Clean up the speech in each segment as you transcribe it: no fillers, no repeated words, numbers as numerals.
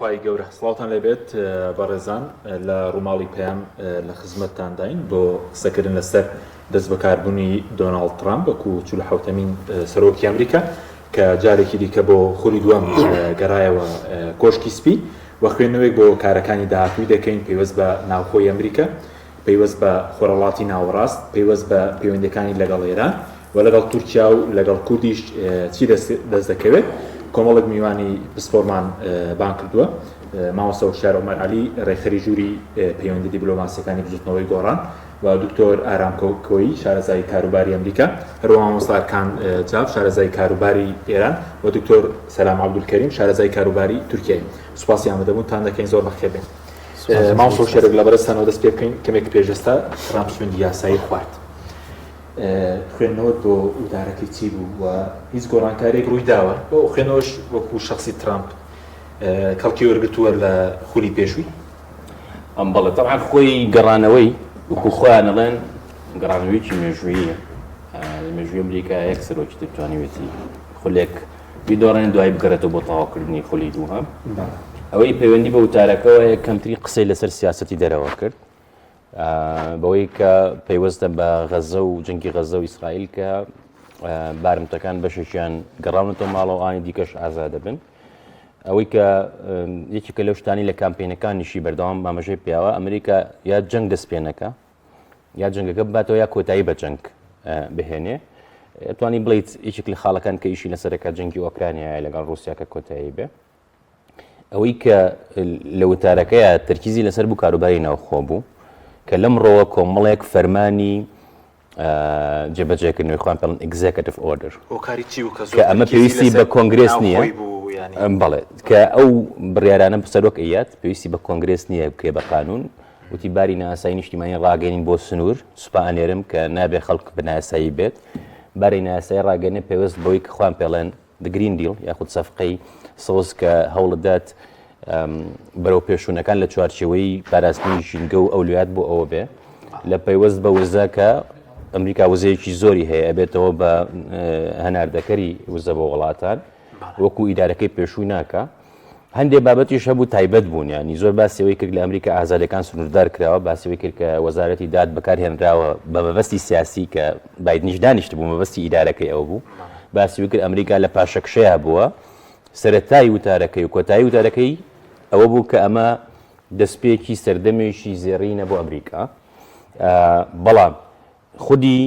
خوای گەورە. سڵاوتان لێبێت بەڕێزان لە ڕووماڵی پەیام لە خزمەتتانداین بۆ قسەکردن لەسەر دەستبەکاربوونی دۆناڵد ترامپ وەکو 47مین سەرۆکی ئەمریکا کە جارێکی دیکە بۆ خولی دووەم گەڕایەوە کۆشکی سپی و خوێندنەوەیەک بۆ کارەکانی داهاتووی دەکەین پەیوەست بە ناوخۆی ئەمریکا پەیوەست بە خۆرهەڵاتی ناوەڕاست، پەیوەست بە پەیوەندیەکانی لەگەڵ ئێران و لەگەڵ تورکیا و لەگەڵ کوردیش چی دەست دەکەوێت. کۆمەڵێک میوانی پسپۆرمان بانگ کردووە. مامۆستا وشیار عومەر عەلی، ڕێکخەری ژووری پەیوەندی دیبلۆماسیەکانی بزوتنەوەی گۆڕان و دکتۆر ئارام کۆیی، شارەزای کاروباری ئەمریکا، هەروەها مامۆستا ئەرکان جاف، شارەزای کاروباری ئێران و دکتۆر سەلام عەبدولکەریم، شارەزای کاروباری تورکیای. سوپاسی ئامادەبوونتان دەکەین، زۆر بەخێربێن. مامۆستا شێرک لە بەرزتانەوە دەست پێ بکەین کەمێک پێش ئێستا ترامپ سوێندی یاسایی خوارد خوێندنەوەت بۆ وتارەکەی چی بوو و هیچ گۆڕانکاریێک ڕووی داوە بۆ خوێنەوەش وەکو شخصی ترامپ کەڵکی وەرگتووە لە خولی پێشووی ئەم بەڵێ طبعا خۆی گەڕانەوەی وەکو خۆیان ئەڵێن گەڕانەوەیکی مێژوویە لە مێژووی ئەمریکا یەک سەرۆکی تر توانیوێتی خولێک بیدۆڕێن دوایی بگەڕێتەوە بۆ تەواوکردنی خولی دووهەم. ئەوەی پەیوەندی بە وتارەکەوە هەیە کەمترین قسەی لەسەر سیاسەتی دەرەوە کرد بەوەی کە پەیوەستە بە غەزە و جەنگی غەزە و ئیسرائیل کە بارمتەکان بەشێکیان گەڕاونەتەوە ماڵەوە ئانی دیکەش ئازاد دەبن ئەوەی کە یەکێکە لەو شتانی لە کامپینەکانیشی بەردەوام ئاماژەی پیاوە ئەمریکا یا جەنگ دەست پێ نەکا یا جەنگەکە بباتەوە یا کۆتایی بە جەنگ بهێنێ توانی بڵیت یەکێک لە خاڵەکان کە ئیشی لەسەرەکە جەنگی ئۆکرانیایە لەگەڵ رووسیا کە کۆتایی بێ ئەوەی کە لە وتارەکەیە تەرکیزی لەسەر بوو کاروباری ناوخۆ بوو کە لەم ڕۆوە کۆمەڵێک فەرمانی جێبەجێکردنەوەی خۆیان پێڵن executive order هۆکاری چی بوو کە کە ئەمە پێویستی بە کۆنگرێس نییە بەڵێ کە ئەو بڕیارانە سەرۆک ئەیات پێویستی بە کۆنگرێس نییە بکرێ بە قانون وتی باری نائاسایی نیشتیمانی ڕاگەینین بۆ سنوور، سوپا ئەنێرم کە نابێ خەڵک بە نایاسایی بێت. باری نایاسایی ڕاگەینێ پەیوەست بەوەی کە خۆیان پێڵێن The Green Deal یاخود سەفقەی سەوز کە هەوڵدات بەرەو پێشوونەکان لە چوارچێوەی پاراستنی ژینگە و ئەولویات بۆ ئەوە بێ لە پەیوەست بە وزە کە ئەمریکا وزەیەکی زۆری هەیە ئەبێتەوە بە هەناردەکەری وزە بۆ وڵاتان وەکو ئیدارەکەی پێشووی ناکە. هەندێ بابەتیش هەبوو تایبەت بوون یانی زۆر باسی ئەوەی کرد لە ئەمریکا ئازادیەکان سنووردار کراوە باسی ئەوەی کرد کە وەزارەتی داد بەکارهێنراوە بە مەبەستی سیاسی کە بایدنیش دانیشت بوو مەبەستی ئیدارەکەی ئەو بوو باسی ئەوەی کرد ئەمریکا لە پاشەکشەیا بووە سەرەتای وتارەکەی و کۆتایی وتارەکەی ئەوە بوو کە ئەمە دەستپێکی سەردەمێکی زێڕینە بۆ ئەمریکا بەڵام خودی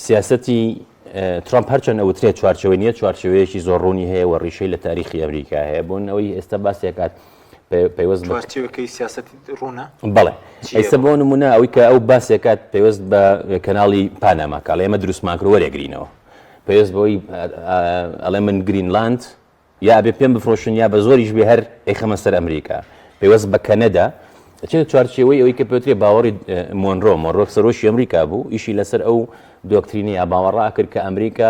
سیاسەتی ترامپ هەرچەند ئەوترێت چوارچێوەی نییە، چوارچێوەیەکی زۆر ڕوونی هەیە و ڕیشەی لە تاریخی ئەمریکا هەیە. بۆ ئەوەی ئێستا باسی ئەکات پەیوەست بە چوارچێوەکەی سیاسەتی ڕوونە؟ بەڵێ. ئێستا بۆ نمونە ئەوەی کە ئەو باسی ئەکات پەیوەست بە کەناڵی پاناما کە ئەڵێ ئێمە دروستمان کرد وەرێگرینەوە. پەیوەست بەوەی ئەڵێ من گرینلاند یا ئەبێ پێم بفرۆشن یا بە زۆریش بێ هەر ئەیخەمە سەر ئەمریکا. پەیوەست بە کەنەدا ئەچێتە چوارچێوەی ئەوەی کە پێوترێ باوەڕی مۆنرۆ، مۆنرۆ سەرۆکی ئەمریکا بوو، ئیشی لەسەر ئەو دۆکترینە یا باوەڕە ئەکرد کە ئەمریکا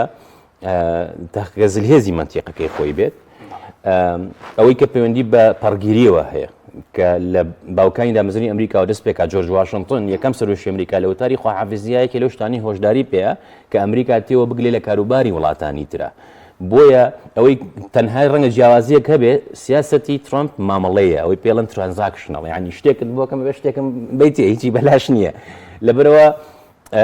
تاقە زلهێزی مەنتیقەکەی خۆی بێت. ئەوەی کە پەیوەندی بە پەڕگیریەوە هەیە کە لە باوکانی دامەزرانی ئەمریکاوە دەست پێکا جۆرج واشنتۆن یەکەم سەرۆکی ئەمریکا لە وتاری خواحافیزیە یەکێ لەو شتانەی هۆشداری پێیە کە ئەمریکا تێوە بگلێ لە کاروباری وڵاتانی ترە. بۆیە ئەوەی تەنها ڕەنگە جیاوازیەک هەبێ سیاسەتی ترامپ مامەڵەیە ئەوەی پێڵن transactional یعنی شتێکت بۆ کەم بێ شتێکم بیتێ هیچی بەلاش نییە لەبەرەوە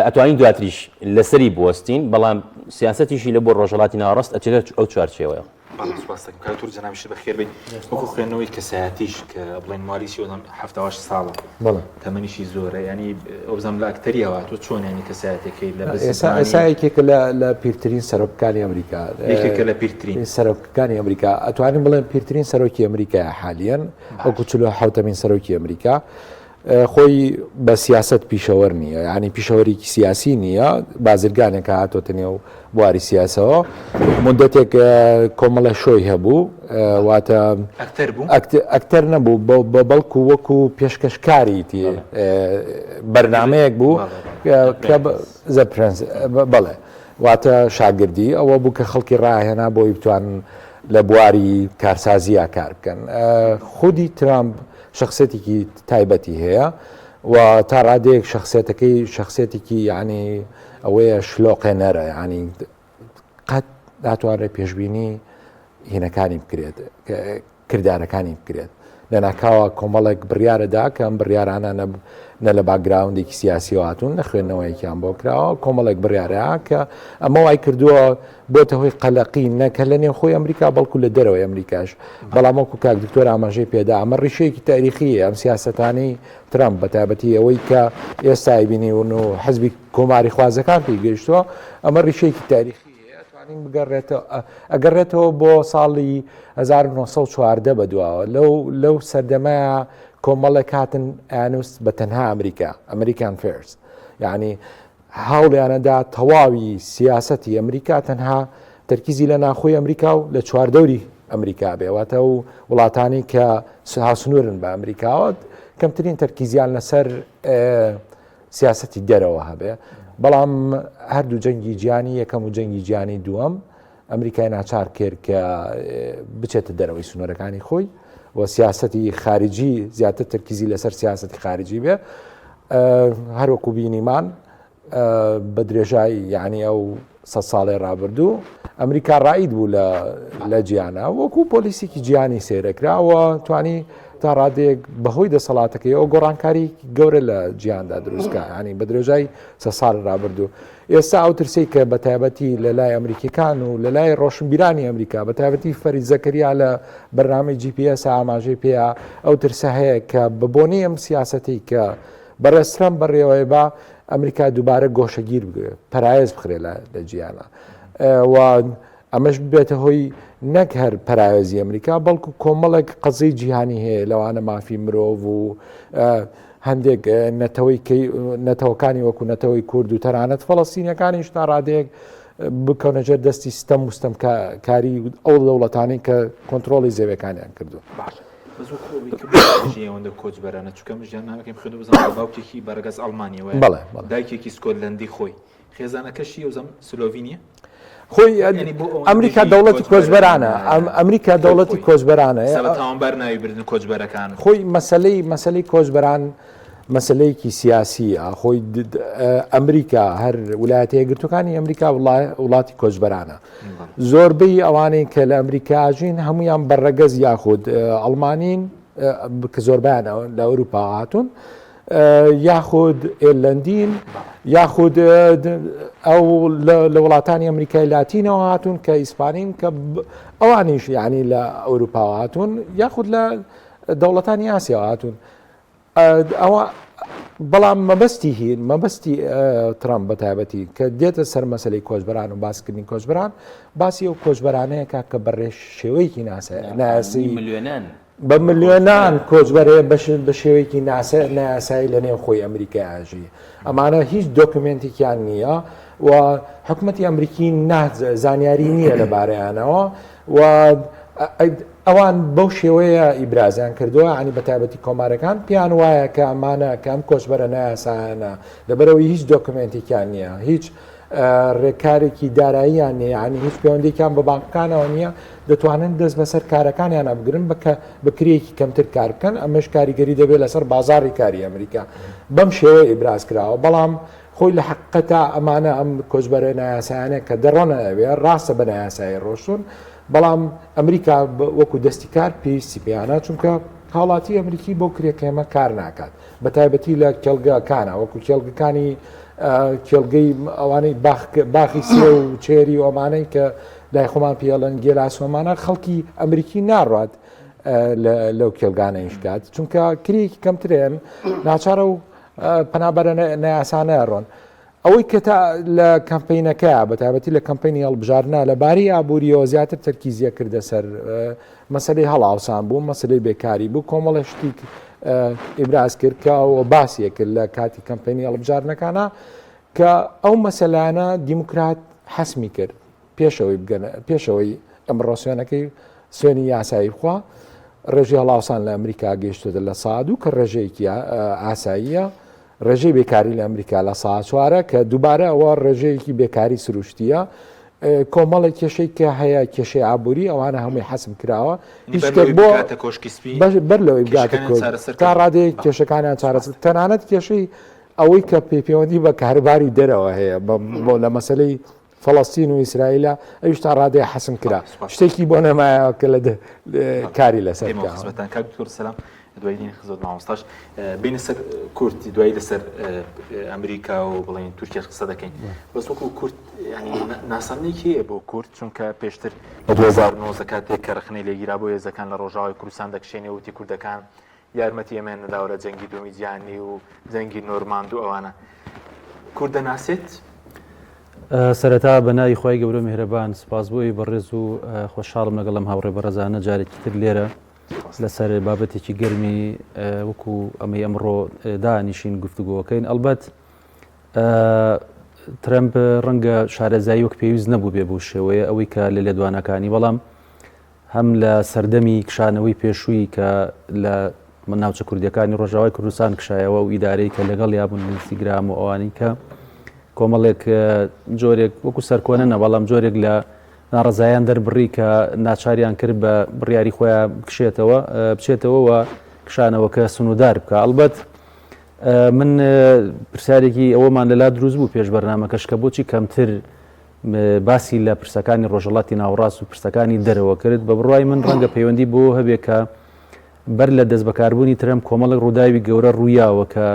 ئەتوانین دواتریش لەسەری بوەستین بەڵام سیاسەتیشی لە بۆ ڕۆژهەڵاتی ناوەڕاست ئەچێتە ئەو چوارچێوەیە. بەڵێ سوپاس دەکەم کاک تورک جەنابیشت بەخێر بێی وەکو خوێندنەوەی کەسایەتیش کە بڵێن موالیسی ئەوزام 78 ساڵە بەڵێ تەمەنیشی زۆرە ینی ئەوزام لە ئەکتەریەوە تۆ چۆن ینی کەسایەتەکەی لە ئێستا ئێستا یەکێکە لە لە پیرترین سەرۆکەکانی ئەمریکا یەکێکە لە پیرترین سەرۆکەکانی ئەمریکا ئەتوانین بڵێن پیرترین سەرۆکی ئەمریکا حالیەن وەکو 47مین سەرۆکی ئەمریکا خۆی بە سیاسەت پیشەوەر نییە یانی پیشەوەرێکی سیاسی نییە بازرگانێک هاتۆتە نێو بواری سیاسەوە مدەتێک کۆمەڵە شۆی هەبوو واتە ئەکتەر بوو ئەکتەر نەبوو بەڵکو وەکو پێشکەشکاری بەرنمەیەک بوو کە The Apprentice بەڵێ واتە شاگردی ئەوە بوو کە خەڵکی ڕاهێنا بۆی بتوانن لە بواری کارسازییا کار بکەن خودی ترامپ شەخسیەتێکی تایبەتی هەیە و تا ڕادەیەک شەخسیەتەکەی شەخسیەتێکی یعنی ئەوەیە شلۆقێنەرە یعنی قەت ناتوانرێت پێشبینی هینەکانی بکرێت کردارەکانی بکرێت. لەناکاوە کۆمەڵێک بڕیارەدا کە ئەم بڕیارانە نە لە background ێکی سیاسیەوە هاتوون نە خوێندنەوەیەکیان بۆ کراوە کۆمەڵێک بڕیارە کە ئەمە وای کردووە بۆتە هۆی قەلەقی نەکە لە نێوخۆی ئەمریکا بەڵکو لە دەرەوەی ئەمریکاش بەڵام وەکو کاک دکتۆر ئاماژەی پێدا ئەمە ڕیشەیەکی تاریخیە ئەم سیاسەتانەی ترامپ بە تایبەتی ئەوەی کە ئێستا بینیون و حزبی کۆماری خوازەکان پێی گەیشتووە ئەمە ڕیشەیەکی تاریخی هەیە توانین بگەڕێتەوە ئەگەڕێتەوە بۆ ساڵی 1940 بەدواوە لەو لەو سەردەمەیە کۆمەڵێک هاتن ئەیانوست بە تەنها ئەمریکا American First یعنی هەوڵیانەدا تەواوی سیاسەتی ئەمریکا تەنها تەرکیزی لە ناخۆی ئەمریکا و لە چواردەوری ئەمریکا بێ واتە و وڵاتانی کە هاوسنوورن بە ئەمریکاوە کەمترین تەرکیزیان لەسەر سیاسەتی دەرەوە هەبێ بەڵام هەردوو جەنگی جیانی یەکەم و جەنگی جیانی دووەم ئەمریکای ناچار کرد کە بچێتە دەرەوەی سنوورەکانی خۆی و سیاسەتی خارجی زیاتر تەرکیزی لەسەر سیاسەتی خارجی بێ هەروەکو بینیمان بە درێژایی یعنی ئەو سە ساڵی ڕابردوو ئەمریکا ڕائید بوو لە لە جیانە وەکو پۆلیسێکی جیانی سێرەکراوە توانی تا ڕادەیەک بەهۆی دەسەڵاتەکەی ئەو گۆڕانکاری گەورە لە جیاندا دروستکە ینی بە درێژای سە ساڵ ڕابردوو ئێستا ئەو ترسەی کە بە تایبەتی لە لای ئەمریکیەکان و لە لای ڕۆشنبیرانی ئەمریکا بە تایبەتی فەرید زەکەریا لە بەرنامەی GPS ئاماژەی پێیە ئەو ترسە هەیە کە بە بۆنەی ئەم سیاسەتەی کە بەڕێز ترەمپ بەڕێوەی با ئەمریکا دووبارە گۆشەگیر بگرێت پەراوێز بخرێت لە جیهانە و ئەمەش ببێتە هۆی نەک هەر پەراوێزی ئەمریکا بەڵکو کۆمەڵێک قەزیەی جیهانی هەیە لەوانە مافی مرۆڤ و هەندێک نەتەوەی نەتەوەکانی وەکو نەتەوەی کورد و تەنانەت فەڵەستینەکانیش تا ڕادەیەک بکەونە ژێر دەستی ستەم و ستەمکاری ئەو دەوڵەتانەی کە کۆنتترۆڵی زەویەکانیان کردو. بەس وەکو ئەوەی کە بۆ ئەوەندە کۆچبەرانە چونکە من ژیاننامەکەیم خوێندەوە بزانم باوکێکی بە ڕەگەز ئەڵمانییە بەڵێ دایکێکی سکۆتلەندی خۆی خێزانەکەشی ئەوزەم سلۆڤینیە خۆی ئەمریکا دەوڵەتی کۆچبەرانە ئەمریکا دەوڵەتی کۆچبەرانە تاوانبار ناوی بردن کۆچبەرەکان خۆی مەسلەی مەسلەی کۆچبەران مەسلەیەکی سیاسیە خۆی ئەمریکا هەر ولایەتە یەکگرتوەکانی ئەمریکا وڵاتی کۆچبەرانە زۆربەی ئەوانەی کە لە ئەمریکاژین هەمویان بەڕەگەز یاخود ئەڵمانین کە زۆربیان لە ئەوروپا هاتوون یاخود ئێرلەندین یاخود ئەو لە وڵاتانی ئەمریکای لاتینەوە هاتوون کە ئیسپانین کە ئەوانیش یعنی لە ئەوروپاوە هاتوون یاخود لە دەوڵەتانی ئاسیاوە هاتوون ئەوە بەڵام مەبەستی هین مەبەستی ترامپ بە تایبەتی کە دێتە سەر مەسلەی کۆچبەران و باسکردنی کۆچبەران باسی ئەو کۆچبەرانەیە کە بە ڕێ شێوەیەکی ناسە ناسی ملیۆنان بە ملیۆنان کۆچبەر هەیە بە شێوەیەکی نایاسایی لە نێو خۆی ئەمریکا ئاژی ئەمانە هیچ دۆکمنتێکیان نییە و حکوومەتتی ئەمریکی زانیاری نییە لەبارەیانەوە و ئەوان بەو شێوەیە ئیبرازیان کردووە ینی بە تایبەتی کۆمارەکان پێیان وایە کە ئەمانە کە ئەم کۆچبەرە نایاسایانە لەبەرەوەی هیچ دۆکمنتێکیان نییە هیچ ڕێکارێکی داراییان نیە یانی هیچ پەیوەندێکیان بە بانکەکانەوە نییە دەتوانن دەست بەسەر کارەکانیانە بگرن بکە بکرێکی کەمتر کار بکەن ئەمەش کاریگەری دەبێت لەسەر بازاری کاری ئەمریکا بەم شێوەیە ئیبراز کراوە بەڵام خۆی لە حقیقەتا ئەمانە ئەم کۆچبەرە نایاسایانە کە دەڕۆنە ئەوێ ڕاستە بە نایاسایی ڕۆشتون بەڵام ئەمریکا وەکو دەستی کار پێویستی پێیانە چونکە هاوڵاتی ئەمریکی بۆ کرێکێمە کار ناکات بە تایبەتی لە کێڵگەکانە وەکو کێڵگەکانی کێڵگەی ئەوانەی باخی سێ و چێری و ئەمانەی کە لای خۆمان پێڵەن گێلاسۆمانە خەڵکی ئەمریکی ناڕات لەو کێڵگانە ئیشکات چونکە کرێکی کەمترێن ناچارە و پەنابەرە نایاسانە ڕۆن ئەوەی کە تا لە کەمپینەکە بە تایبەتی لە کەمپینی هەڵبژاردنە لە باری ئابووریەوە زیاتر تەرکیزیە کردە سەر مەسەلەی هەڵاوسان بوو مەسلەی بێکاری بوو کۆمەڵە شتیک ئیبراز کرد کە ئەوە باسیە کرد لە کاتی کەمپینی هەڵبژاردنەکانە کە ئەو مەسەلانە دیموکرات حەسمی کرد پێشەوەی بگەنە پێشەوەی ئەمڕۆ سوێنەکەی سوێنی یاسایی بخوا ڕێژەی هەڵاوسان لە ئەمریکا گەیشتۆتە لە سادو کە ڕێژەیەکی ئاساییە ڕێژەی بێکاری لە ئەمریکا لە سا چوارە کە دووبارە ئەوە ڕێژەیەکی بێکاری سروشتیە کۆمەڵێک کێشەی کە هەیە کێشەی ئابووری ئەوانە هەمووی حەسم کراوە هیچ شتێک بۆ کۆشکی سپی بەر لەوەی بگاتە تا ڕادەیەک کێشەکانیان چارەسەر تەنانەت کێشەی ئەوەی کە پێ پەیوەندی بە کاروباری دەرەوە هەیە بۆ لە مەسلەی فەڵەستین و ئیسرائیلە ئەویش تا ڕادەیە حەسم کرا شتێکی بۆ نەمایەوە کە لە کاری لەسەر بکا. خزمەتان کاک دکتۆر سەلام دوای دین خزمەت مامۆستاش بینە سەر کورد دوایی لەسەر ئەمریکا و بڵێن تورکیاش قسە دەکەین بەس وەکو کورد ینی ناساندنێکی هەیە بۆ کورد چونکە پێشتر لە 2019 کاتێک کە ڕخنەی لێگیرا بۆ هێزەکان لە ڕۆژاوای کوردستان دەکشێنێ وتی کوردەکان یارمەتی ئێمەیان نەداوە لە جەنگی دووەمی جیهانی و جەنگی نۆرماند و ئەوانە. کورد دەناسێت؟ سەرەتا بە ناوی خوای گەورە میهرەبان سپاس بۆ ئێوەی بەڕێز و خۆشحاڵم لەگەڵ ئەم هاوڕێ بەڕێزانە جارێکی تر لێرە لەسەر بابەتێکی گەرمی وەکو ئەمەی ئەمڕۆ دانیشین گفتوگۆکەین ئەلبەت ترەمپ ڕەنگە شارەزایی وەک پێویست نەبوو بێ بۆ شێوەیە ئەوەی کە لە لێدوانەکانی بەڵام هەم لە سەردەمی کشانەوەی پێشووی کە لە ناوچە کوردیەکانی ڕۆژاوای کوردستان کشایەوە و ئیدارەی کە لەگەڵیا بوون لیندسی گرام و ئەوانەی کە کۆمەڵێک جۆرێک وەکو سەرکۆنە نە بەڵام جۆرێک لە ناڕەزایان دەربڕی کە ناچاریان کرد بە بڕیاری خۆیان بکشێتەوە بچێتەوە و کشانەوەکە سنوودار بکە ئەڵبەت من پرسیارێکی ئەوەمان لەلا دروست بوو پێش بەرنامەکەش کە بۆچی کەمتر باسی لە پرسەکانی ڕۆژهەڵاتی ناوەڕاست و پرسەکانی دەرەوە کرد، بە بڕوای من ڕەنگە پەیوەندی بەوە هەبێ کە بەر لە دەستبەکاربوونی ترەمپ کۆمەڵێک ڕووداوی گەورە ڕوویاوە کە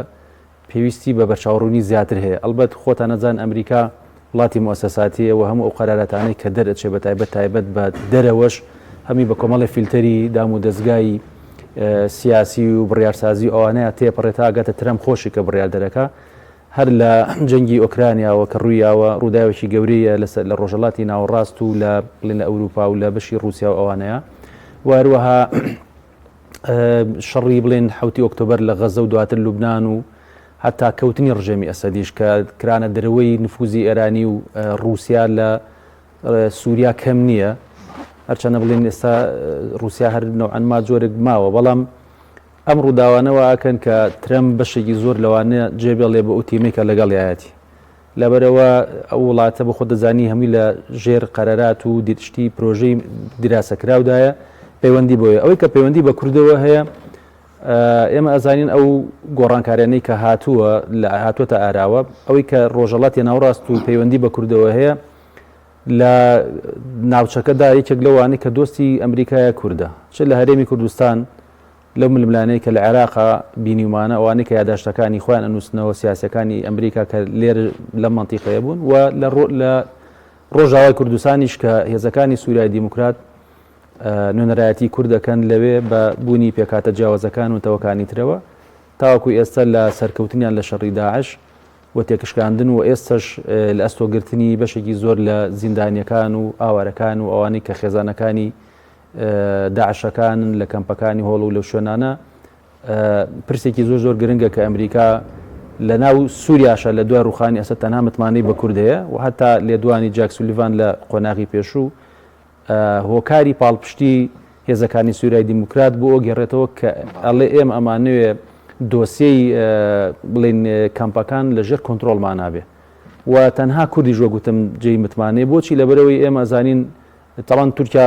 پێویستی بە بەرچاوڕوونی زیاتر هەیە. ئەڵبەت خۆتان ئەزان ئەمریکا وڵاتی موئەسەساتییە و هەموو ئەو قەراراتانەی کە دەرئەچێ بە تایبەت تایبەت بە دەرەوەش هەمووی بە کۆمەڵێ فیلتەری دام و دەزگای سیاسی و بڕیارسازی و ئەوانەیە تێپەڕێ تا ئەگاتە ترەمپ خۆشی کە بڕیاردەرەکە. هەر لە جەنگی ئۆکرانیاوە کە ڕوویاوە، ڕووداوێکی گەورەیە لەسەر لە ڕۆژهەڵاتی ناوەڕاست و لە بڵێن لە ئەوروپا و لە بەشی ڕووسیا و ئەوانەیە و هەروەها شەڕی بڵێن حوتی ئۆکتۆبەر لە غەزە و دواتر لوبناان و هەتا کەوتنی ڕژێمی ئەسەدیش کە کرانە دەرەوەی نفوزی ئێرانی و ڕووسیا لە سووریا کەم نییە هەرچەنە بڵێن ئێستا ڕووسیا هەر نەوعەنما جۆرێک ماوە بەڵام ئەم ڕووداوانە وا ئەکەن کە ترەمپ بەشێکی زۆر لەوانە جێ بێڵێ بۆ ئەو تیمەی کە لەگەڵیایەتی. لەبەرئەوە ئەو وڵاتە بۆ خۆت دەزانی هەمووی لە ژێر قەرارات و شتی پرۆژەی دیراسەکراودایە پەیوەندی بۆیە. ئەوەی کە پەیوەندی بە کوردەوە هەیە ئێمە ئەزانین ئەو گۆڕانکاریانەی کە هاتووە لە هاتووەتە ئاراوە ئەوەی کە ڕۆژەڵاتی ناوەڕاست و پەیوەندی بە کوردەوە هەیە لە ناوچەکەدا یەکێک لەوانەی کە دۆستی ئەمریکایە کوردە چ لە هەرێمی کوردستان لەو ململانێی کە لە عێراقا بینیومانە، ئەوانەی کە یاداشتەکانی خۆیان ئەنووسنەوە، سیاسیەکانی ئەمریکا کە لێرە لەم مەنتیقەیە بوون و لە لە ڕۆژاوای کوردستانیش کە هێزەکانی سووریای دیموکرات نوێنەرایەتی کورد دەکەن لەوێ بە بوونی پێکهاتە جیاوازەکان و نەتەوەکانی ترەوە تاوەکو ئێستا لە سەرکەوتنیان لە شەڕی داعش و تێکشکاندن و ئێستەش لە ئەستۆگرتنی بەشێکی زۆر لە زیندانیەکان و ئاوارەکان و ئەوانەی کە خێزانەکانی داعشەکانن لە کەمپەکانی هۆڵ و لەو شوێنانە پرسێکی زۆر زۆر گرنگە کە ئەمریکا لە ناو سووریاشە لە دوای ڕوخانی ئەسەد تەنها متمانەی بە کورد هەیە و هەتا لێدوانی جاک سولیڤان لە قۆناغی پێشوو هۆکاری پاڵپشتی هێزەکانی سووریای دیموکرات بۆ ئەو گێڕێتەوە کە ئەڵێ ئێمە ئەمانەوێ دۆسیەی بڵین کەمپەکان لە ژێر کۆنترۆڵمانا بێ و تەنها کوردیش وەک وتم جێی متمانەیە بۆچی لەبەرەوەی ئێمە ئەزانین تەبعەن تورکیا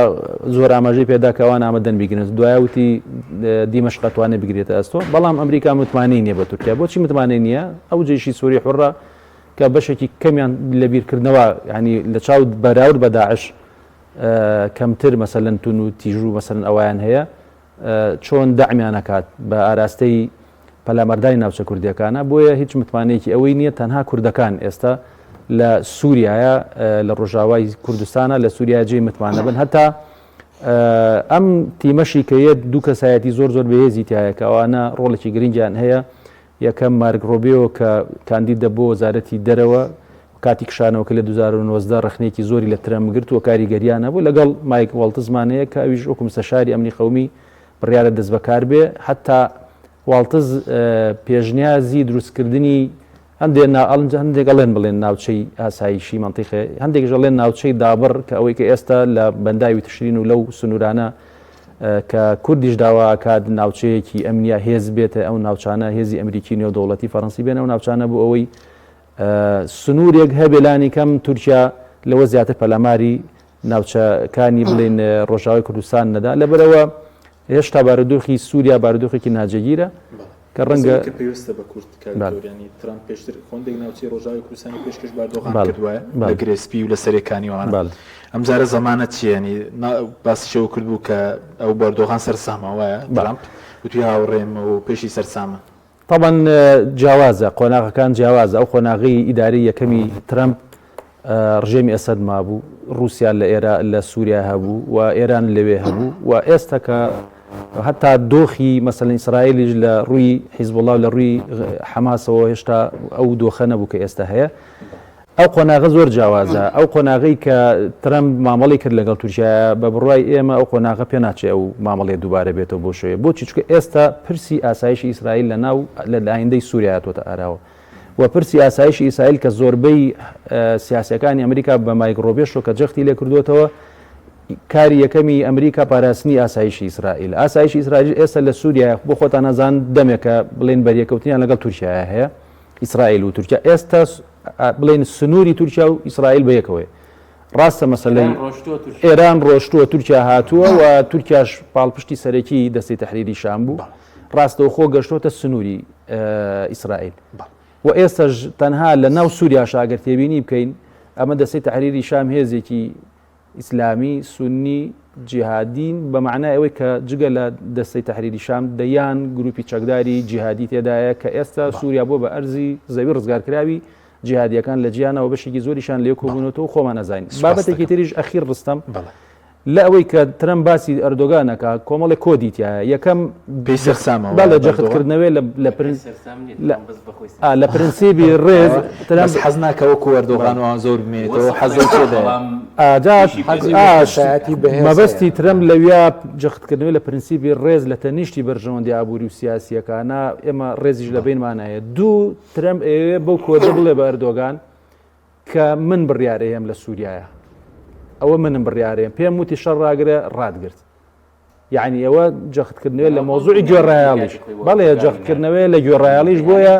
زۆر ئاماژەی پێدا کە ئەوان ئامادەن بیگرن دوایە وتی دیمەشق ئەتوانێت بگرێتە ئەستۆ بەڵام ئەمریکا متمانەی نییە بە تورکیا بۆچی متمانەی نییە ئەو جێشی سووری حوڕە کە بەشێکی کەمیان لە بیرکردنەوە ینی لە چاو بەراورد بە داعش کەمتر مەسەلەن تون و تیژ و مەسەلەن ئەویان هەیە چۆن دەعمیان ئەکات بە ئاراستەی پەلاماردانی ناوچە کوردیەکانە، بۆیە هیچ متمانەیەکی ئەوەی نیە تەنها کوردەکان ئێستا لە سوریایە لە ڕۆژاوای کوردستانە لە سووریا جێی متمانە بن هەتا ئەم تیمەشی کە یەت دوو کەسایەتی زۆر زۆر بەهێزی تایە کە ئەوانە ڕۆڵێکی گرنگیان هەیە یەکەم مارک ڕۆبیۆ کە کاندیدە بۆ وەزارەتی دەرەوە کاتی کشانەوەکە لە 2019 ڕەخنەیەکی زۆری لە ترەمپ گرت و کاریگەریان هەبوو لەگەڵ مایک واڵتزمان هەیە کە ئەویش وەکو مستەشاری ئەمنی قەومی بڕیارە دەستبەکار بێ حتا واڵتز پێشنیازی دروستکردنی هەندێک هەندێک ئەڵێن بڵێن ناوچەی ئاسایشی مەنتیقێ هەندێکیش ئەڵێن ناوچەی دابڕ کە ئەوەی کە ئێستا لە بەنداوی تشرین و لەو سنوورانە کە کوردیش داوا ئەکات ناوچەیەکی ئەمنیە هێز بێتە ئەو ناوچانە هێزی ئەمریکی نێودەوڵەتی فەرەنسی بێنە ئەو ناوچانە بۆ ئەوەی سنوورێک هەبێ لانی کەم تورکیا لەوە زیاتر پەلاماری ناوچەکانی بڵێن ڕۆژاوای کوردستان نەدا لەبەرەوە هێشتا بارودۆخی سووریا بارودۆخێکی ناجێگیرە. کە ڕەنگە کە پێویستە بە کورد کاک دکتۆر یانی ترامپ پێشتر خۆندێک ناوچەی ڕۆژاوای کوردستانی پێشکەش بە ئەردۆغان کردووە لە گرێ سپی و لە سەرێکانی وانە ئەمجارە زەمانەت چییە یانی باسی شەوە کرد بوو کە ئەو بە ئەردۆغان سەرسامە وایە ترامپ وتی هاوڕێم و پێشی سەرسامە. تەبعەن جیاوازە قۆناغەکان جیاوازە ئەو قۆناغی ئیداری یەکەمی ترەمپ ڕژێمی ئەسەد مابوو ڕووسیا لە ئێرا لە سووریا هەبوو و ئێران لەوێ هەبوو و ئێستا کە هەتا دۆخی مەسەلەن ئیسرائیلیش لە ڕووی حیزبوڵا و لە ڕووی حەماسەوە هێشتا ئەو دۆخە نەبوو کە ئێستا هەیە. ئەو قۆناغە زۆر جیاوازە. ئەو قۆناغەی کە ترەمپ مامەڵەی کرد لەگەڵ تورکیایە، بە بڕوای ئێمە ئەو قۆناغە پێناچێ ئەو مامەڵەیە دووبارە بێتەوە بەو شێوەیە. بۆچی؟ چونکە ئێستا پرسی ئاسایشی ئیسرائیل لە ناو لە ئایندەی سووریا هاتووەتە ئاراوە و پرسی ئاسایشی ئیسرائیل کە زۆربەی سیاسیەکانی ئەمریکا بە مایک ڕۆبێشۆ کە جەختی لێ کردووەتەوە، کاری یەکەمی ئەمریکا پاراستنی ئاسایشی ئیسرائیل. ئاسایشی ئیسرائیل ئێستا لە سووریا بۆ خۆتان ئەزان دەمێکە بڵێن بەریەکەوتنیان لەگەڵ تورکیایا هەیە. ئیسرائیل و تورکیا ئێستا بڵێن سنووری تورکیا و ئیسرائیل بە یەکەوەیە ڕاستە مەسلەی ئێران ڕۆشتووە تورکیا هاتووە و تورکیاش پاڵپشتی سەرەکی دەستی تەحریری شام بوو ڕاستەوخۆ گەشتۆتە سنووری ئیسرائیل و ئێستاش تەنها لە ناو سووریا شاگەر تێبینی بکەین ئەمە دەستی تەحریری شام هێزێکی ئیسلامی، سوننی، جیهادین، بە مەعنای ئەوەی کە جگە لە دەستەی تەحریری شام دەیان گروپی چەکداری جیهادی تێدایە کە ئێستا سووریا بووە بە ئەرزی زەوی ڕزگارکراوی جیهادییەکان لە جیهانەوە بەشێکی زۆریشیان لێ کۆبوونەتەوە و خۆمان ئەزانین. بابەتێکی تریش ئەخیر ڕستەم لە ئەوەی کە ترەمپ باسی ئەردۆگان ئەکا کۆمەڵێک کۆدی تیایە یەکەم پێی سەرسامە بەڵێ جەختکردنەوەی لە لە پرنس لە پرنسیبی ڕێز ترەمپ حەز ناکە وەکو ئەردۆغان وان زۆر بمێنێتەوە حەز لەو تێدایە. مەبەستی ترەمپ لەویا جەختکردنەوەی لە پرنسیبی ڕێز لە تەنیشتی بەرژەوەندی ئابووری و سیاسییەکانە ئێمە ڕێزیش لە بەینمان هەیە دوو ترەمپ ئەیەوێ بەو کۆدە بڵێ بە ئەردۆگان کە من بڕیارەیەم لە سووریایە ئەوە منم بڕیارەیەم پێم وتی شەڕ ڕاگرە ڕاتگرت یعنی ئەوە جەختکردنەوەی لە مۆزوعی گوێڕایەڵیش بەڵێ جەختکردنەوەی لە گوێڕایەڵیش بۆیە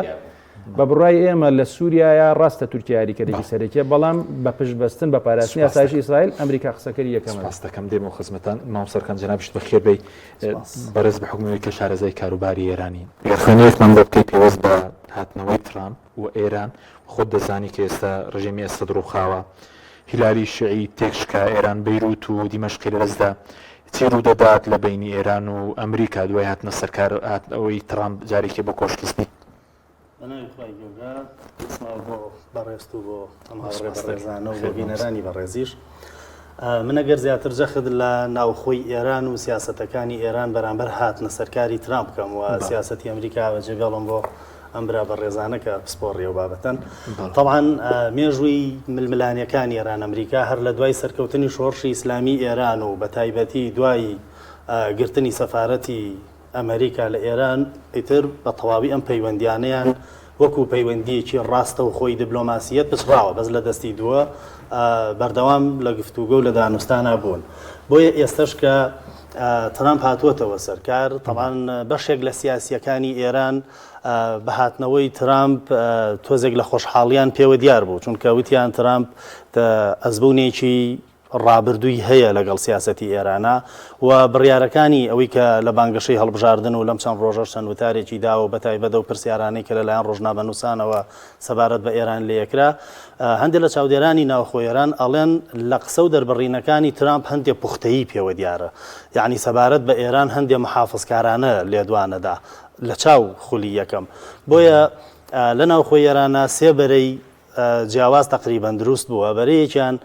بە بڕای ئێمە لە سووریایە ڕاستە تورکیا یاریکەرێکی سەرەکیە بەڵام بە پشت بەستن بە پاراستنی ئاسایشی ئیسرائیل ئەمریکا قسەکەری یەکەمە. سپاست دەکەم دێمەوە خزمەتان مام سەرکان جەنابیشت بەخێر بێی بەڕێز بە حوکمی ئەوەی کە شارەزای کاروباری ئێرانی گەر خوێنەوەیەکمان بۆ بکەی پێوەست بە هاتنەوەی ترامپ و ئێران خۆت دەزانی کە ئێستا ڕژێمی ئەسەد ڕووخاوە هیلالی شیعی تێکشکا، ئێران بەیروت و دیمەشقی لەدەستدا، چی ڕوودەدات لە بەینی ئێران و ئەمریکا دوای هاتنە سەرکار هاتنەوەی تڕامپ جارێکی بۆ کۆشکی سپی؟ بەناوی خوای گەورە سڵاو بۆ بەڕێزت و بۆ ئەم هاوڕێ بەڕێزانە و بۆ بینەرانی بەڕێزیش. من ئەگەر زیاتر جەخت لە ناوخۆی ئێران و سیاسەتەکانی ئێران بەرامبەر هاتنە سەرکاری ترامپ بکەم و سیاسەتی ئەمریکا بەجێبێڵم بۆ ئەم برا بەڕێزانە کە پسپۆڕی ئەو بابەتەن. تەبعەن مێژووی ململانێکانی ئێران ئەمریکا هەر لە دوای سەرکەوتنی شۆڕشی ئیسلامی ئێران و بە تایبەتی دوای گرتنی سەفارەتی ئەمریکا لە ئێران ئیتر بە تەواوی ئەم پەیوەندیانەیان وەکو پەیوەندیەکی ڕاستەوخۆی دبلۆماسیەت پچڕاوە بەس لە دەستی دووە بەردەوام لە گفتوگۆ و لە دانوستانا بوون بۆیە ئێستەش کە ترامپ هاتووەتەوە سەر کار، تەبعەن بەشێک لە سیاسییەکانی ئێران بە هاتنەوەی ترامپ تۆزێک لە خۆشحاڵیان پێوە دیار بوو، چونکە وتیان ترامپ ئەزموونێکی ڕابردووی هەیە لەگەڵ سیاسەتی ئێرانە و بڕیارەکانی ئەوەی کە لە بانگەشەی هەڵبژاردن و لەم چەند ڕۆژەش چەند وتارێکی داوە و بەتایبەت ئەو پرسیارانەی کە لەلایەن ڕۆژنامەنووسانەوە سەبارەت بە ئێران لێکرا، هەندێک لە چاودێرانی ناوخۆی ئێران ئەڵێن لە قسە و دەربڕینەکانی ترامپ هەندێ پوختەیی پێوە دیارە، یەعنی سەبارەت بە ئێران هەندێ محافزکارانە لێدوانەدا لە چاو خولی یەکەم. بۆیە لە ناوخۆی ئێرانا سێ بەرەی جیاواز تەقریبەن دروست بووە، بەرەیەکیان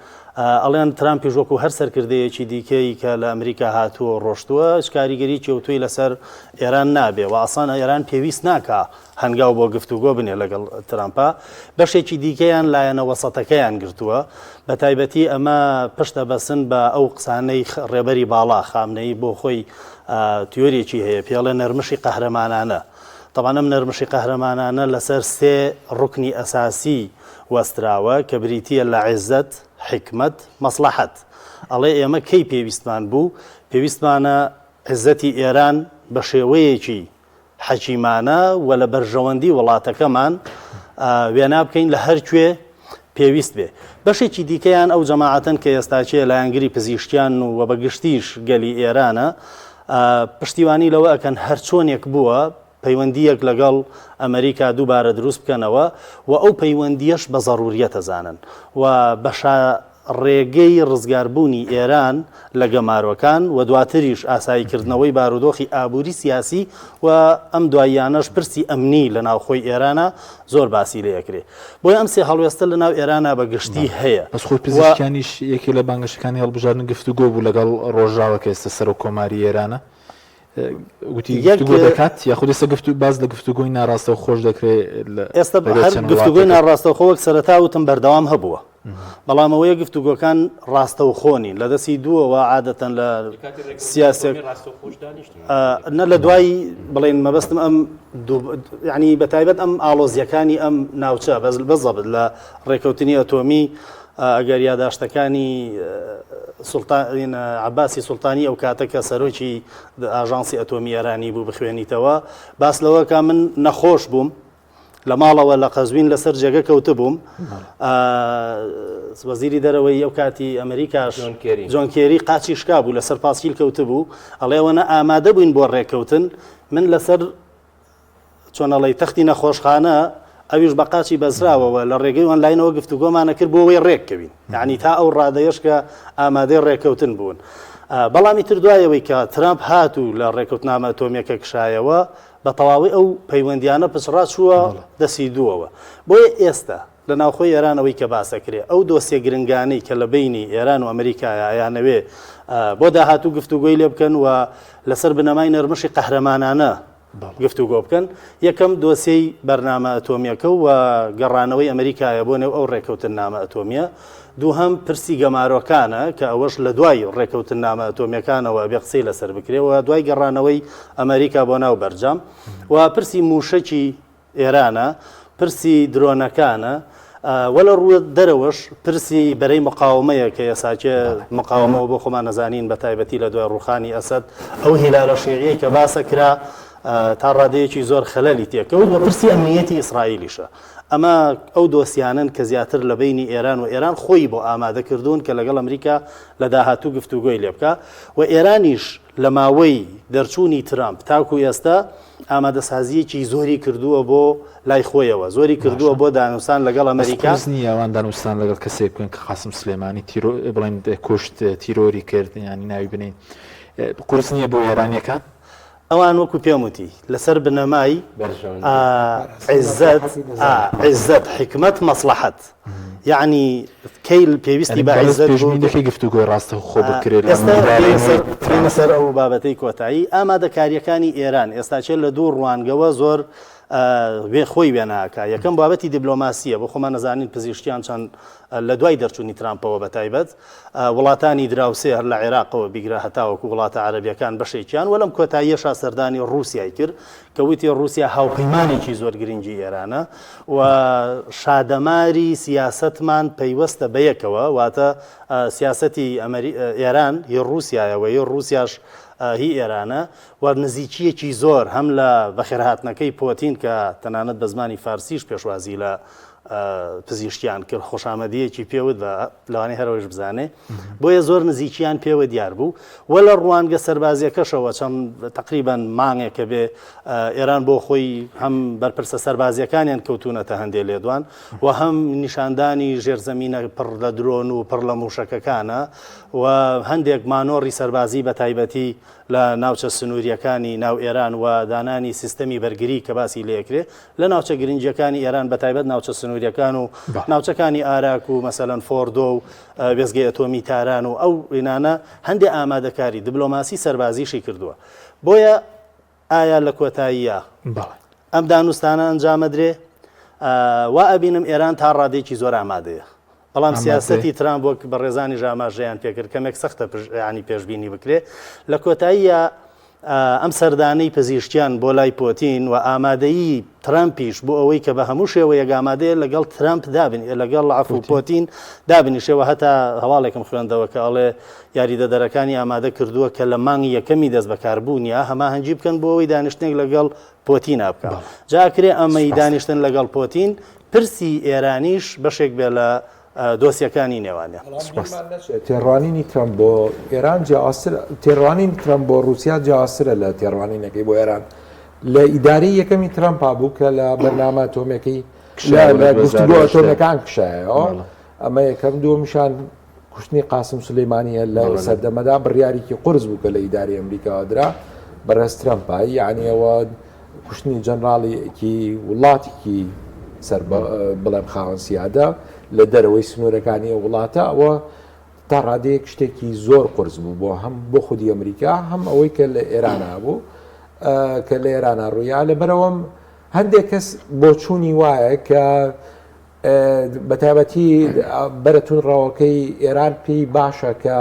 ئەڵێن ترامپیش وەکو هەر سەرکردەیەکی دیکەی کە لە ئەمریکا هاتووە و ڕۆشتووە هیچ کاریگەریی ئەوتۆی لەسەر ئێران نابێ و ئەسڵەن ئێران پێویست ناکا هەنگاو بۆ گفتوگۆ بنێ لەگەڵ ترامپا، بەشێکی دیکەیان لایەنە وەسەتەکەیان گرتووە، بەتایبەتی ئەمە پشت ئەبەسن بە ئەو قسانەی ڕێبەری باڵا خامنەیی بۆ خۆی تیۆریەکی هەیە پێڵێ نەرمشی قەهرەمانانە، تەبعەن ئەم نەرمشی قەهرەمانانە لەسەر سێ ڕوکنی ئەساسی وەستراوە کە بریتییە لە عیزەت، حیکمەت، مەسڵەحەت. ئەڵێ ئێمە کەی پێویستمان بوو؟ پێویستمانە عیزەتی ئێران بە شێوەیەکی حەکیمانە و لە بەرژەوەندی وڵاتەکەمان وێنا بکەین لە هەر کوێ پێویست بێ. بەشێکی دیکەیان ئەو جەماعەتەن کە ئێستاکێ لایەنگری پزیشکیان و بە گشتیش گەلی ئێرانە پشتیوانی لەوە ئەکەن هەر چۆنێک بووە پەیوەندییەک لەگەڵ ئەمریکا دووبارە دروست بکەنەوە و ئەو پەیوەندییەش بە زەرووریەت ئەزانن و بە شا ڕێگەی ڕزگاربوونی ئێران لە گەمارۆکان و دواتریش ئاساییکردنەوەی بارودۆخی ئابووری سیاسی و ئەم دواییانەش پرسی ئەمنی لە ناوخۆی ئێرانا زۆر باسی لێ ئەکرێ. بۆیە ئەم سێ هەڵوێستە لە ناو ئێرانا بە گشتی هەیە بەس خۆی و. پزیشکیانیش یەکێ لە بانگەشەکانی هەڵبژاردن گفتوگۆ بوو لەگەڵ ڕۆژاوا کە ئێستا سەرۆک کۆماری ئێرانە. وتی یەک گفتوگۆ دەکات یاخود ئێستا گفتو باس لە گفتوگۆی ناڕاستەوخۆش دەکرێت لە ئێستا لەگەڵ هەر چەند گفتوگۆی وڵاتێک. ناڕاستەوخۆ وەک سەرەتا وتم بەردەوام هەبووە بەڵام ئەوەیە گفتوگۆکان ڕاستەوخۆ نین لە دەستی دووەوە عادەتەن لە سیاسێک نە لە دوای بڵێن مەبەستم ئەم ینی بە تایبەت ئەم ئاڵۆزیەکانی ئەم ناوچە بەس بەزەبت لە ڕێکەوتنی ئەتۆمی ئەگەر یاداشتەکانی سوڵتان عەباسی سوڵتانی ئەو کاتە کە سەرۆکی ئاژانسی ئەتۆمی ئێرانی بوو بخوێنیتەوە باس لەوە کە من نەخۆش بووم لە ماڵەوە لە قەزوین لەسەر جێگە کەوتبووم وەزیری دەرەوەی ئەو کاتی ئەمریکاش جۆن کێری قاچی شکا بوو لەسەر پاسکیل کەوتبوو ئەڵێ ئەوەنە ئامادە بووین بۆ ڕێککەوتن من لەسەر چۆن ئەڵێی تەختی نەخۆشخانە ئەویش بە قاچی بەسراوەوە لە ڕێگەی ئۆنلاینەوە گفتوگۆمانە کرد بۆ ئەوەی ڕێککەوین یعنی تا ئەو ڕادەیەش کە ئامادەی ڕێککەوتن بوون بەڵام ئیتر دوایەوەی کە ترامپ هات و لە ڕێککەوتنامە ئەتۆمیەکە کشایەوە بە تەواوی ئەو پەیوەندیانە پچڕا چووە دەسی دووەوە بۆیە ئێستا لە ناوخۆی ئێران ئەوەی کە باس ئەکرێ ئەو دۆسیە گرنگانەی کە لە بەینی ئێران و ئەمریکایە ئەیانەوێ بۆ داهاتوو گفتوگۆی لێ بکەن و لەسەر بنەمای نەرمشی قەهرەمانانە گفتوگۆ بکەن، یەکەم دۆسیەی بەرنامە ئەتۆمییەکە و گەڕانەوەی ئەمریکایە بۆ نێو ئەو ڕێککەوتننامە ئەتۆمییە، دووهەم پرسی گەمارۆکانە کە ئەوەش لە دوای ڕێککەوتننامە ئەتۆمییەکانەوە ئەبێ قسەی لەسەر بکرێ و دوای گەڕانەوەی ئەمریکا بۆ ناو بەرجام و پرسی مووشەکی ئێرانە، پرسی درۆنەکانە و لە ڕووە دەرەوەش پرسی بەرەی مقاومەیە کە ئێساکێ مقاومەوە بۆ خۆمان نەزانین بە تایبەتی لە دوای ڕوخانی ئەسەد ئەو هیلالە شیعیەی کە باسە کرا تا ڕادەیەکی زۆر خەلەلی تێکەوت و پرسی ئەمنیەتی ئیسرائیلیشە. ئەمە ئەو دۆسیانەن کە زیاتر لە بەینی ئێران و ئێران خۆی بۆ ئامادە کردوون کە لەگەڵ ئەمریکا لە داهاتوو گفتوگۆی لێ بکا و ئێرانیش لە ماوەی دەرچوونی ترامپ تاکوو ئێستا ئامادەسازییەکی زۆری کردووە بۆ لای خۆیەوە، زۆری کردووە بۆ دانوستان لەگەڵ بەس ئەمریکا. قورس نییە ئەوان دانوستان لەگەڵ کەسێک بکەن کە قاسم سلێمانی تیرۆ بڵێن کوشت، تیرۆری کرد یانی ناوی بنێین قورس نییە بۆ ئێرانییەکان؟ ئەوان وەکو پێم وتی لەسەر بنەمای عیزەت، عیزەت، حیکمەت، مەسڵەحەت. یەعنی کەی پێویستی بە عیزەت بوو. پێشبینی دەکەی گفتوگۆی ڕاستەوخۆ بکرێت لە ئێستا ئیدارەی نوێی بێینە سەر ئەو بابەتەی کۆتایی، ئامادەکارییەکانی ئێران ئێستا چێ لە دوو ڕوانگەوە زۆر خۆی وێنا ئەکا. یەکەم بابەتی دیبلۆماسییە، بۆ خۆمان ئەزانین پزیشکیان چەند لە دوای دەرچوونی ترامپەوە بە تایبەت وڵاتانی دراوسێ هەر لە عێراقەوە بیگرە هەتاوەکو وڵاتە عەرەبیەکان بەشێکیان و لەم کۆتاییەشا سەردانی ڕووسیای کرد کە وتی ڕووسیا هاوپەیمانێکی زۆر گرنگی ئێرانە و شادەماری سیاسەتمان پەیوەستە بەیەکەوە واتە سیاسەتی ئێران هی ڕووسیایە و هی ڕووسیاش هی ئێرانە و نزیکییەکی زۆر هەم لە بەخێرهاتنەکەی پۆتین کە تەنانەت بە زمانی فارسیش پێشوازی لە پزیشکیان کرد خۆشامەدییەکی پێوت بە لەوانەیە هەر ئەویش بزانێ بۆیە زۆر نزیکیان پێوە دیار بوو و لە ڕوانگە سەربازیەکەشەوە چەند تقریبان مانگێکە بێ ئێران بۆ خۆی هەم بەرپرسە سەربازیەکانیان کەوتونەتە هەندێ لێدوان و هەم نیشاندانی ژێرزەمینە پڕ لە درۆن و پڕ لە موشەکەکانە و هەندێک مانۆڕی سەربازی بە تایبەتی لە ناوچە سنووریەکانی ناو ئێران و دانانی سیستەمی بەرگری کە باسی لێکرێ لە ناوچە گرنگیەکانی ئێران بە تایبەت ناوچە سنووریەکان و ناوچەکانی ئاراک و مەسەلەن فۆردۆ و وێستگەی ئەتۆمی تاران و ئەو وینانە هەندێ ئامادەکاری دبلۆماسی سەربازیشی کردووە. بۆیە ئایا لە کۆتاییە ئەم دانوستانە ئەنجامەدرێ؟ وا ئەبینم ئێران تا ڕادەیەکی زۆر ئامادەیە. بەڵام سیاسەتی ترامپ وەک بەڕێزانیش ئاماژەیان پێکرد کەمێک سەختە ینی پێشبینی بکرێ. لە کۆتاییە ئەم سەردانەی پزیشکیان بۆ لای پۆتین و ئامادەیی ترەمپیش بۆ ئەوەی کە بە هەموو شێوەیەک ئامادەیە لەگەڵ ترەمپ دابن لەگەڵ عەفو پۆتین دابنیشێ و هەتا هەواڵێکم خوێندەوە کە ئەڵێ یاریدەدەرەکانی ئامادە کردووە کە لە مانگی یەکەمی دەستبەکاربوونیا هەماهەنگی بکەن بۆ ئەوەی دانیشتنێک لەگەڵ پۆتینا بکا. جا ئەکرێ ئەمەی دانیشتن لەگەڵ پۆتین پرسی ئێرانیش بەشێک بێ لە دۆسیەکانی نێوانیان. بەڵام بیرمان نەچێت تێڕوانینی ترەمپ بۆ ئێران جیاوازترە، تێڕوانینی ترەمپ بۆ ڕووسیا جیاوازترە لە تێڕوانینەکەی بۆ ئێران. لە ئیدارەی یەکەمی ترەمپا بوو کە لە بەرنامە ئەتۆمیەکەی لە گفتوگۆ ئەتۆمیەکان کشایەوە. ئەمە یەکەم، دووەمیشان کوشتنی قاسم سولەیمانیە لە سەردەمەدا بڕیارێکی قورس بوو کە لە ئیدارەی ئەمریکاوە درا بەڕێز ترەمپا، یعنی ئەوە کوشتنی جەنراڵێکی وڵاتێکی سەر بڵێم خاوەن سیادە لە دەرەوەی سنوورەکانی ئەو وڵاتە، ئەوە تا ڕادەیەک شتێکی زۆر قورس بوو بۆ هەم بۆ خودی ئەمریکا هەم ئەوەی کە لە ئێرانە بوو کە لە ئێرانە ڕوویا. لەبەرەوەم هەندێک کەس بۆچوونی وایە کە بەتایبەتی بەرە توندڕەوەکەی ئێران پێی باشە کە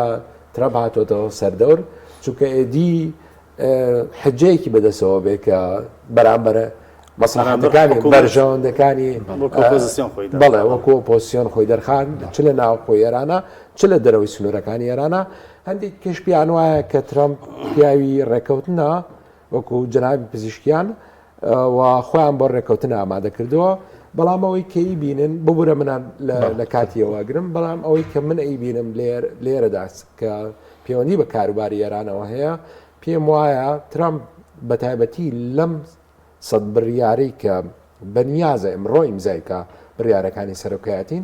ترەمپ هاتۆتەوە سەردەور، چونکە ئێدی حجەیەکی بەدەستەوە بێ کە بەرامبەر مەسڵەحەتەکانی بەرژەوەندەکانی بەڵێ وەکو ئۆپۆزیسیۆن خۆی دەرخان چ لە ناوخۆی ئێرانە چ لە دەرەوەی سنوورەکانی ئێرانە. هەندێک کەش پێیان وایە کە ترەمپ پیاوی ڕێککەوتنە وەکو جەنابی پزیشکیان و خۆیان بۆ ڕێککەوتن ئامادە کردووە، بەڵام ئەوەی کە ئیبینن ببورە منان لە کاتیەوە گرم، بەڵام ئەوەی کە من ئەیبینم لێرەدا کە پەیوەندی بە کاروباری ئێرانەوە هەیە، پێم وایە ترەمپ بە تایبەتی لەم سەد بڕیارەی کە بەنیازە ئمڕۆ ئیمزای بکا بڕیارەکانی سەرۆکایەتین،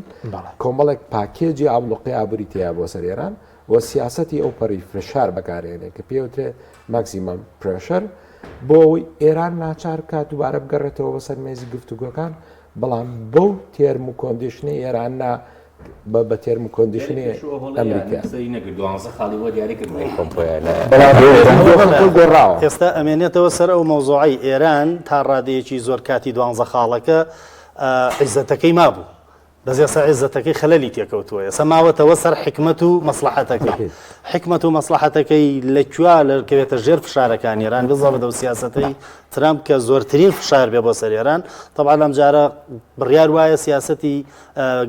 کۆمەڵێک پاکێجی ئابڵوقەی ئابووری تێیا بۆ سەر ئێران و سیاسەتی ئەو پەڕی فشار بەکارهێنێ کە پێوترێ maximum pressure بۆ ئەوەی ئێران ناچار بکات دووبارە بگەڕێتەوە بەسەر مێزی گفتوگۆکان، بەڵام بەو term و condition ی ئێران نا بە term و condition ی ئەمریکا. گۆڕاوە. ئێستا ئەمێنێتەوە سەر ئەو مەوزوعەی ئێران تا ڕادەیەکی زۆر کاتی دوانزە خاڵەکە عیزەتەکەی مابوو، بەس ئێستا عیزەتەکەی خەلەلی تێکەوتووە، ئێستا ماوەتەوە سەر حیکمەت و مەسڵەحەتەکەی. حیکمەت و مەسڵەحەتەکەی لە کوێ کەوێتە ژێر فشارەکانی ئێران، بزەبت ئەو سیاسەتەی ترەمپ کە زۆرترین فشار بێ بۆ سەر ئێران. تەبعەن ئەمجارە بڕیار وایە سیاسەتی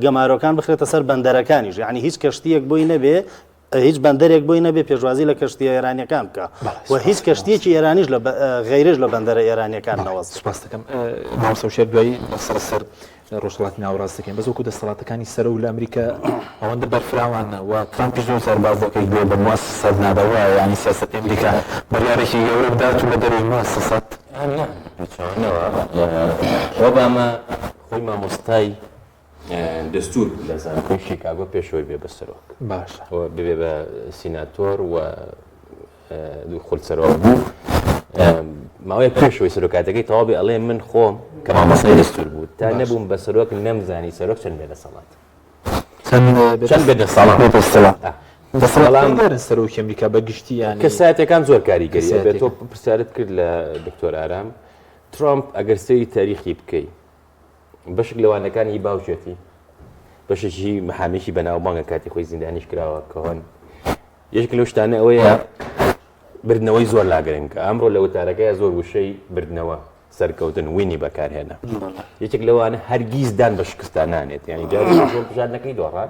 گەمارۆکان بخرێتە سەر بەندەرەکانیش، یعنی هیچ کەشتییەک بۆی نەبێ، هیچ بەندەرێک بۆی نەبێ پێشوازی لە کەشتییە ئێرانییەکان بکا و هیچ کەشتییەکی ئێرانیش لە غەیرش لە بەندەرە ئێرانییەکان نەوەستێ. سوپاس دەکەم مامۆستا وشیار. دوایی قسە لەسەر ڕۆژهەڵاتی ناوەڕاست دەکەین، بەس وەکو دەسەڵاتەکانی سەرەو لە ئەمریکا ئەوەندە بەرفراوانە و ترامپیش زۆر جار باس دەکەی گوێ بە موئەسەسات نادا، وایە یانی سیاسەتی ئەمریکا بڕیارێکی گەورە بدات و لە دەرەوەی موئەسەسات؟ نا پێچەوانەوە، ئۆباما خۆی مامۆستای دەستور بوو لە زانکۆی شیکاگۆ پێشەوەی بێ بە سەرۆک باشە ببێ بە سیناتۆر و دوو خول سەرۆک بوو ماوەیە پێشەوەی سەرۆکاتەکەی تەواو بێ ئەڵێ من خۆم کە مامۆستای دەستور بوو تا نەبووم بە سەرۆک نەمزانی سەرۆک چەند بێ دەسەڵات چەند بێ دەسەڵات دەسەڵات سەرۆکی ئەمریکا بە گشتی یان کەسایەتەکان زۆر کاریگەری بێت. تۆ پرسیارت کرد لە دکتۆر ئارام، ترامپ ئەگەر سەیری تاریخی بکەی بەشێک لە وانەکان هی باوکێتی، بەشێکی محامێکی بەناوبانگە کاتی خۆی زیندانیش کراوە کۆهن. یەکێک لەو شتانە ئەوەیە بردنەوەی زۆر لا گرنگە. ئەمڕۆ لە وتارەکەی زۆر وشەی بردنەوە، سەرکەوتن، win ی بەکارهێنا. یەکێک لەوانە هەرگیز دان بە شکستا نانێت، یعنی جارێک هەڵبژاردنەکەی دۆڕان،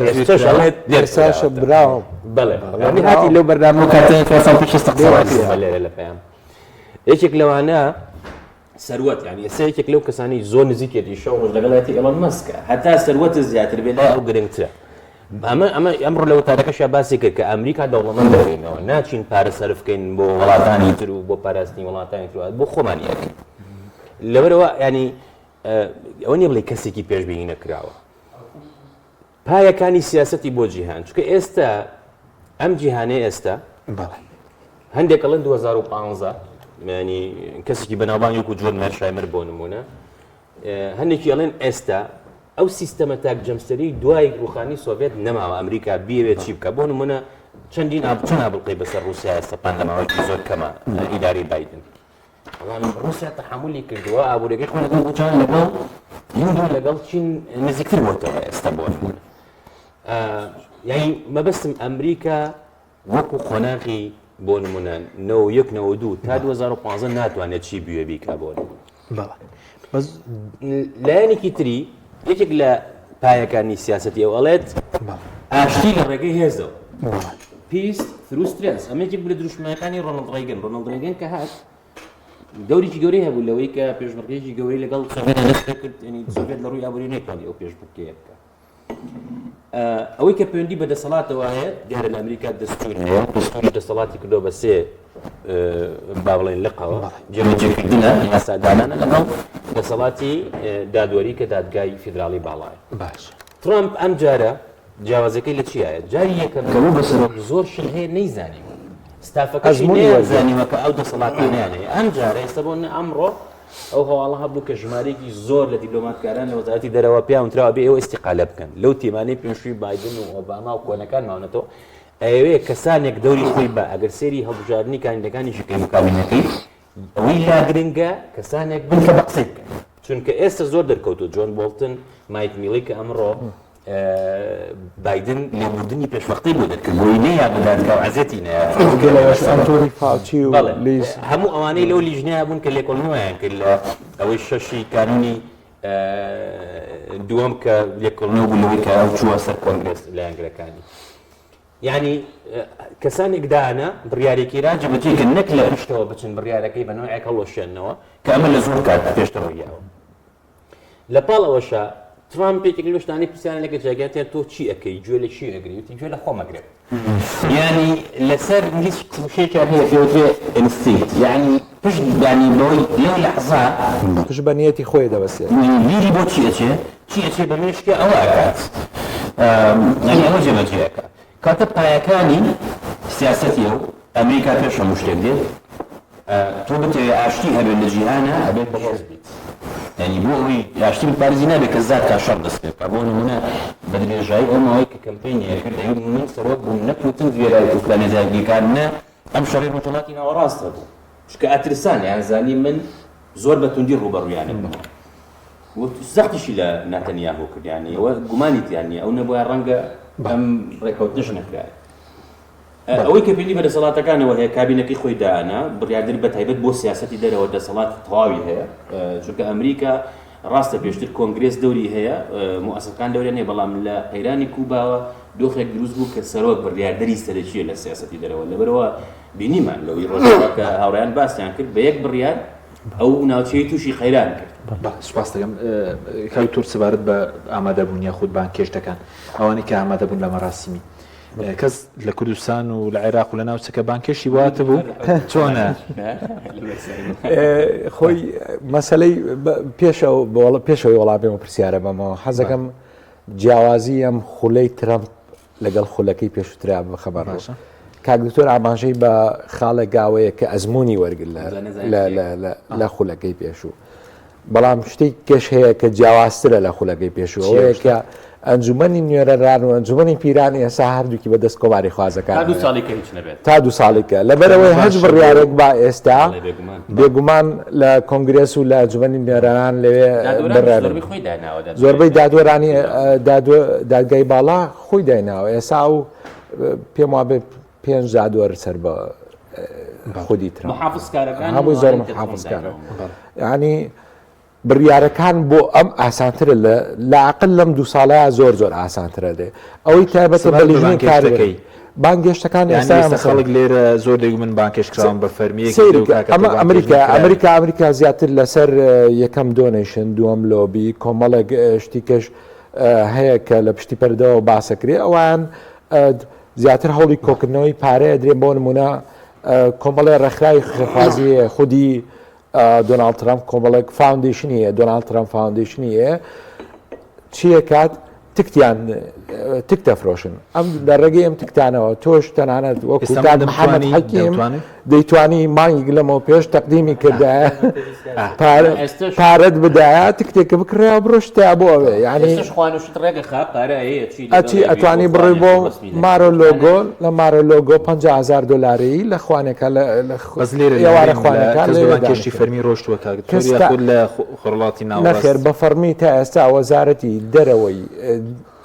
ئێستاش ئەڵێت ئێستاش براوم. بەڵێ هاتی لەو بەرنامە کاتە چوار ساڵ پێش ئێستا قسە لێرە لە پەیام. یەکێک لەوانە سەروەت، یانی ئێستا یەکێک لەو کەسانەی زۆر نزیکێتی شەو ڕۆژ لەگەڵیەتی ئێڵۆن مەسکە، هەتا سەروەتت زیاتر بێت لای ئەو گرنگترە. ئەمە ئەمە ئەمڕۆ لە وتارەکەشیا باسی کرد کە ئەمریکا دەوڵەمەند دەبینەوە، ناچین پارە سەرف بکەین بۆ وڵاتانی تر و بۆ پاراستنی وڵاتانی تر، بۆ خۆمان یەکەین. لەبەرئەوە یانی ئەوە نییە بڵێ کەسێکی پێشبینی نەکراوە. پایەکانی سیاسەتی بۆ جیهان، چونکە ئێستا ئەم جیهانەی ئێستا هەندێک ئەڵێن 2015 ینی کەسێکی بەناوبانگ وەکو جۆن مێرشایمەر بۆ نمونە هەندێکی ئەڵێن ئێستا ئەو سیستەمە تاک جەمسەری دوای ڕوخانی سۆڤێت نەماوە، ئەمریکا بیەوێت چی بکە بۆ نمونە چەندین ئاب چەند ئابڵقەی بەسەر ڕووسیا سەپان لە ماوەیەکی زۆر کەمە ئیداری بایدن، بەڵام ڕووسیا تەحەمولی کردووە، ئابووریەکەی خۆی لەگەڵ جیهان لەگەڵ هیند و لەگەڵ چین نزیکتر بۆتەوە ئێستا بۆ نمونە. یعنی مەبەستم ئەمریکا وەکو قۆناغی بۆ نمونە 91 92 تا 2015 ناتوانێت چی بوێ بیکا بۆ نمونە. بەڵێ بەس لایەنێکی تری یەکێک لە پایەکانی سیاسەتی ئەو ئەڵێت ئاشتی لە ڕێگەی هێزەوە، peace through strength. ئەمە یەکێک بوو لە دروشمەکانی ڕۆنڵد ڕیگن. ڕۆنڵد ڕیگن کە هات دەورێکی گەورەی هەبوو لەوەی کە پێشبڕکێکی گەورەی لەگەڵ سۆڤێت دەست پێ کرد، یعنی سۆڤێت لە ڕووی ئابووری نەیتوانی ئەو پێشبڕکێیە بکات. ئەوەی کە پەیوەندی بە دەسەڵاتەوە هەیە دیارە لە ئەمریکا دەستور هەیە دەستوری دەسەڵاتی کردەوە بە سێ با بڵێن لقەوە جێبەجێکردنە یاسادانانە لەگەڵ دەسەڵاتی دادوەری کە دادگای فیدراڵی باڵایە باش ترامپ ئەم جارە جیاوازەکەی لە چیایە جاری یەکەم کە بوو بە سەرۆک زۆر شت هەیە نەیزانیوە ستافەکەشی نەیانزانیوە کە ئەو دەسەڵاتانیان هەیە ئەم جارە ئێستا بۆ ئەمڕۆ ئەو هەواڵە هەبوو کە ژمارەیەکی زۆر لە دیبلۆماتکاران لە وەزارەتی دەرەوە پێیان وتراوە بێ ئێوە ئیستیقالە بکەن لەو تیمانەی پێشووی بایدن و ئۆباما و کۆنەکان ماونەتەوە ئەیەوێ کەسانێک دەوری خۆی بە ئەگەر سێری هەڵبژاردنی کاندیدەکانیشی کەین و کابینەکەی ئەوەی لا گرنگە کەسانێک بن کە بە قسەی بکەن چونکە ئێستا زۆر دەرکەوتو جۆن بۆڵتن مایک میلی کە ئەمڕۆ بایدن لێبوردنی پێشوەختەی بۆ دەرکرد بۆی نەیا بە دادگا و عەزێتی نەیا. جگە لەوەش ئەنتۆنی فاوچی و بەڵێ لیز. هەموو ئەوانەی لەو لیژنەیە بوون کە لێکۆڵینەوەیان کرد لە ئەوەی شەشی کانوونی دووەم کە لێکۆڵینەوە بوو لەوەی کە ئەو چووە سەر کۆنگرێس لایەنگرەکانی یعنی کەسانێک دانا بڕیارێکی را جێبەجێ کە نەک لە پشتەوە بچن بڕیارەکەی بە نەوعێک هەڵوەشێنەوە کە ئەمە لە زۆر کات پێشتر ڕوویاوە. لە پاڵ ئەوەشا ترامپ یەکێک لەو شتانەی پرسیاران لەگە جاگیان تێن تۆ چی ئەکەی گوێ لە چی ئەگری وتی گوێ لە خۆم ئەگرم یانی لەسەر ئینگلیز وشەیەکیان هەیە پێ وترێ instinct یانی پشت یانی بەوەی لەو لەحزە پشت بە نیەتی خۆی دەبەستێت. بیری بۆ چی ئەچێ چی ئەچێ بە مێشکیا ئەوە ئەکات یانی ئەوە جێبەجێ ئەکات کەواتە پایەکانی سیاسەتی ئەو ئەمریکا پێش هەموو شتێک دێت تۆ بتەوێ ئاشتی هەبێت لە جیهانا ئەبێت بەهێز بیت یانی بۆ ئەوەی ئاشتی بپارێزی نابێت کەس زات کا شەڕ دەست پێ بکا بۆ نمونە بە درێژایی ئەو ماوەی کە کەمپەینی ئەکرد ئەیوت من سەرۆک بووم نە پوتن گوێرای ئۆکرانیا داگیرکار نە ئەم شەڕی ڕۆژهەڵاتی ناوەڕاست هەبوو چونکە ئەترسان یان زانی من زۆر بە توندی ڕووبەڕوویانە بووم و زەختیشی لە ناتەنیاهۆ کرد یانی ئەوە گومانی تیا نییە ئەو نەبوایە ڕەنگە ئەم ڕێکەوتنش نەکرایە ئەوەی کە پەیوەندی بە دەسەڵاتەکانەوە هەیە، کابینەکەی خۆی دانا، بڕیاردەر بە تایبەت بۆ سیاسەتی دەرەوە دەسەڵاتی تەواوی هەیە، چونکە ئەمریکا ڕاستە پێشتر کۆنگرێس دەوری هەیە، موئەسەسەکان دەوریان هەیە، بەڵام لە قەیرانی کوباوە دۆخێک دروست بوو کە سەرۆک بڕیاردەری سەرەکییە لە سیاسەتی دەرەوە، لەبەرئەوە بینیمان لەوەی ڕۆژئاوا کە هاوڕێیان باسیان کرد بە یەک بڕیار ئەو ناوچەی تووشی قەیران کرد. بەڵێ سوپاست دەکەم کاک دکتۆر سەبارەت بە ئامادەبوون یاخود بانگهێشتەکان ئەوانەی کە ئامادەبوون لە مەراسیمی کەس لە کوردستان و لە عێراق و لە ناوچەکە بانکێشی وات بوو چۆنە خۆی مەسلەی پێشەوە بۆڵە پێشەوەی وەڵام پێمە پرسیارە بەمەوە حەزەکەم جیاوازی ئەم خولەی ترەمپ لەگەڵ خولەکەی پێشوترا بخەمە ڕوو کاک دکتۆر ئاماژەی بە خاڵێک گاوەیە کە ئەزمموی وەرگر لە خولەکەی پێشوو بەڵام شتێک کەش هەیە کە جیاوازترە لە خولەکەی پێشوو ئەوەیە کە ئەنجومەنی نوێنەران و ئەنجومەنی پیران ئێستا هەردووکی بە دەست کۆماری خوازەکان تا دوو ساڵی کە هیچ نەبێت تا دوو ساڵی کە لەبەرئەوەی هەچ بڕیارێک با ئێستا بێگومان لە کۆنگرێس و لە ئەنجومەنی نوێنەران لەوێ دادوەران زۆربەی خۆی داناوە زۆربەی دادوەرانی دادگای باڵا خۆی دایناوە ئێستا و پێم وابێ پێنج دادوەر سەر بە خودی ترامپ محافزکارەکان هەمووی زۆر محافزکارە یعنی بڕیارەکان بۆ ئەم ئاسانترە لە لاقل لەم دوو ساڵەیە زۆر زۆر ئاسانترە دێ ئەوەی تایبەتە بە لیژنەی کارەکەی بانگێشتەکان ئێستا خەڵک لێرە زۆر دەگو من بانکێش کراوم بە فەرمی ئەمە ئەمریکا ئەمریکا ئەمریکا زیاتر لەسەر یەکەم donation دووەم لۆبی کۆمەڵێک شتی کەش هەیە کە لە پشتی پەردەوە باسەکرێ ئەوان زیاتر هەوڵی کۆکردنەوەی پارە ئەدرێن بۆ نمونە کۆمەڵێ ڕێکخراوی خێرخوازی هەیە خودی دۆناڵد ترامپ کۆمەڵێک foundation ی هەیە دۆناڵد ترامپ foundation ی هەیە چیە کات تکتیان تک دەفرۆشن ئەم لە ڕێگەی ئەم تکتانەوە تۆش تەنانەت وەکو کاک محەممەد حەکیم دەیتوانی مانگێک لەمەوە پێش تەقدیمی کردایە پارەت بدایە تکتێکە بکڕێ بڕۆشتە بۆ ئەوێ یعنی ئەچی ئەتوانی بڕۆی بۆ مارۆ لۆگۆ لە مارۆ لۆگۆ 500 دلاری لە خوانێکە لە ئێوارە خوانەکە کێشتی فەرمی ڕۆشتووە کاک لە خۆڕڵاتی ناو نەخێر بە فەرمی تا ئێستا وەزارەتی دەرەوەی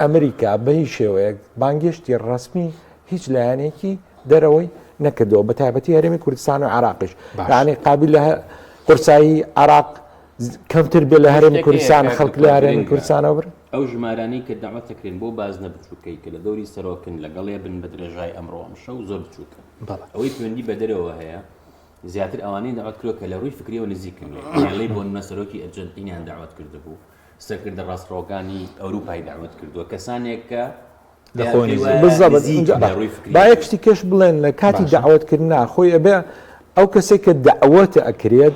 ئەمریکا بە هیچ شێوەیەک بانگێشتی ڕەسمی هیچ لایەنێکی دەرەوەی نەکردەوە بە تایبەتی هەرێمی کوردستان و عراقیش یعنی قابل لە قورسایی عراق کەمتر بێ لە هەرێمی کوردستان خەڵک لە هەرێمی کوردستانەوە بر ئەو ژمارانەی کە دەعوەت دەکرێن بۆ بازنە بچووکەی کە لە دەوری سەرۆکن لەگەڵێ بن بە درێژای ئەمڕۆ ئەمشەو زۆر بچووکن ئەوەی پەیوەندی بە دەرەوە هەیە زیاتر ئەوانەی دەعوەت کردووە کە لە ڕووی فکریەوە نزیکن لێ لێی بۆ نمونە سەرۆکی ئەرجەنتینیان دەعوەت کردبوو. سەرکردە ڕاستڕەوەکانی ئەوروپای دەعوەت کردووە، کەسانێک کە لە خۆی پێیان وایە بالضبط نزیکن ئینجا لە ڕووی با فکریەوە. یەک شتی کەش بڵێن لە کاتی باشە. دەعوەتکردنا خۆی ئەبێ ئەو کەسێک کە دەعوەت ئەکرێت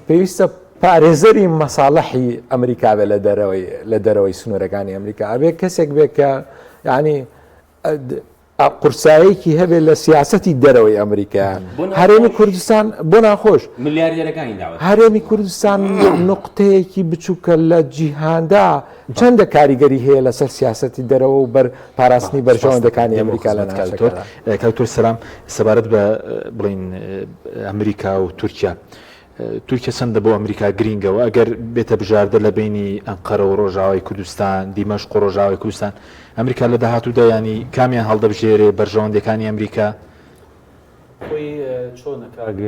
پێویستە پارێزەری مەساڵحی ئەمریکا بێ لە دەرەوەی لە دەرەوەی سنوورەکانی ئەمریکا ئەبێ کەسێک بێ کە یعنی قورسایەکی هەبێت لە سیاسەتی دەرەوەی ئەمریکا هەرێمی کوردستان بۆ ناخۆش ملیاردێرەکانی داوە هەرێمی کوردستان نقطەیەکی بچووکە لە جیهاندا چەندە کاریگەری هەیە لەسەر سیاسەتی دەرەوە و بەر پاراستنی بەرژەوەندەکانی ئەمریکا لە ناوچەکەدا. کاکتۆر سەلام سەبارەت بە بڵین ئەمریکا و تورکیا تورکیا چەندە بۆ ئەمریکا گرینگە و ئەگەر بێتە بژاردە لە بەینی ئەنقەرە و ڕۆژاوای کوردستان، دیمەشق و ڕۆژاوای کوردستان، ئەمریکا لە داهاتوودا یانی کامیان هەڵدەبژێرێ، بەرژەوەندیەکانی ئەمریکا؟ خۆی چۆنە کاک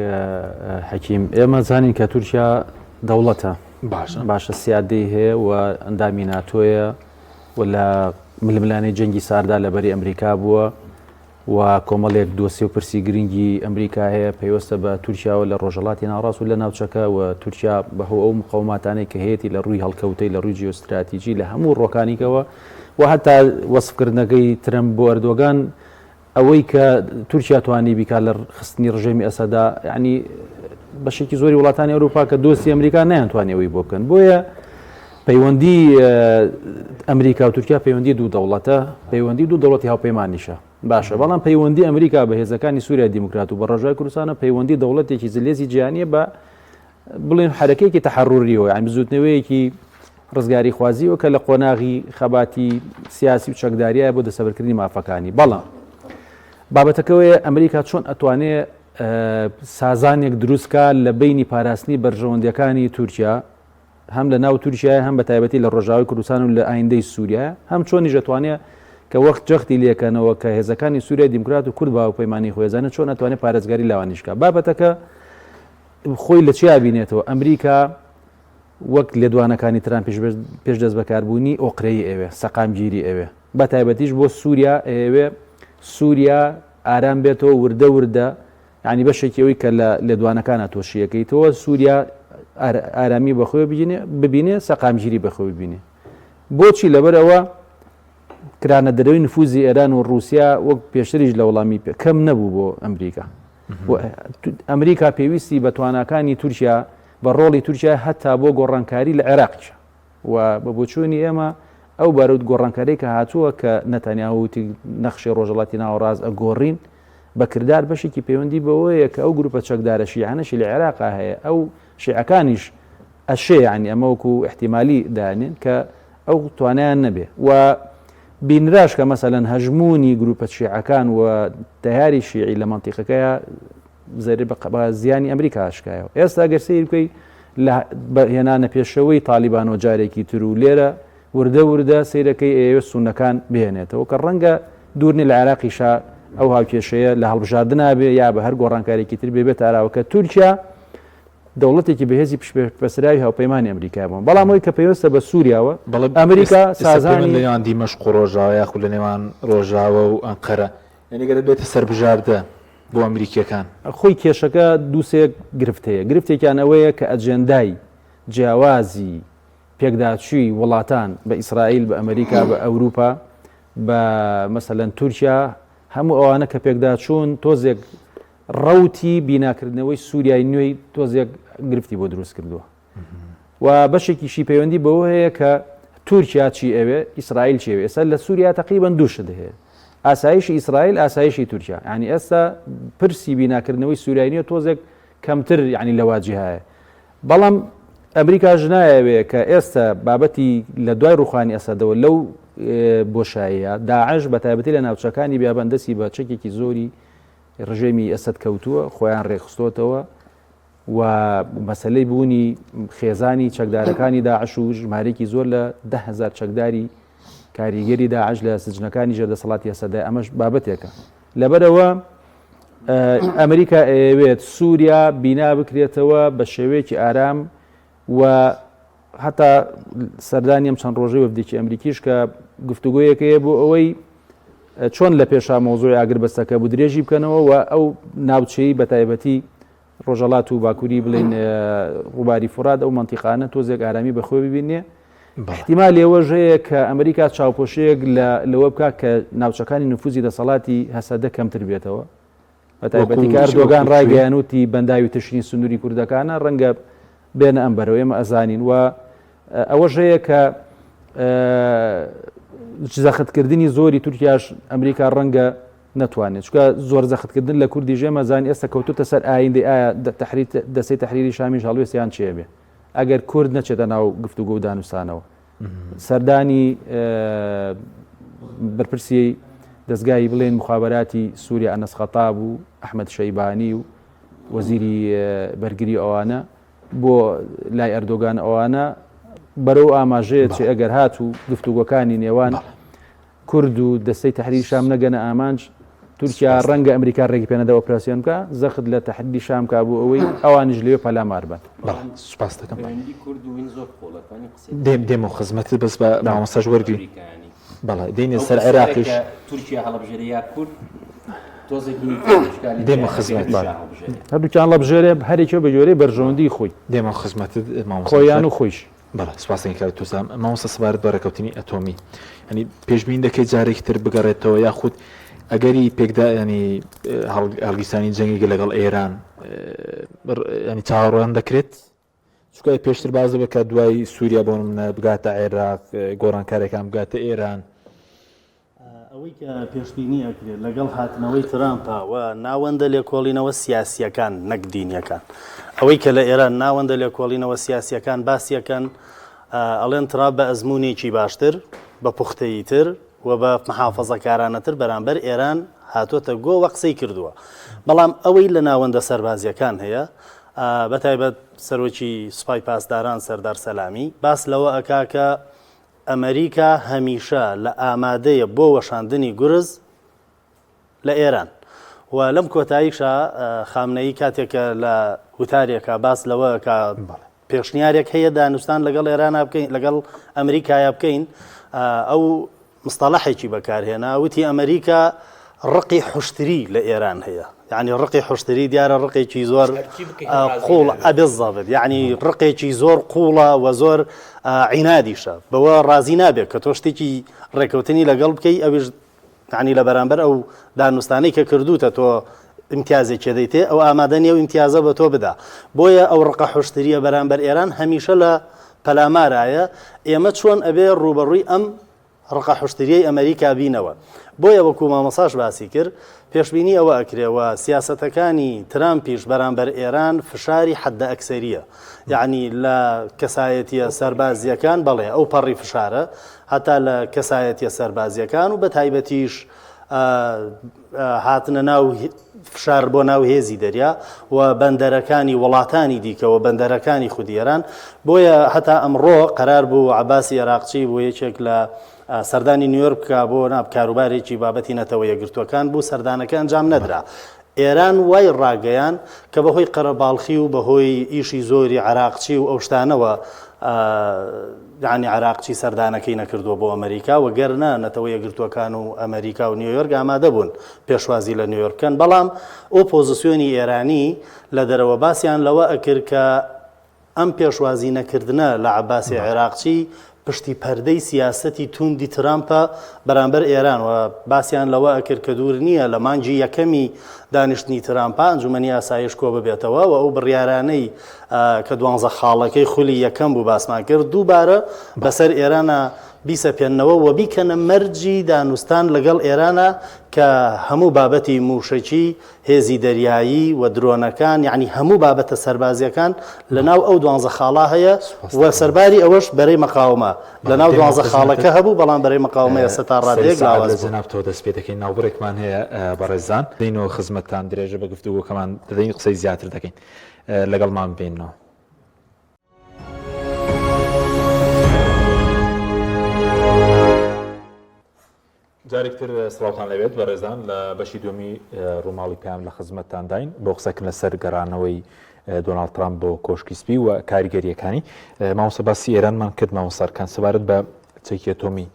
حەکیم، ئێمە زانین کە تورکیا دەوڵەتە، باشە. باشە سیادەی هەیە و ئەندامی ناتۆیە و لە ململانێی جەنگی ساردا لە بەری ئەمریکا بووە، و کۆمەڵێک دۆسیە و پرسی گرنگی ئەمریکا هەیە پەیوەستە بە تورکیاوە لە ڕۆژهەڵاتی ناوەڕاست و لە ناوچەکە و تورکیا بە هۆ ئەو مقەوماتانەی کە هەیەتی لە ڕووی هەڵکەوتەی لە ڕووی جیۆستراتیجی لە هەموو ڕۆکانیکەوە و هەتا وەسفکردنەکەی ترەمپ بۆ ئەردۆگان ئەوەی کە تورکیا توانی بیکات لە خستنی ڕژێمی ئەسەدا یعنی بەشێکی زۆری وڵاتانی ئەوروپا کە دۆستی ئەمریکا نەیانتوانی ئەوەی بۆ بکەن بۆیە پەیوەندی ئەمریکا و تورکیا پەیوەندی دوو دەوڵەتە، پەیوەندی دوو دەوڵەتی هاوپەیمانیشە. باشە، بەڵام پەیوەندی ئەمریکا بە هێزەکانی سووریای دیموکرات و بە ڕۆژاوای کوردستانە پەیوەندی دەوڵەتێکی زلێزی جیهانییە بە بڵێن حەرەکەیەکی تەحەڕوریەوە، یانی بزووتنەوەیەکی ڕزگاریخوازیەوە کە لە قۆناغی خەباتی سیاسی و چەکداریایە بۆ دەستەبەرکردنی مافەکانی. بەڵام بابەتەکەوەیە ئەمریکا چۆن ئەتوانێ سازانێک دروستکا لە بینی پاراستنی بەرژەوەندیەکانی تورکیا هەم لە ناو تورکیایە هەم بە تایبەتی لە ڕۆژاوای کوردستان و لە ئایندەی سووریایە، هەم چۆنیش ئەتوانێ کە وەخت جەختی لێکەنەوە کە هێزەکانی سووریای دیموکرات و کورد بە هاوپەیمانی خۆی ئەزانێ چۆن ئەتوانێ پارێزگاری لاوانیش بکا. بابەتەکە خۆی لە چیا بینێتەوە؟ ئەمریکا وەک لێدوانەکانی ترامپیش پێش دەستبەکاربوونی ئۆقرەیی ئەوێ، سەقامگیری ئەوێ. بە تایبەتیش بۆ سووریا ئەیەوێ سووریا ئارام بێتەوە وردە وردە یانی بەشێکی ئەوەی کە لە لێدوانەکانا تۆ شیەکەیتەوە سووریا ئارامی بەخۆی ببینێ ببینێ سەقامگیری بەخۆی ببینێ بۆچی لەبەر ئەوە کرانە دەرەوەی نفوزی ئێران و رووسیا وەک پێشتریش لە وەڵامی پێ کەم نەبوو بۆ ئەمریکا ئەمریکا پێویستی بە تواناکانی تورکیا بە ڕۆڵی تورکیا هەتا بۆ گۆڕانکاری لە عێراقیشە و بە بۆچوونی ئێمە ئەو بارود گۆڕانکاریی کە هاتووە کە نەتانیاهۆ وتی نەخشەی ڕۆژهەڵاتی ناوەڕاست ئەگۆڕین بە کردار بەشێکی پەیوەندی بەوەیە کە ئەو گروپە چەکدارە شیعانەشی لە عێراقا هەیە ئەو شیعەکانیش ئەشێ یعنی ئەمە وەکو احتیمالی دانێن کە ئەو توانیان نەبێ و بینراش کە مەسەلەن هەژموونی گروپە شیعەکان و تەیاری شیعی لە مەنتیقەکەیا زەرەر بە زیانی ئەمریکا ئاشکایەوە. ئێستا گەر سەیر بکەی لە بە هێنانە پێشەوەی تالیبانەوە جارێکی تر و لێرە وردە وردە سەیرەکەی ئەیەوێت سوننەکان بهێنێتەوە کە ڕەنگە دوور نیە لە عێراقیشا ئەو هاوکێشەیە لە هەڵبژاردنا بێ یا بە هەر گۆڕانکارێکی تر بێ بێتە ئاراوە کە تورکیا دەوڵەتێکی بەهێزی پشتپەسراوی هاوپەیمانی ئەمریکا بوون بەڵام ئەوەی کە پەیوەستە بە سووریاوە بەڵێ ئەمریکا ئێستا پەیوەند سازانی لە نێوان دیمەشق و ڕۆژاوا یاخود لە نێوان ڕۆژاوا و ئەنقەرە یانی گەر بێتە سەربژاردە بۆ ئەمریکییەکان. خۆی کێشەکە دووسێ گرفت هەیە، گرفتێکیان ئەوەیە کە ئەجێندای جیاوازی پێکداچووی وڵاتان بە ئیسرائیل، بە ئەمریکا، بە ئەوروپا، بە مەسەلەن تورکیا، هەموو ئەوانە کە پێکداچوون تۆزێک ڕەوتی بیناکردنەوەی سووریای نوێی تۆزێک گرفتی بۆ دروست کردووە. و بەشێکیشی پەیوەندی بەوە هەیە کە تورکیا چی ئەوێ ئیسرائیل چی ئەوێ ئێستا لە سووریا تقریبا دوو شت هەیە ئاسایشی ئیسرائیل ئاسایشی تورکیا یعنی ئێستا پرسی بیناکردنەوەی سووریای نوێ تۆزێک کەمتر یعنی لە واجهایە بەڵام ئەمریکاش نایەوێ کە ئێستا بابەتی لە دوای ڕوخانی ئەسەدەوە لەو بۆشاییە داعش بە تایبەتی لە ناوچەکانی بیابان دەستی بە چەکێکی زۆری ڕژێمی ئەسەد کەوتووە خۆیان ڕێکخستۆتەوە و مەسەلەی بوونی خێزانی چەکدارەکانی داعش و ژمارەیەکی زۆر لە 10هزار چەکداری کاریگەری داعش لە سجنەکانی ژێر دەسەڵاتی هەسەدە ئەمەش بابەتێکە لەبەرەوە ئەمریکا ئەیەوێت سووریا بینا بکرێتەوە بە شێوەیەکی ئارام و هەتا سەردانی ئەم چەند ڕۆژەی وەفدێکی ئەمریکیش کە گفتوگۆیەکەیە بۆ ئەوەی چۆن لە پێشا مۆزۆی ئاگربەستەکە بوو درێژی بکەنەوە و ئەو ناوچەی بە تایبەتی ڕۆژەڵات و باکووری بڵێین ڕووباری فورات ئەو مەنتیقانە تۆزێک ئارامی بەخۆی ببینێ. احتیمالی ئەوەش هەیە کە ئەمریکا چاوپۆشەیەک لە لەوە بکات کە ناوچەکانی نفوزی دەسەڵاتی هەسەدە کەمتر بێتەوە بە تایبەتی کە ئەردۆگان ڕایگەیان وتی بەنداوی تشرین سنووری کوردەکانە ڕەنگە بێنە ئەم بەرەوە ئێمە ئەزانین و ئەوەش هەیە کە زەختکردنی زۆری تورکیاش ئەمریکا ڕەنگە نەتوانێت چکە زۆر زەختکردن لە کوردی ژێمە زان ئێستا کەوتوتە سەر ئایندەی ئایا دەسەی تەحریری شامیش هەڵوێستیان چێ بێ ئەگەر کورد نەچێتە ناو گفتوگۆ و دانوستانەوە سەردانی بەرپرسی دەستگای بڵێن مخابراتی سووریا ئەنەس خەتاب و ئەحمد شەیبانی و وەزیری بەرگری ئەوانە بۆ لای ئەردۆگان ئەوانە بەرەو ئاماژەیە چێ ئەگەر هات و گفتوگۆکانی نێوان کورد و دەستەی تەحریر شام نەگەنە ئامانج، تورکیا ڕەنگە ئەمریکا ڕێگی پێ نەدا ئۆپراسیۆن بکا، زەخت لە تەحریری شام بکا بۆ ئەوەی ئەوانیش لەوێ پەلامار بەن. بەڵێ سوپاس دەکەم. دێم دێمەوە خزمەتت بەس بە مامۆستاش وەرگرین. بەڵێ دێینە سەر عێراقیش. تورکیا هەڵبژێرێ یا کورد تۆزێکی دێمە خزمەت هەردووکیان هەڵبژێرێ هەرێکێ بە گوێرەی بەرژەوەندی خۆی. دێمەوە خزمەتت مامۆستا. خۆیان و خۆیش. بەڵێ سپاس دەکەین کاک توسام. مامۆستا سەبارەت بە ڕێکەوتنی ئەتۆمی ینی پێشبینی دەکەیت جارێکی تر بگەڕێتەوە یاخود ئەگەری پێکدا ینی هەڵگیرسانی جەنگێک لەگەڵ ئێران ینی چاوەڕوان دەکرێت چونکە پێشتر باز دەبێت کە دوای سووریا بۆ منە بگاتە عێراق گۆڕانکارەکان بگاتە ئێران ئەوەی کە پێشبینی ئەکرێت لەگەڵ هاتنەوەی ترامپا و ناوەندە لێکۆڵینەوە سیاسییەکان نەک دینیەکان ئەوەی کە لە ئێران ناوەندە لێکۆڵینەوە سیاسییەکان باسیەکەن ئەڵێن ترامپ بە ئەزموونێکی باشتر بە پوختەییتر و بە محافەزەکارانەتر بەرامبەر ئێران هاتۆتە گۆ وە قسەی کردووە بەڵام ئەوەی لە ناوەندە سەربازیەکان هەیە بە تایبەت سەرۆکی سوپای پاسداران سەردار سەلامی باس لەوە ئەکا کە ئەمەریکا هەمیشە لە ئامادەیە بۆ وەشاندنی گورز لە ئێران و لەم کۆتاییشا خامنەیی کاتێک کە لە وتارێکا باس لەوە کە پێشنیارێک هەیە دانوستان لەگەڵ ئێران بکەین لەگەڵ ئەمریکایە بکەین ئەو مستەڵەحێکی بەکارهێنا وتی ئەمریکا ڕقی حوشتری لە ئێران هەیە یعنی ڕقی حوشتری دیارە ڕقێکی زۆر قوڵ ئەبزەبت یعنی ڕقێکی زۆر قوڵە و زۆر عینادیشە بەوە ڕازی نابێت کە تۆ شتێکی ڕێکەوتنی لەگەڵ بکەی ئەویش یعنی لە بەرامبەر ئەو دانوستانەی کە کردوتە تۆ ئیمتیازێکی دەیتێ ئەو ئامادە نیە و ئیمتیازە بە تۆ بدا بۆیە ئەو ڕقە حوشتریە بەرامبەر ئێران هەمیشە لە پەلامارایە ئێمە چۆن ئەبێ ڕووبەڕووی ئەم ڕقە حوشتریەی ئەمەریکا بینەوە. بۆیە وەکو مامۆساش باسی کرد، پێشبینی ئەوە ئەکرێ و سیاسەتەکانی ترامپیش بەرامبەر ئێران فشاری حەدەئەکسەریە. یەعنی لە کەسایەتیە سەربازیەکان بەڵێ ئەو پەڕی فشارە هەتا لە کەسایەتیە سەربازیەکان و بەتایبەتیش هاتنە ناو فشار بۆ ناو هێزی دەریا و بەندەرەکانی وڵاتانی دیکە و بەندەرەکانی خودی ئێران، بۆیە هەتا ئەمڕۆ قەرار بوو عەباسی ئێراقچی بۆ یەکێک لە سەردانی نیویۆرک بکا بۆ ناب کاروبارێکی بابەتی نەتەوە یەکگرتووەکان بوو سەردانەکە ئەنجام نەدرا. ئێران وای ڕاگەیان کە بەهۆی قەرەباڵخی و بەهۆی ئیشی زۆری عەراقچی و ئەو شتانەوە یانی عەراقچی سەردانەکەی نەکردووە بۆ ئەمەریکا و گەر نا نەتەوە یەکگرتووەکان و ئەمەریکا و نیویۆرک ئامادە بوون پێشوازی لە نیویۆرک بکەن بەڵام ئۆپۆزسیۆنی ئێرانی لە دەرەوە باسیان لەوە ئەکرد کە ئەم پێشوازی نەکردنە لە عەباسی عێراقچی پشتی پەردەی سیاسەتی تووندی ترامپە بەرامبەر ئێران و باسیان لەوە ئەکرد کە دوور نییە لە مانگی یەکەمی دانیشتنی ترامپا ئەنجومەنی ئاسایش کۆببێتەوە و ئەو بڕیارانەی کە دوانزە خاڵەکەی خولی یەکەم بوو باسمان کرد دووبارە بەسەر ئێرانە بیسەپێننەوە و بیکەنە مەرجی دانوستان لەگەڵ ئێرانە کە هەموو بابەتی مووشەکی، هێزی دەریایی و درۆنەکان یانی هەموو بابەتە سەربازییەکان لەناو ئەو دوانزە خاڵا هەیە و سەرباری ئەوەش بەرەی مەقاومە لەناو دوانزە خاڵەکە هەبوو بەڵام بەرەی مەقاومە ئێستا تا ڕادەیەک لاواز بوو. جەنابتەوە دەست پێ دەکەین ناوبڕێکمان هەیە بەڕێزان دێینەوە خزمەتتان درێژە بە گفتوگۆکەمان دەدەین قسەی زیاتر دەکەین لەگەڵمان بێنەوە. جارێکتر سڵاوتان لەبێت بەڕێزان لە بەشی دومی ڕووماڵی پەیام لە خزمەتتانداین بۆ قسەکردن لەسەر گەڕانەوەی دۆناڵد ترامپ بۆ کۆشکی سپی و کاریگەریەکانی مامۆستا باسی ئێرانمان کرد مامۆستا ئەرکان سەبارەت بە چەکی ئەتۆمی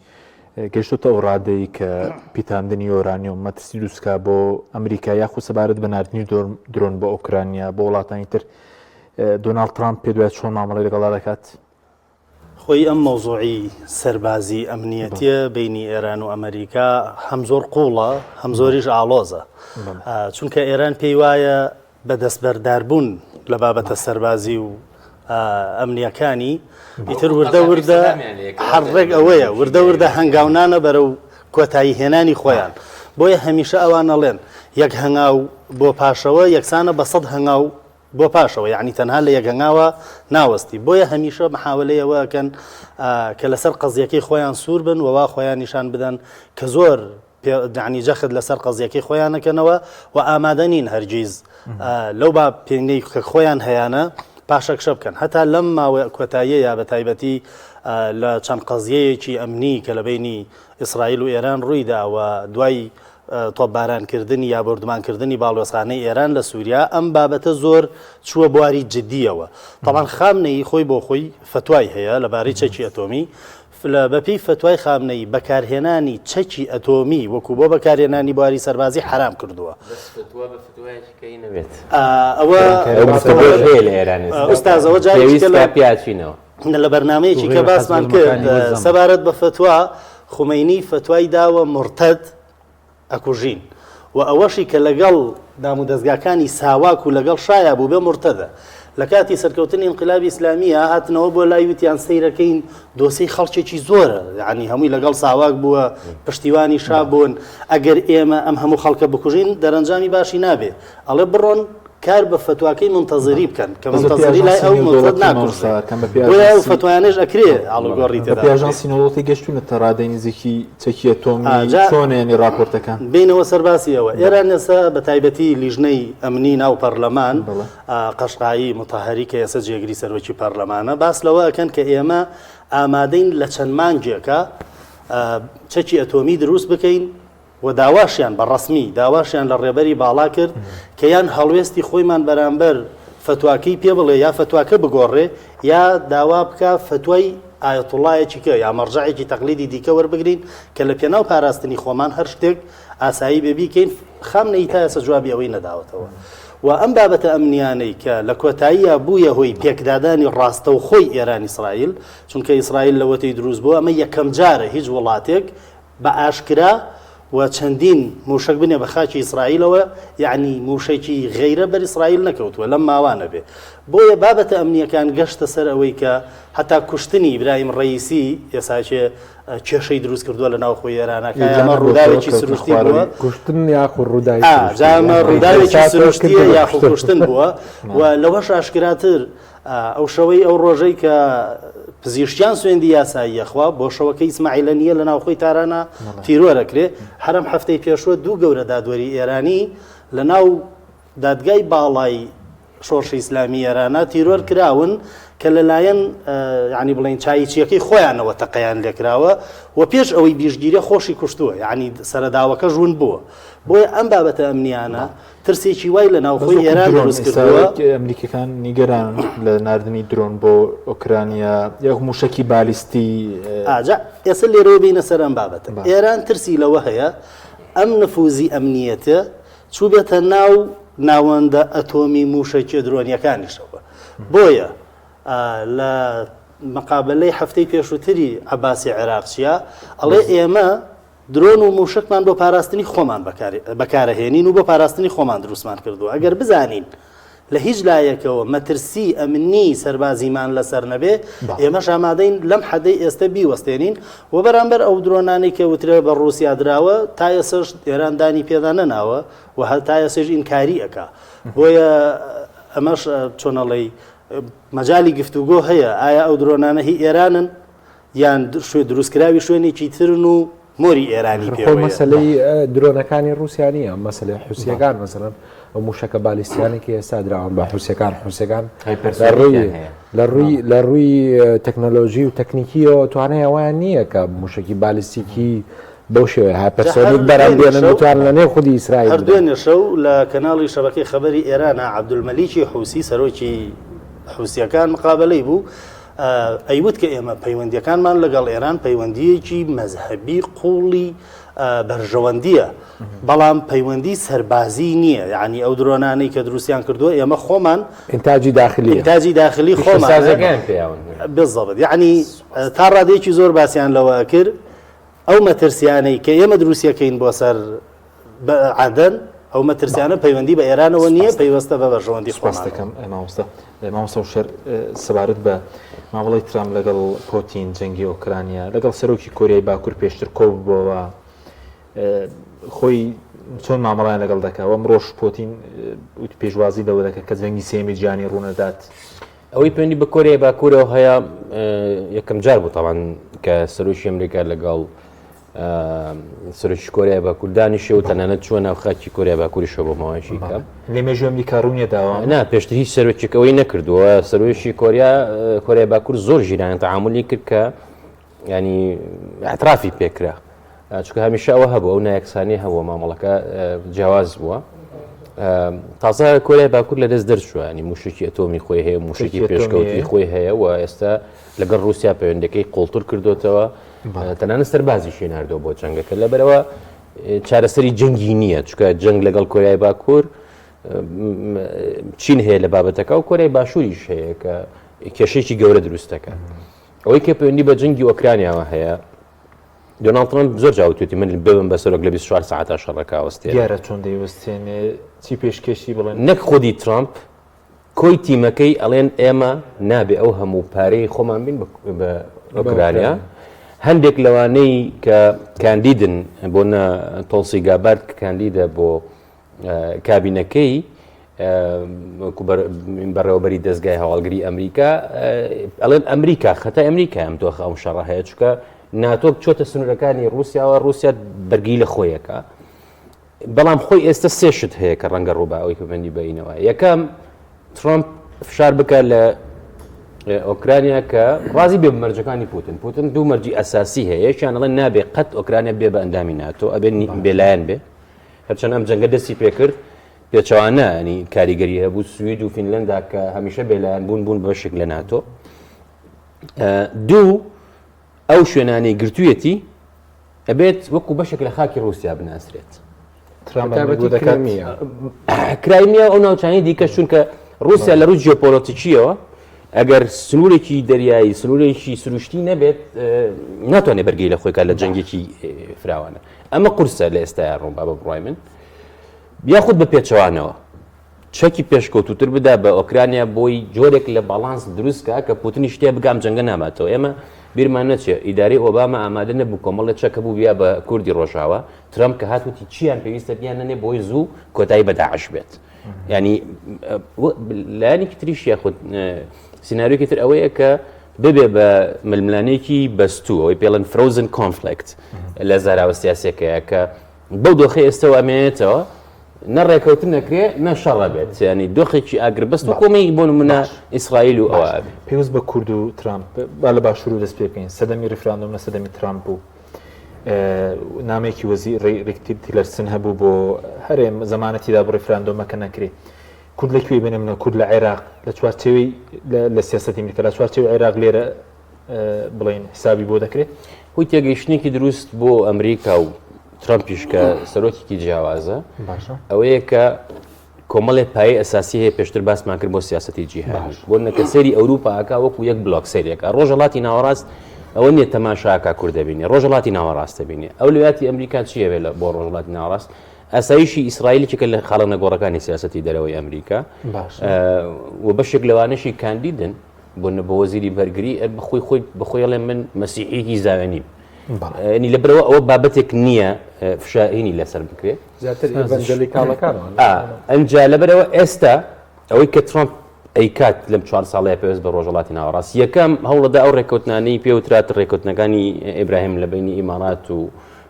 گەشتۆتە ئەو ڕادەی کە پیتاندنی یۆرانیۆم مەترسی دروستکا بۆ ئەمریکا یاخود سەبارەت بە ناردنی درۆن بۆ ئۆکرانیا بۆ وڵاتانی تر دۆناڵد ترامپ پێ دوای چۆن مامەڵی لەگەڵا دەکات؟ خۆی ئەم مەوزوعی سەربازی ئەمنیەتیە بینی ئێران و ئەمریکا هەم زۆر قوڵە هەم زۆریش ئاڵۆزە چونکە ئێران پێی وایە بە دەستبەرداربوون لە بابەتە سەربازی و ئەمنیەکانی ئیتر وردە وردە هەر ڕێک ئەوەیە وردە وردە هەنگاونانە بەرەو کۆتایی هێنانی خۆیان بۆیە هەمیشە ئەوان ئەڵێن یەک هەنگاو بۆ پاشەوە یەکسانە بە سەد هەنگاو بۆ پاشەوە یعنی تەنها لە یەک هەنگاوە ناوەستی بۆیە هەمیشە محاولەی ئەوە ئەکەن کە لەسەر قەزیەکەی خۆیان سوور بن و وا خۆیان نیشان بدەن کە زۆر یعنی جەخت لەسەر قەزیەکەی خۆیان ئەکەنەوە و ئامادە نین هەرگیز لەو با پێنگەی کە خۆیان هەیانە پاشەکشە بکەن هەتا لەم ماوە کۆتاییەیە بە تایبەتی لە چەند قەزیەیەکی ئەمنی کە لە بینی ئیسرائیل و ئێران ڕوویدا و دوای تۆپبارانکردنی یا بۆردومانکردنی باڵیۆزخانەی ئێران لە سووریا، ئەم بابەتە زۆر چووە بواری جدییەوە. تەبعەن خامنەیی خۆی بۆ خۆی فەتوای هەیە لەبارەی چەکی ئەتۆمی، بەپێی فەتوای خامنەیی بەکارهێنانی چەکی ئەتۆمی وەکو بۆ بەکارهێنانی بواری سەربازی حەرام کردووە. بەس فتوا بە فتوایەکی کەی نەبێت. ئەوە ئەو گفتوگۆش هەیە لە ئێران ئێستا. ئوستاز ئەوە جارێکی کە لە پێویستە پیاچینەوە. لە بەرنامەیەکی کە باسمان کرد سەبارەت بە فەتوا، خومەینی فەتوای داوە مورتەد ئەکوژین و ئەوەشی کە لەگەڵ دامودەزگاکانی ساواک و لەگەڵ شایا بووبێ مورتەدە. لە کاتی سەرکەوتنی ئینقلابی ئیسلامییا هاتنەوە بۆ لای وتیان سەیرەکەین دۆسێی خەڵکێکی زۆرە یانی هەمووی لەگەڵ ساواک بووە پشتیوانی شا بوون ئەگەر ئێمە ئەم هەموو خەڵکە بکوژین دەرەنجامی باشی نابێ ئەڵێ بڕۆن کار بە فەتواکەی مونتەزری بکەن کە مونتەزری لای ئەو مورتەد ناکوژرێ بۆیە ئەو فەتوایانەش ئەکرێ ئاڵوگۆڕی تێدا بەپێی ئاژانسی نێودەوڵەتی گەشتوونەتە ڕادەی نزیکی چەکی ئەتۆمی چۆنە یانی ڕاپۆرتەکان؟ بێینەوە سەر باسی ئەوە ئێران ئێستا بە تایبەتی لیژنەی ئەمنی ناو پەرلەمان قەشقایی موتەهەری کە ئێستا جێگری سەرۆکی پەرلەمانە باس لەوە ئەکەن کە ئێمە ئامادەین لە چەند مانگێکا چەکی ئەتۆمی دروست بکەین و داواشیان بە ڕەسمی داواشیان لە ڕێبەری باڵا کرد کە یان هەڵوێستی خۆیمان بەرامبەر فەتواکەی پێ بڵێ یا فەتواکە بگۆڕێ یا داوا بکا فەتوای ئایەتوڵایەکی کە یا مەرجەعێکی تەقلیدی دیکە وەربگرین کە لە پێناو پاراستنی خۆمان هەر شتێک ئاسایی بێ بیکەین. خامنەیی تا ئێستا جوابی ئەوەی نەداوەتەوە و ئەم بابەتە ئەمنیانەی کە لە کۆتاییا بوویە هۆی پێکدادانی ڕاستەوخۆی ئێران ئیسرائیل چونکە ئیسرائیل لەوەتەی دروست بووە ئەمە یەکەم جارە هیچ وڵاتێک بە ئاشکرا و چەندین موشەک بنێ بە خاکی ئیسرائیلەوە یەعنی موشەکی غەیرە بەر ئیسرائیل نەکەوتووە لەم ماوانە بێ بۆیە بابەتە ئەمنیەکان گەشتە سەر ئەوەی کە هەتا کوشتنی ئیبراهیم ڕەئیسی ئێساکێ کێشەی دروست کردووە لە ناوخۆی ئێرانە کە ئەمە ڕووداوێکی سروشتی بووە کوشتن یاخو ڕووداوی جا ئەمە ڕووداوێکی سروشتیە یاخو کوشتن بووە و لەوەش ئاشکراتر ئەو شەوەی ئەو ڕۆژەی کە پزیشکیان سوێندی یاسایی یەخوا بۆ شەوەکەی ئیسماعیلە نییە لە ناوخۆی تارانە تیرۆرەکرێ هەرم هەفتەی پێشوە دوو گەورە دادوەری ئێرانی لە ناو دادگای باڵای شۆڕشی ئیسلامی ئێرانە تیرۆر کراون کە لەلایەن ینی بڵین چایچیەکەی خۆیانەوە تەقەیان لێکراوە و پێش ئەوەی بیشگیرە خۆشی کوشتووە یعنی سەرەداوەکە ژوون بووە بۆیە ئەم بابەتە ئەمنیانە ترسێکی وای لە ناوخۆی ئێران دروست کردووە. ئەمریکیەکان نیگەرانن لە ناردنی درۆن بۆ ئۆکرانیا یاخ موشەکی بالیستی. ئاجا ئێستا لێرەوە بینە سەر ئەم بابەتە. ئێران ترسی لەوە هەیە ئەم نفوزی ئەمنیەتە چووبێتە ناو ناوەندە ئەتۆمی موشەکیە درۆنیەکانیشەوە. بۆیە لە مقابلەی هەفتەی پێشووتری عەباسی عێراقچیە ئەڵێ ئێمە درۆن و مووشەکمان بۆ پاراستنی خۆمان بەکارەهێنین و بۆ پاراستنی خۆمان دروستمان کردووە، ئەگەر بزانین لە هیچ لایەکەوە مەترسی ئەمنی سەربازیمان لەسەر نەبێ، ئێمەش ئامادەین لەم حەدەی ئێستە بیوەستێنین و بەرامبەر ئەو درۆنانەی کە وترێ بە ڕووسیا دراوە، تا ئێستەش ئێران دانی پێدا نەناوە و هەر تا ئێستەش ئینکاری ئەکا. بۆیە ئەمەش چۆن ئەڵێی مەجالی گفتوگۆ هەیە، ئایا ئەو درۆنانە هی ئێرانن؟ یان دروستکراوی شوێنێکی ترن و مۆری ئێرانی پێوەیە. خۆ مەسەلەی درۆنەکانی ڕووسیا نییە، مەسەلەی حوسییەکان مەسەلەن ئەو مووشەکە بالیستیانەی کە ئێستا دراون بە حوسییەکان، حوسییەکان لە ڕووی لە ڕووی تەکنەلۆژی و تەکنیکیەوە توانای ئەوەیان نییە کە مووشەکی بالیستیکی بەو شێوەیە hypersonic بەرهەم بێنن بتوانن لە نێو خودی ئیسرائیل هەر دوێنێ شەو لە کەناڵی شەبەکەی خەبەری ئێرانە عەبدولمەلیکی حوسی سەرۆکی حوسییەکان مقابەلەی بوو ئەیوت کە ئێمە پەیوەندیەکانمان لەگەڵ ئێران پەیوەندیەکی مەزهەبی قوڵی بەرژەوەندییە، بەڵام پەیوەندی سەربازی نییە، یانی ئەو درۆنانەی کە دروستیان کردووە ئێمە خۆمان ئینتاجی داخلیە، ئینتاجی داخلی خۆمانە. پیشەسازەکەیان پێیاون. بالضبط، یانی تا ڕادەیەکی زۆر باسیان لەوە ئەکرد ئەو مەترسیانەی کە ئێمە دروستیەکەین بۆ سەر عەدەن، ئەو مەترسیانە پەیوەندی بە ئێرانەوە نییە، پەیوەستە بە بەرژەوەندی سوپاس خۆمانەوە. دەکەم مامۆستا. مامۆستا وشەر سەبارەت بە مامەڵەی ترامپ لەگەڵ پۆتین، جەنگی ئۆکرانیا، لەگەڵ سەرۆکی کۆریای باکوور پێشتر کۆببووەوە، خۆی چۆن مامەڵیان لەگەڵ دەکا و ئەمڕۆش پۆتین پێشوازی لەوە دەکات کە جەنگی سێیەمی جیهانی ڕوونەدات. ئەوەی پەیوەندی بە کۆریای باکوورەوە هەیە یەکەم جار بوو تاوان کە سەرۆکی ئەمریکا لەگەڵ سەرۆکی کۆریای باکوور دانیشێ و تەنانەت چووە ناو خاکی کۆریای باکووریشەوە بۆ ماوەیەکی کەم. لە مێژووی ئەمریکا ڕوو نەداوە؟ نا، پێشتر هیچ سەرۆکێک ئەوەی نەکردووە. سەرۆکی کۆریا کۆریای باکوور زۆر ژیرانە تەعامولی کرد کە ینی اعترافی پێکرا. چونکە هەمیشە ئەوە هەبوو ئەو نایەکسانی هەبووە مامەڵەکە جیاواز بووە. تازە کۆریای باکوور لە دەست دەرچووە ینی موشکی ئەتۆمی خۆی هەیە موشکی پێشکەوتوی خۆی هەیە و ئێستا لەگەڵ رووسیا پەیوەندەکەی قوڵتر کردوتەوە تەنانەت سەربازیشی ناردووە بۆ جەنگەکە لەبەرەوە چارەسەری جەنگی نییە چکە جەنگ لەگەڵ کۆریای باکوور چین هەیە لە بابەتەکە و کۆریای باشووریش هەیە کە کێشێکی گەورە دروستەکە ئەوەی کە پەیوەندی بە جەنگی ئۆکرانیاوە هەیە دۆناڵد ترەمپ زۆر جا وتوێتی من ببم بە سەرۆک لە 24 سەعاتا شەڕەکە ئەوەستێنم. دیارە چۆن دەیوەستێنێ چی پێشکێشی بڵێن. نەک خودی ترەمپ کۆی تیمەکەی ئەڵێن ئێمە نابێ ئەو هەموو پارەی خۆمان بین بە ئۆکرانیا. هەندێک لەوانەی کە کاندیدن بۆ نە تۆڵسی گابارد کە کاندیدە بۆ کابینەکەی بەڕێوەبەری دەستگای هەواڵگری ئەمریکا ئەڵێن ئەمریکا خەتای ئەمریکا ئەم دۆخە ئەم شەڕە هەیە چکە ناتۆ چۆتە سنوورەکانی رووسیاوە رووسیا بەرگی لە خۆیەکە بەڵام خۆی ئێستا سێ شت هەیە کە ڕەنگە ڕووبا ئەوەی پەیوەندی بەینەوە یەکەم ترامپ فشار بکە لە ئۆکرانیا کە ڕازی بێ مەرجەکانی پوتن پوتن دوو مەرجی ئەساسی هەیە یەکیان ئەڵێن نابێ قەت ئۆکرانیا بێ بە ئەندامی ناتۆ ئەبێ بێلایەن بێ هەرچەند ئەم جەنگە دەستی پێکرد پێچەوانە ینی کاریگەری هەبوو سوید و فینلەندا کە هەمیشە بێلایەن بوون بوون بەشێک لە ناتۆ دوو ئەو شوێنانەی گرتوویەتی ئەبێت وەکو بەشێک لە خاکی رووسیا بناسرێت کرایمیا ئەو ناوچانی دیکە چونکە رووسیا لە ڕووی جیۆپۆلۆتیکیەوە ئەگەر سنوورێکی دەریایی سنوورێکی سروشتی نەبێت ناتوانێت بەرگی لە خۆیکات لە جەنگێکی فراوانە ئەمە قورسە لە ئێستایا ڕوون با بە بڕوای من یاخود بە پێچەوانەوە چەکی پێشکەوتوتر بدا بە ئۆکرانیا بۆی جۆرێک لە باڵانس دروست کا کە پوتنیش تێ بگام جەنگە ناباتەوە ئێمە بیرمان نەچێ ئیدارەی ئۆباما ئامادە نەبوو کۆمەڵێ چەک هەبوو بیا بە کوردی ڕۆژاوا ترەمپ کە هات وتی چیان پێویستە بیان نەنێ بۆی زوو کۆتایی بە داعش بێت ینی لایەنێکی تریش یاخود سیناریۆکی تر ئەوەیە کە ببێ بە ململانێکی بەستوو ئەوەی پێڵێن frozen conflict لە زاراوە سیاسەکەیە کە بەو دۆخی ئێستەوە ئەمێنێتەوە نە ڕێکەوتن نەکرێ نە شەڕە بێت ینی دۆخێکی ئاگربەست و کۆمەی بۆ نمونە ئیسرائیل و ئەوە پێویست بە کورد و ترامپ با لە باشوور و دەست پێ بکەین سەدەمی ریفراندۆم لە سەدەمی ترامپ بوو نامێکی وەزیر ڕیک تیلەرسن هەبوو بۆ هەرێم زەمانەتیدا بۆ ریفراندۆمەکە نەکرێ کورد لە کوێ بنێمنە کورد لە عێراق لە چوارچێوەی لە سیاسەتی ئەمریکا لە چوارچێوەی عێراق لێرە بڵێن حسابی بۆ دەکرێت هۆی تێگەیشتنێکی دروست بۆ ئەمریکا و ترامپیش کە سەرۆکێکی جیاوازە ئەوەیە کە کۆمەڵێ پایەی ئەساسی هەیە پێشتر باسمان کرد بۆ سیاسەتی جیهانی بۆ نەکە سەیری ئەوروپا ئەکا وەکو یەک بلۆک سەیرێکە ڕۆژهەڵاتی ناوەڕاست ئەوە نییە تەماشاکە کورد دەبینێ ڕۆژهەڵاتی ناوەڕاست دەبینێ ئەو لەویاتی ئەمریکا چییە بێ لە بۆ ڕۆژهەڵاتی ناوەڕاست ئاسایشی ئیسرائیل یەکێکە لە خاڵە نەگۆڕەکانی سیاسەتی دەرەوەی ئەمریکا و بەشێک لەوانەشی کاندیدن بۆ بۆ وەزیری بەرگری بەخۆی خۆی بەخۆی ئەڵێ من مەسیحیەکی زایۆنیم ینی لەبەرەوە ئەوە بابەتێک نییە فشاهینی لەسەر بکرێت زیاتر ئیڤەنجەلیکاڵەکان ئەنجا لەبەرەوە ئێستا ئەوەی کە ترامپ ئەیکات لەم چوار ساڵەیە پێویست بە ڕۆژهەڵاتی ناوەڕاست یەکەم هەوڵەدا ئەو ڕێککەوتنانەی پێوترات ڕێککەوتنەکانی ئیبراهیم لە بینی ئیمارات و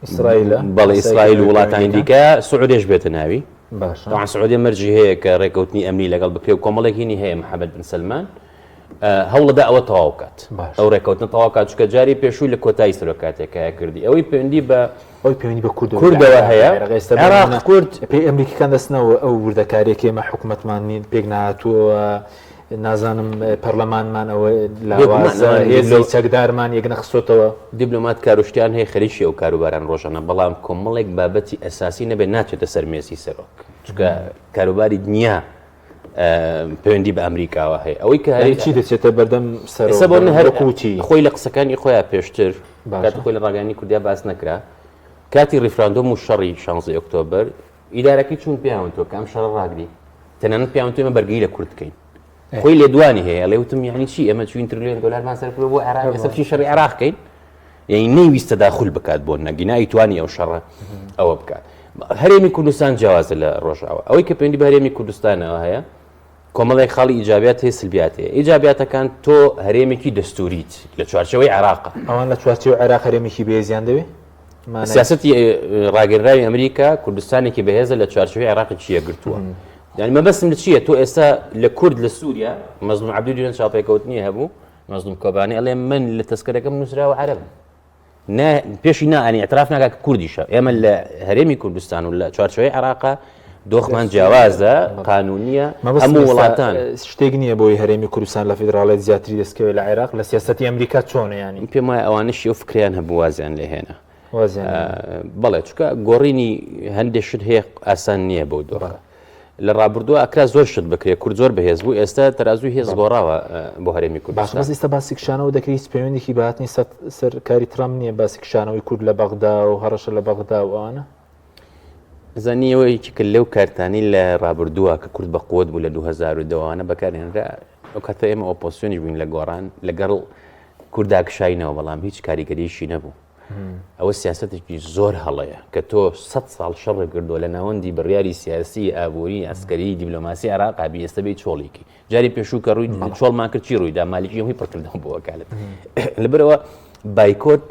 ئیسرائیل بەڵێ ئیسرائیل و وڵاتانی دیکە سعودێش بێتە ناوی باشە سعودیە مەرجی هەیە کە ڕێککەوتنی ئەمنی لەگەڵ بکرێ و کۆمەڵێک هینی هەیە محەممەد بن سەلمان هەوڵەدا ئەوە تەواو بکات ئەو ڕێککەوتنە تەواو کات چونکە جاری پێشووی لە کۆتایی سەرۆکاتێکایە کردی ئەوەی پەیوەندی بە ئەوەی پەیوەندی بە کوردەوە کوردەوە هەیە عێراق کورد پێی ئەمریکیەکان دەستنەوە ئەو وردەکاریەکە ئێمە حکوومەتمان نین پێک نهاتووە. نازانم پەرلەمانمان ئەوە لاوازە، هێزی چەکدارمان یەکنەخستۆتەوە. دیبلۆمات کاروشتیان هەیە خەریکی ئەو کاروباران ڕۆژانە، بەڵام کۆمەڵێک بابەتی ئەساسی نەبێت ناچێتە سەر مێزی سەرۆک، چونکە کاروباری دنیا پەیوەندی بە ئەمریکاوە هەیە. ئەوەی کە هەرێ چی دەچێتە بەردەم سەرۆک بۆ هەر کوچی خۆی لە قسەکانی خۆیان پێشتر کاتی خۆی لە ڕاگەیاندنی کوردیا باس نەکرا، کاتی ڕیفراندۆم و شەڕی شانزەی ئۆکتۆبەر ئیدارەکەی چوون پێیان وتووە کە ئەم شەڕە ڕاگری، تەنانەت پێیان وتووە ئێمە بەرگری لە کورد بکەین. خۆی لێدوانی هەیە ئەڵێ وتم یعنی چی ئێمە چوین ترلیۆن دلارمان سەرف کردووە بۆ عێراق ئێستا بچین شەڕی عێراق کەین؟ یعنی نەیویست تەداخول بکات بۆ نەگینا ئەیتوانی ئەو شەڕە ئەوە بکات. هەرێمی کوردستان جیاوازە لە ڕۆژاوا. ئەوەی کە پەیوەندی بە هەرێمی کوردستانەوە هەیە کۆمەڵێک خاڵی ئیجابیات هەیە سلبیات هەیە. ئیجابیاتەکان تۆ هەرێمێکی دەستوریت لە چوارچێوەی عێراقە. ئەوان لە چوارچێوەی عێراق هەرێمێکی بەهێزیان دەوێ؟ سیاسەتی ڕاگەنراوی ئەمریکا کوردستانێکی بەهێزە لە چوارچێوەی عێراقێکی یەکگرتووە. یعنی مەبەستم لە چییە تۆ ئێستا لە کورد لە سووریا مەزلوم عەبدی دوێن چاوپێکەوتنی هەبوو مەزلوم کۆبانی ئەڵێ من لە تەسکەرەکەم نووسراوە عەرەبم نا پێشی نا ئەنی اعتراف ناکات کە کوردیشە ئێمە لە هەرێمی کوردستان و لە چوارچێوەی عێراقا دۆخمان جیاوازە قانونیە هەموو وڵاتان شتێک نییە بۆی هەرێمی کوردستان لە فیدراڵێت زیاتری دەستکەوێت لە عێراق لە سیاستی ئەمریکا چۆنە ینی پێم وایە ئەوانەشی ئەو فکریان هەبوو وازیان لێ هێنا بەڵێ چونکە گۆڕینی هەندێک شت هەیە ئاسان نییە بەو دۆخە لە ڕابردووە ئەکرا زۆر شت بکرێت کورد زۆر بەهێز بوو ئێستا تەرازوی هێز گۆڕاوە بۆ هەرێمی کوردستان بەس ئێستا باسی کشانەوە دەکرێت هیچ پەیوەندێکی بە هاتنی سەر کاری ترامپ نییە باسی کشانەوەی کورد لە بەغدا و هەڕەشە لە بەغدا و ئەوانە زانی ئەوە یەکێکە لەو کارتانەی لە ڕابردووە کە کورد بە قوت بوو لە 2010 وانە بەکارهێنرا ئەو کاتە ئێمە ئۆپۆسیۆنیش بووین لە گۆڕان لەگەڵ کوردا کشاینەوە بەڵام هیچ کاریگەریشی نەبوو ئەوە سیاستێکی زۆر هەڵەیە کە تۆ سە ساڵ شەڕ کردووە لە ناوەندی بڕیاری سیاسی ئابووری ئەسکەری دیبلۆماسی عراق بی ئێستا بێ چۆڵیکی جاری پێشوو کە ڕووی چۆڵمان کرد چی ڕوویدا مالکی هەمووی پڕکردەوە بۆ وەکالەت لەبەرەوە بایکۆت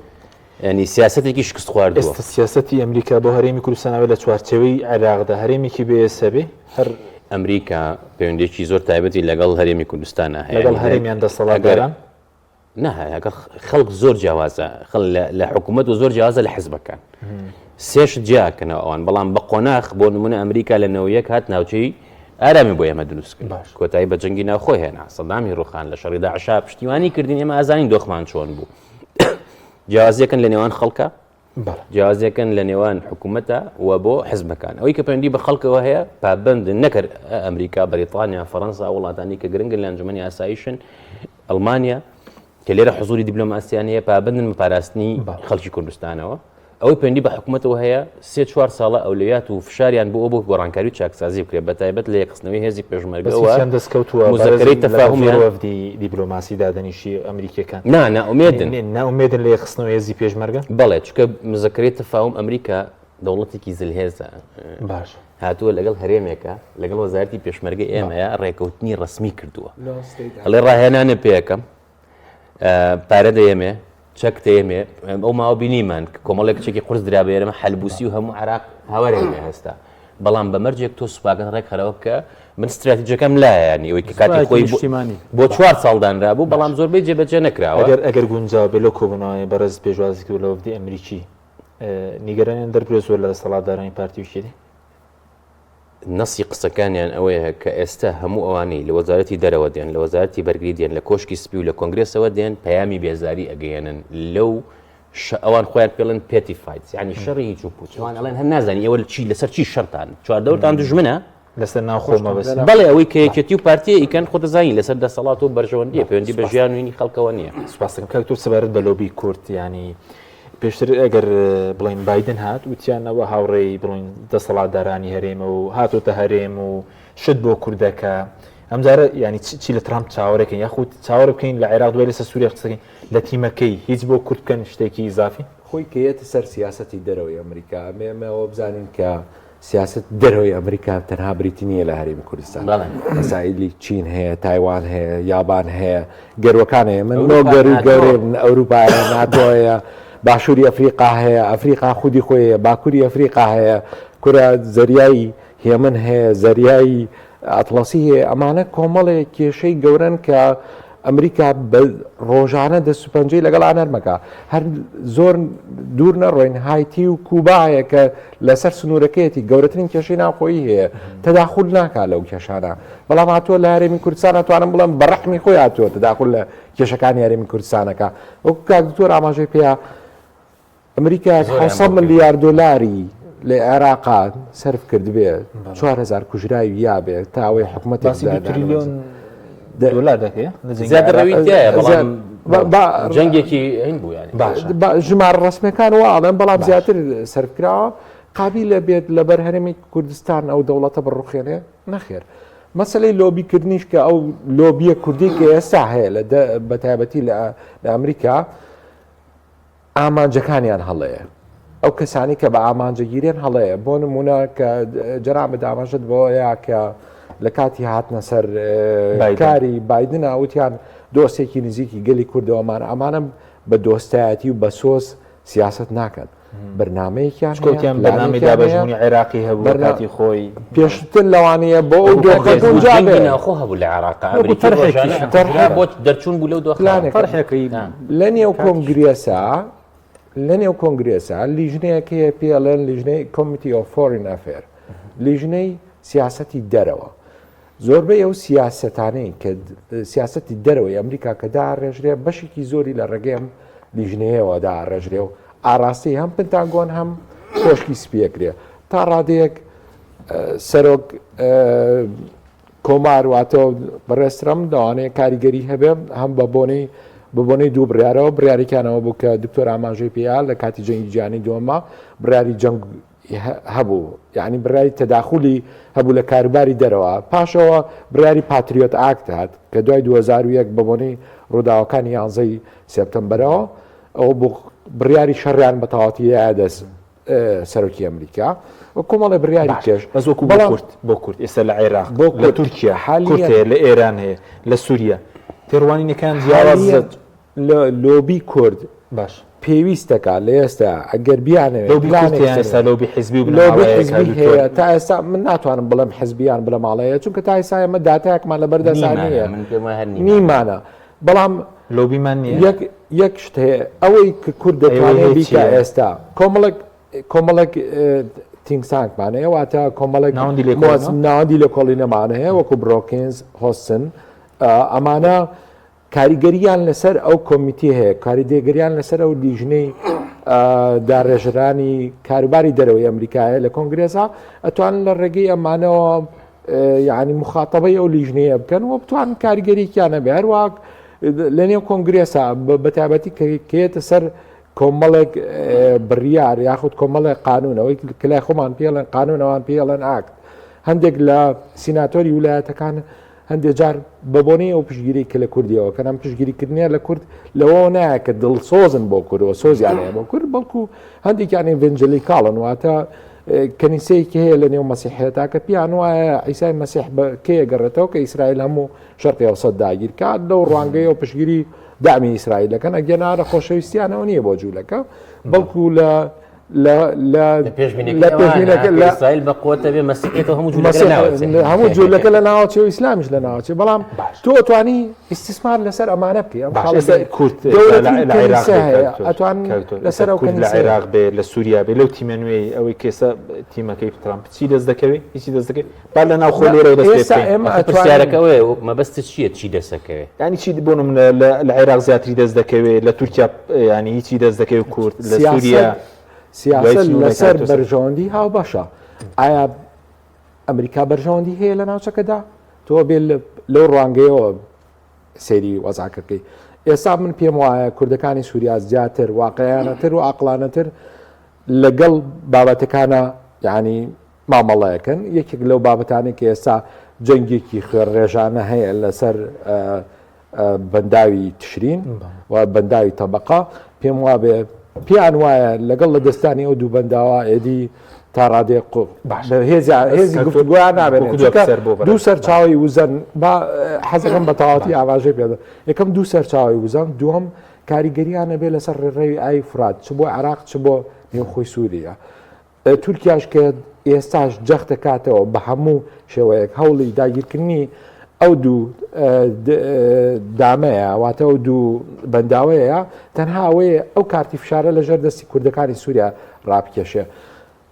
ینی سیاسەتێکی شکست خواردووە. ئێستا سیاسەتی ئەمریکا بۆ هەرێمی کوردستان ئەوەیە لە چوارچێوەی عێراقدا هەرێمێکی بەهێز هەبێ هەر. ئەمریکا پەیوەندییەکی زۆر تایبەتی لەگەڵ هەرێمی کوردستانا هەیە. لەگەڵ هەرێم یان دەسەڵاتداران؟ نا لەگەڵ خەڵک زۆر جیاوازە خەڵ لە حکوومەت و زۆر جیاوازە لە حزبەکان. سێش جیاکەنەوە ئەوان بەڵام بە قۆناخ بۆ نمونە ئەمریکا لە 91 هات ناوچەی ئارامی بۆ ئێمە دروست کرد کۆتایی بە جەنگی ناوخۆ هێنا سەدامی ڕوخان لە شەڕی داعشا پشتیوانی کردین ئێمە ئازانین دۆخمان چۆن بوو جیاوازیەکەن لە نێوان خەڵکە جیاوازیەکەن لە نێوان حکوومەتە و بۆ حزبەکان ئەوەی کە پەیوەندی بە خەڵکەوە هەیە پابندن نەکرد ئەمریکا بەریتانیا فەەنسا وڵاتانی کە گرنگن لە ئەنجومەنی ئاسایشن ئەڵمانیا کە لێرە حزوری دیبلۆماسیان هەیە پابندن بە پاراستنی خەڵکی کوردستانەوە ئەوەی پەیوەندی بە حکوومەتەوە هەیە سێ چوار ساڵە ئەولەویات و فشاریان بۆ بۆ گۆڕانکاری و چاکسازی بکرێت بە تایبەت لە یەکخستنەوەی هێزی پێشمەرگەوە دەستکەوتووە مزەکەرەی تەفاهومیان وەفدی دیبلۆماسی دادەنیشی ئەمریکیەکان نا نائومێدن نائومێدن لە یەکخستنەوەی هێزی پێشمەرگە بەڵێ چونکە مزەکەرەی تەفاهوم ئەمریکا دەوڵەتێکی زلهێزە باش هاتووە لەگەڵ هەرێمێکە لەگەڵ وەزارەتی پێشمەرگە ئێمەیە ڕێکەوتنی ڕسمی کردووە ئەڵێ ڕاهێنانە پێەکەم پارە دەیەمێ چەک دەیەمێ ئەو ماوە بینیمان کە کۆمەڵێک چێکی قورس درا بە ئێرەمە حەلبوسی و هەموو عراق هاوارێک لێ هەستا بەڵام بە مەرجێک تۆ سوپاکەت ڕێکخەرەوە بکە من استراتیجەکەم لایە ینی ئەوەی کە کاتی خۆی بۆ چوار ساڵ دانرا بوو بەڵام زۆربەی جێبەجێ نەکراوە ئەگەر ئەگەر گونجاو بێ لەو کۆبوونەوەی بەڕێز پێشوازی کرد لە وەفدی ئەمریکی نیگەرانیان دەربرێ زۆر لە دەسەڵاتدارانی پارتی و یەکێتی؟ نەسی قسەکانیان ئەوەیە کە ئێستا هەموو ئەوانەی لە وەزارەتی دەرەوە دێن، لە وەزارەتی بەرگری دێن، لە کۆشکی سپی و لە کۆنگرێسەوە دێن، پەیامی بێزاری ئەگەیەنن لەو شە ئەوان خۆیان پێڵێن petty fights یانی شەڕی هیچ و پوچ ئەوان ئەڵێن هەر نازانی ئێوە چی لەسەر چی شەڕتان چواردەورتان دوژمنە لەسەر ناوخۆ مەبەست بەڵێ ئەوەی کە یەکێتی و پارتی ئیکەن خۆ دەزانین لەسەر دەسەڵات و بەرژەوەندیە پەیوەندی بە ژیان وینی خەڵکەوە نییە. سوپاس دەکەم کاک دکتۆر سەبارەت بە لۆبی کورد یانی پێشتر ئەگەر بڵێن بایدن هات وتیان ئەوە هاوڕێی بڵێن دەسەڵاتدارانی هەرێمە و هاتۆتە هەرێم و شت بۆ کوردەکە ئەمجارە ینی چی لە ترامپ چاوەڕێکن یاخود چاوەڕێ بکەین لە عێراق دوای لەسەر سووریا قسەکەین لە تیمەکەی هیچ بۆ کورد بکەن شتێکی ئیزافی خۆی کە یەتە سەر سیاسەتی دەرەوەی ئەمریکا ئەمێ ئەمە ئەوە بزانین کە سیاسەت دەرەوەی ئەمریکا تەنها بریتی نییە لە هەرێمی کوردستان مەسائیلی چین هەیە تایوان هەیە یابان هەیە گەروەکان هەیە من نۆ گەروی گەورەی ئەوروپا هەیە ناتۆ هەیە باشووری ئەفریقا هەیە ئەفریقا خودی خۆی هەیە باکووری ئەفریقا هەیە کورە زەریای هێمن هەیە زەریای ئەتڵەسی هەیە ئەمانە کۆمەڵێک کێشەی گەورەن کە ئەمریکا بە ڕۆژانە دەست و پەنجەی لەگەڵا نەرمەکە. هەر زۆر دوور نەڕۆین هایتی و کوبا هەیە کە لەسەر سنوورەکەیەتی گەورەترین کێشەی ناوخۆیی هەیە تەداخول ناکا لەو کێشانە بەڵام هاتووە لە هەرێمی کوردستان ئەتوانم بڵێم بە ڕەحمی خۆی هاتووە تەداخول لە کێشەکانی هەرێمی کوردستانەکە وەکو کاک دکتۆر ئاماژەی پێیا ئەمریکا 600 ملیار دۆلاری لە عێراقا سەرف کردبێ 4000 کوژراوی یابێ تا ئەوەی حکومەت باسی تریلیۆن دۆلار دەکەی زیادە ڕەوی تایە بەڵام جەنگێکی هین بوو یانی ژمارە ڕسمەکان وا ئەڵێن بەڵام زیاتر سەرف کراوە قابیلە بێت لەبەر هەرێمی کوردستان ئەو دەوڵەتە بڕوخێنێ نەخێر مەسلەی لۆبیکردنیش کە ئەو لۆبیە کوردی کە ئێستا هەیە لە بەتایبەتی لە ئەمریکا ئامانجەکانیان هەڵەیە ئەو کەسانی کە بە ئامانجەگیرێن هەڵەیە بۆ نمونە کە جەنابت ئاماژەت بەوەیە کە لە کاتی هاتنە سەر کاری بایدنا وتیان دۆستێکی نزیکی گەلی کوردەوەمان ئەمانە بە دۆستایەتی و بە سۆز سیاست ناکەن بەرنمەیەکیان کۆتیان بەرنامەی دابەشبوونی عێراقی هەبوو کاتی خۆی پێشتر لەوانەیە بۆ ئەو دۆخە گونجابێ ناوخۆ هەبوو لە عێراق ئەمریکا بۆ دەرچوون بوو لەو دۆخە پلانێک لە نێو کۆنگرێسا لە نێو کۆنگرێسا لیژنەیەک هەیە پێڵێن لیژنەی Committee of Foreign Affair لیژنەی سیاسەتی دەرەوە زۆربەی ئەو سیاسەتانەی کە سیاسەتی دەرەوەی ئەمریکا کە داڕێژرێ بەشێکی زۆری لە ڕێگەی ئەم لیژنەیەوە داڕێژرێ و ئاراستەی هەم پنتاگۆن هەم کۆشکی سپیەکرێ تا ڕادەیەک سەرۆک کۆمار واتە بەڕێز ترەمپ لەوانەیە کاریگەری هەبێ هەم بە بۆنەی بە بۆنەی دوو بڕیارەوە بڕیارێکیانەوە بوو کە دکتۆر ئاماژەی پێیا لە کاتی جەنگی جیهانی دووەما بڕیاری جەنگ هەبوو یعنی بڕیاری تەداخولی هەبوو لە کاروباری دەرەوە پاشەوە بڕیاری Patriot Act هات کە دوای 2001 بە بۆنەی ڕووداوەکانی یانزەی سێپتەمبەرەوە ئەوە بوو بڕیاری شەڕیان بە تەواوەتی دەست سەرۆکی ئەمریکا و کۆمەڵێ بڕیاری کێش بەس وەکو بۆ کورد بۆ کورد ئێستا لە عێراق بۆ لە تورکیا کورد هەیە لە ئێران هەیە لە سووریا تێڕوانینەکان جیاوازە لە لۆبی کورد باش پێویستەکە لە ئێستا ئەگەر بیانەوێت لۆبی ئێستا لۆبی حزبی و لۆبی حزبی هەیە تا ئێستا من ناتوانم بڵێم حزبیان بنەماڵەیە چونکە تا ئێستا ئێمە داتایەکمان لەبەردەست نییە نیمانە بەڵام لۆبیمان نییە یەک یەک شت هەیە ئەوەی کە کورد دەتوانێت بیکا ئێستا کۆمەڵێک کۆمەڵێک think tank مان هەیە واتە کۆمەڵێک ناوەندی لێکۆڵینەمان هەیە وەکو بڕۆکینز هۆسن ئەمانە کاریگەریان لەسەر ئەو کۆمیتی هەیە کاریدێگەریان لەسەر ئەو لیژنەی داڕێژرانی کاروباری دەرەوەی ئەمریکایە لە کۆنگرێسا ئەتوان لە ڕێگەی ئەمانەوە یعنی مخاتەبەی ئەو لیژنەیە بکەن و بتوان کاریگەریکیان هەبێ هەروە لە نێو کۆنگرێسا بە تایبەتی کێتە سەر کۆمەڵێک بڕیار یاخود کۆمەڵێک قانونەوەی کلای خۆمان پێڵێن قانونەوان پێڵێن act هەندێک لە سیناتۆری ولایەتەکان هەندێک جار بە بۆنەی ئەو پشگیری کە لە کوردیەوە کە ئەم پشگیریکردنیە لە کورد لەوە نایە کە دڵسۆزن بۆ کوردەوە سۆزیان هەیە بۆ کورد بەڵکو هەندێکیان evangelical ن واتە کەنیسەیەکی هەیە لە نێو مەسیحێتا کە پیان وایە عیسای مەسیح بە کێ گەڕێتەوە کە ئیسرائیل هەموو شەرقی ئەوسەت داگیر کات لەو ڕوانگەیەوە پشگیری دامی ئیسرائیل دەکەن ئەگەنا لە خۆشەویستیانەوە نییە بۆ جوولەکە بەڵکو لە لە لە لە پێشبینەکە لە ئیسرائیل بە قوتە بێ مەسیحێتەوە هەموو جوولەکە لە ناوەچێ هەموو جوولەکە لە ناوەچێ و ئیسلامیش لە ناوەچێ بەڵام تۆ توانی ئیستیسمار لەسەر ئەمانە بکەی ئەم خاڵە کورد لە عێراق ئەتوان لەسەر ئەو کورد لە عێراق بێ لە سووریا بێ لەو تیمە نوێی ئەوەی کێسە تیمەکەی ترامپ چی دەست دەکەوێت هیچی دەست دەکەوێت با لە ناوخۆ لێرەوە دەست پێ بکەین. ئێمە پرسیارەکە ئەوەیە مەبەستت چییە چی دەست دەکەوێت؟ یانی چی بۆ نمونە لە عێراق زیاتری دەست دەکەوێت لە تورکیا ینی هیچی دەست دەکەوێت کورد لە سووریا سیاسەت لەسەر بەرژەوەندی هاوبەشە ئایا ئەمریکا بەرژەوەندی هەیە لە ناوچەکەدا تۆ بێ لەو ڕوانگەیەوە سەیری وەزعەکە بکەی ئێستا من پێم وایە کوردەکانی سووریا زیاتر واقعیانەتر و عقلانەتر لەگەڵ بابەتەکانە یعنی مامەڵەیەکەن یەکێک لەو بابەتانەی کە ئێستا جەنگێکی خوێڕێژانە هەیە لەسەر بەنداوی تشرین و بەنداوی تەبقە پێم وابێ پێیان وایە لەگەڵ لە دەستانی ئەو دوو بەنداوە ئێدی تا ڕادێ هێزی گفتوگۆیان نابێت دوو سەرچاوی وزەن با حەزەکەم بە تەواوەتی ئاماژەی پێدا یەکەم دوو سەرچاوی وزەن دووەم کاریگەریانە بێ لەسەر ڕێڕەوی ئاوی فرات چ بۆ عێراق چ بۆ نێوخۆی سووریا تورکیاش کە ئێستاش جەخت دەکاتەوە بە هەموو شێوەیەک هەوڵی داگیرکردنی ئەو دوو دامەیە واتە ئەو دوو بەنداوەیە تەنها ئەوەیە ئەو کارتی فشارە لەژێر دەستی کوردەکانی سووریا ڕابکێشێ.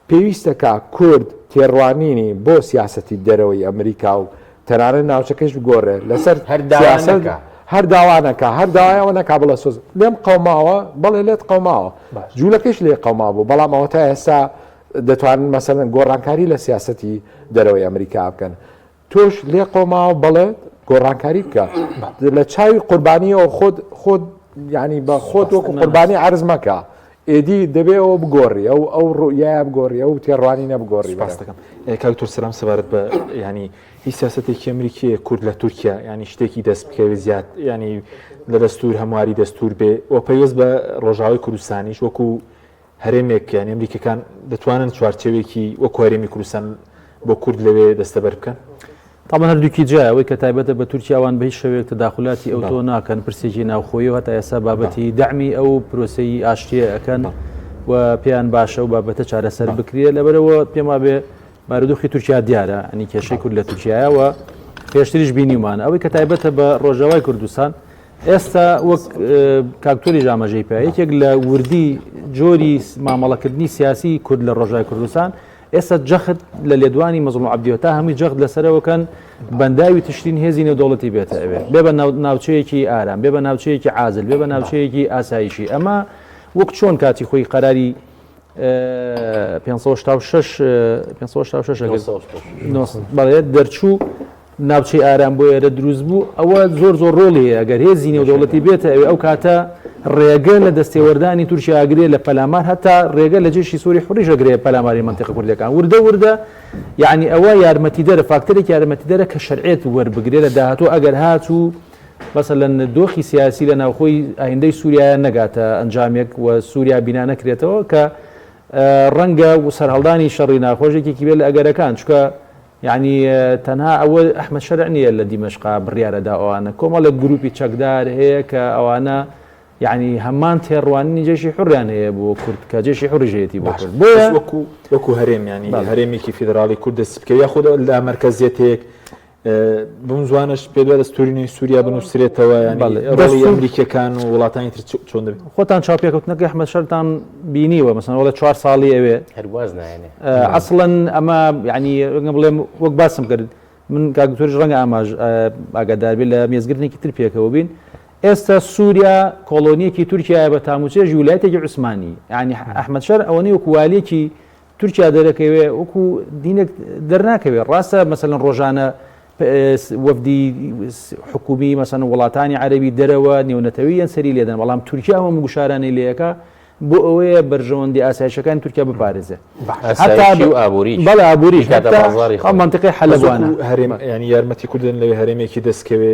پێویستە کە کورد تێڕوانینی بۆ سیاسەتی دەرەوەی ئەمریکا و تەنانەت ناوچەکەش بگۆڕێ لەسەر هەر داوا سیاسەت نەکا. هەر داوا نەکا هەر داوای ئەوە نەکا بڵێ سۆز لێم قەوماوە بەڵێ لێت قەوماوە جوولەکەش لێ قەوما بوو بەڵام ئەوە تا ئێستا دەتوانن مەسەلەن گۆڕانکاری لە سیاسەتی دەرەوەی ئەمریکا بکەن تۆش لێ قەوماوە بەڵێ گۆڕانکاری بکە لە چاوی قوربانیەوە خۆت خۆت یعنی بە خۆت وەکو قوربانی عەرز مەکە ئێدی دەبێ ئەوە بگۆڕی ئەو ئەو ڕوئیایە بگۆڕی ئەو تێڕوانینە بگۆڕی سپاس دەکەم کاک دکتۆر سەلام سەبارەت بە ینی هیچ سیاسەتێکی ئەمریکیە کورد لە تورکیا ینی شتێکی دەست بکەوێت زیاد ینی لە دەستور هەمواری دەستور بێ و پەیوەست بە ڕۆژاوای کوردستانیش وەکو هەرێمێک یانی ئەمریکیەکان دەتوانن چوارچێوێکی وەکو هەرێمی کوردستان بۆ کورد لەوێ دەستەبەر بکەن؟ تابان هەردووکی جیایە، ئەوەی کە تایبەتە بە تورکیا ئەوان بە هیچ شێوەیەک تەداخولاتی ئەوتۆ ناکەن، پرسێکی ناوخۆیی و هەتا ئێستا بابەتی دەعمی ئەو پرۆسەی ئاشتییە ئەکەن و پێیان باشە ئەو بابەتە چارەسەر بکرێ، لەبەرئەوە پێم وابێ بارودۆخی تورکیا دیارە، یانی کێشەی کورد لە تورکیایە و پێشتریش بینیومانە. ئەوەی کە تایبەتە بە ڕۆژاوای کوردستان ئێستا وەک کاک تۆریش ئاماژەی پێ یەکێک لە وردی جۆری مامەڵەکردنی سیاسی کورد لە ڕۆژای کوردستان ئێستا جەخت لە لێدوانی مەزڵوم عەبدیەوە تا هەمووی جەخت لەسەرەوەکەن بەنداوی تشرین هێزی نێودەوڵەتی بێتە ئەوێ بێ بە ناوچەیەکی ئارام بێ بە ناوچەیەکی عازل بێ بە ناوچەیەکی ئاسایشی ئەمە وەک چۆن کاتی خۆی قەراری 586 586 بەڵێ دەرچوو ناوچەی ئارام بۆ ئێرە دروست بوو ئەوە زۆر زۆر ڕۆڵی هەیە گەر هێزی نێودەوڵەتی بێتە ئەوێ ئەو کاتە ڕێگە لە دەستێوەردانی تورکیا ئەگرێ لە پەلامار هەتا ڕێگە لە جێشی سوری حوڕیش ئەگرێ پەلاماری مەنتیقە کوردیەکان وردە وردە یعنی ئەوە یارمەتیدەرە فاکتەرێکی یارمەتیدەرە کە شەرعێت وەربگرێ لە داهاتوو ئەگەر هاتوو مەسەلەن دۆخی سیاسی لە ناوخۆی ئایندەی سووریایە نەگاتە ئەنجامێک و سووریا بینا نەکرێتەوە کە ڕەنگە و سەرهەڵدانی شەڕی ناخۆش یەکێکی بێت لە ئەگەرەکان چونکە یەعنی تەنها ئەوە ئەحمەد شەرع نییە لە دیمەشقا بڕیارەدا ئەوانە کۆمەڵێک گروپی چەکدار هەیە کە ئەوانە یعنی هەمان تێڕوانینی جێشی حڕیان هەیە بۆ کورد کە جێشی حڕی ژێتی بۆ کورد بۆیە وەکو وەکو هەرێم ینی هەرێمێکی فیدراڵی کورد دەست بکەوێت یاخود لە مەرکەزیەتێک بەم زوانەش پێت وایە دەستوری نوێی سووریا بنووسرێتەوە یانی ڕۆڵی ئەمریکیەکان و وڵاتانی تر چۆن دەبێت؟ خۆتان چاوپێکەوتنەکەی ئەحمەد شەرتان بینیوە مەسەن وڵێ چوار ساڵی ئەوێ هەر واز نایەنێ ئەسڵەن ئەمە یعنی ڕەنگە بڵێم وەک باسم کرد من کاک دکتۆریش ڕەنگە ئاماژ ئاگادار بێت لە مێزگرتنێکی تر پێکەوە بین ئێستا سووریا کۆڵۆنیەکی تورکیایە بە تاموچێژی ولایەتێکی عوسمانی یعنی ئەحمەد شەر ئەوەنەی وەکو والیەکی تورکیا دەرەکەوێ وەکو دینێک دەرناکەوێ ڕاستە مەسەلەن ڕۆژانە وەفدی حکومی مەسەن وڵاتانی عەربی دەرەوە نێونەتەوی یەن سەری لێدەن بەڵام تورکیا ئەم گوشارانەی لەکە بۆ ئەوەیە بەرژەوەندی ئاسایشەکانی تورکیا بپارێزێ هەتا ئابووری بەڵێ ئابووری ئەو منطقەی حەلەبوانە هەرێم ینی یارمەتی کوردن لەوێ هەرێمێکی دەستکەوێ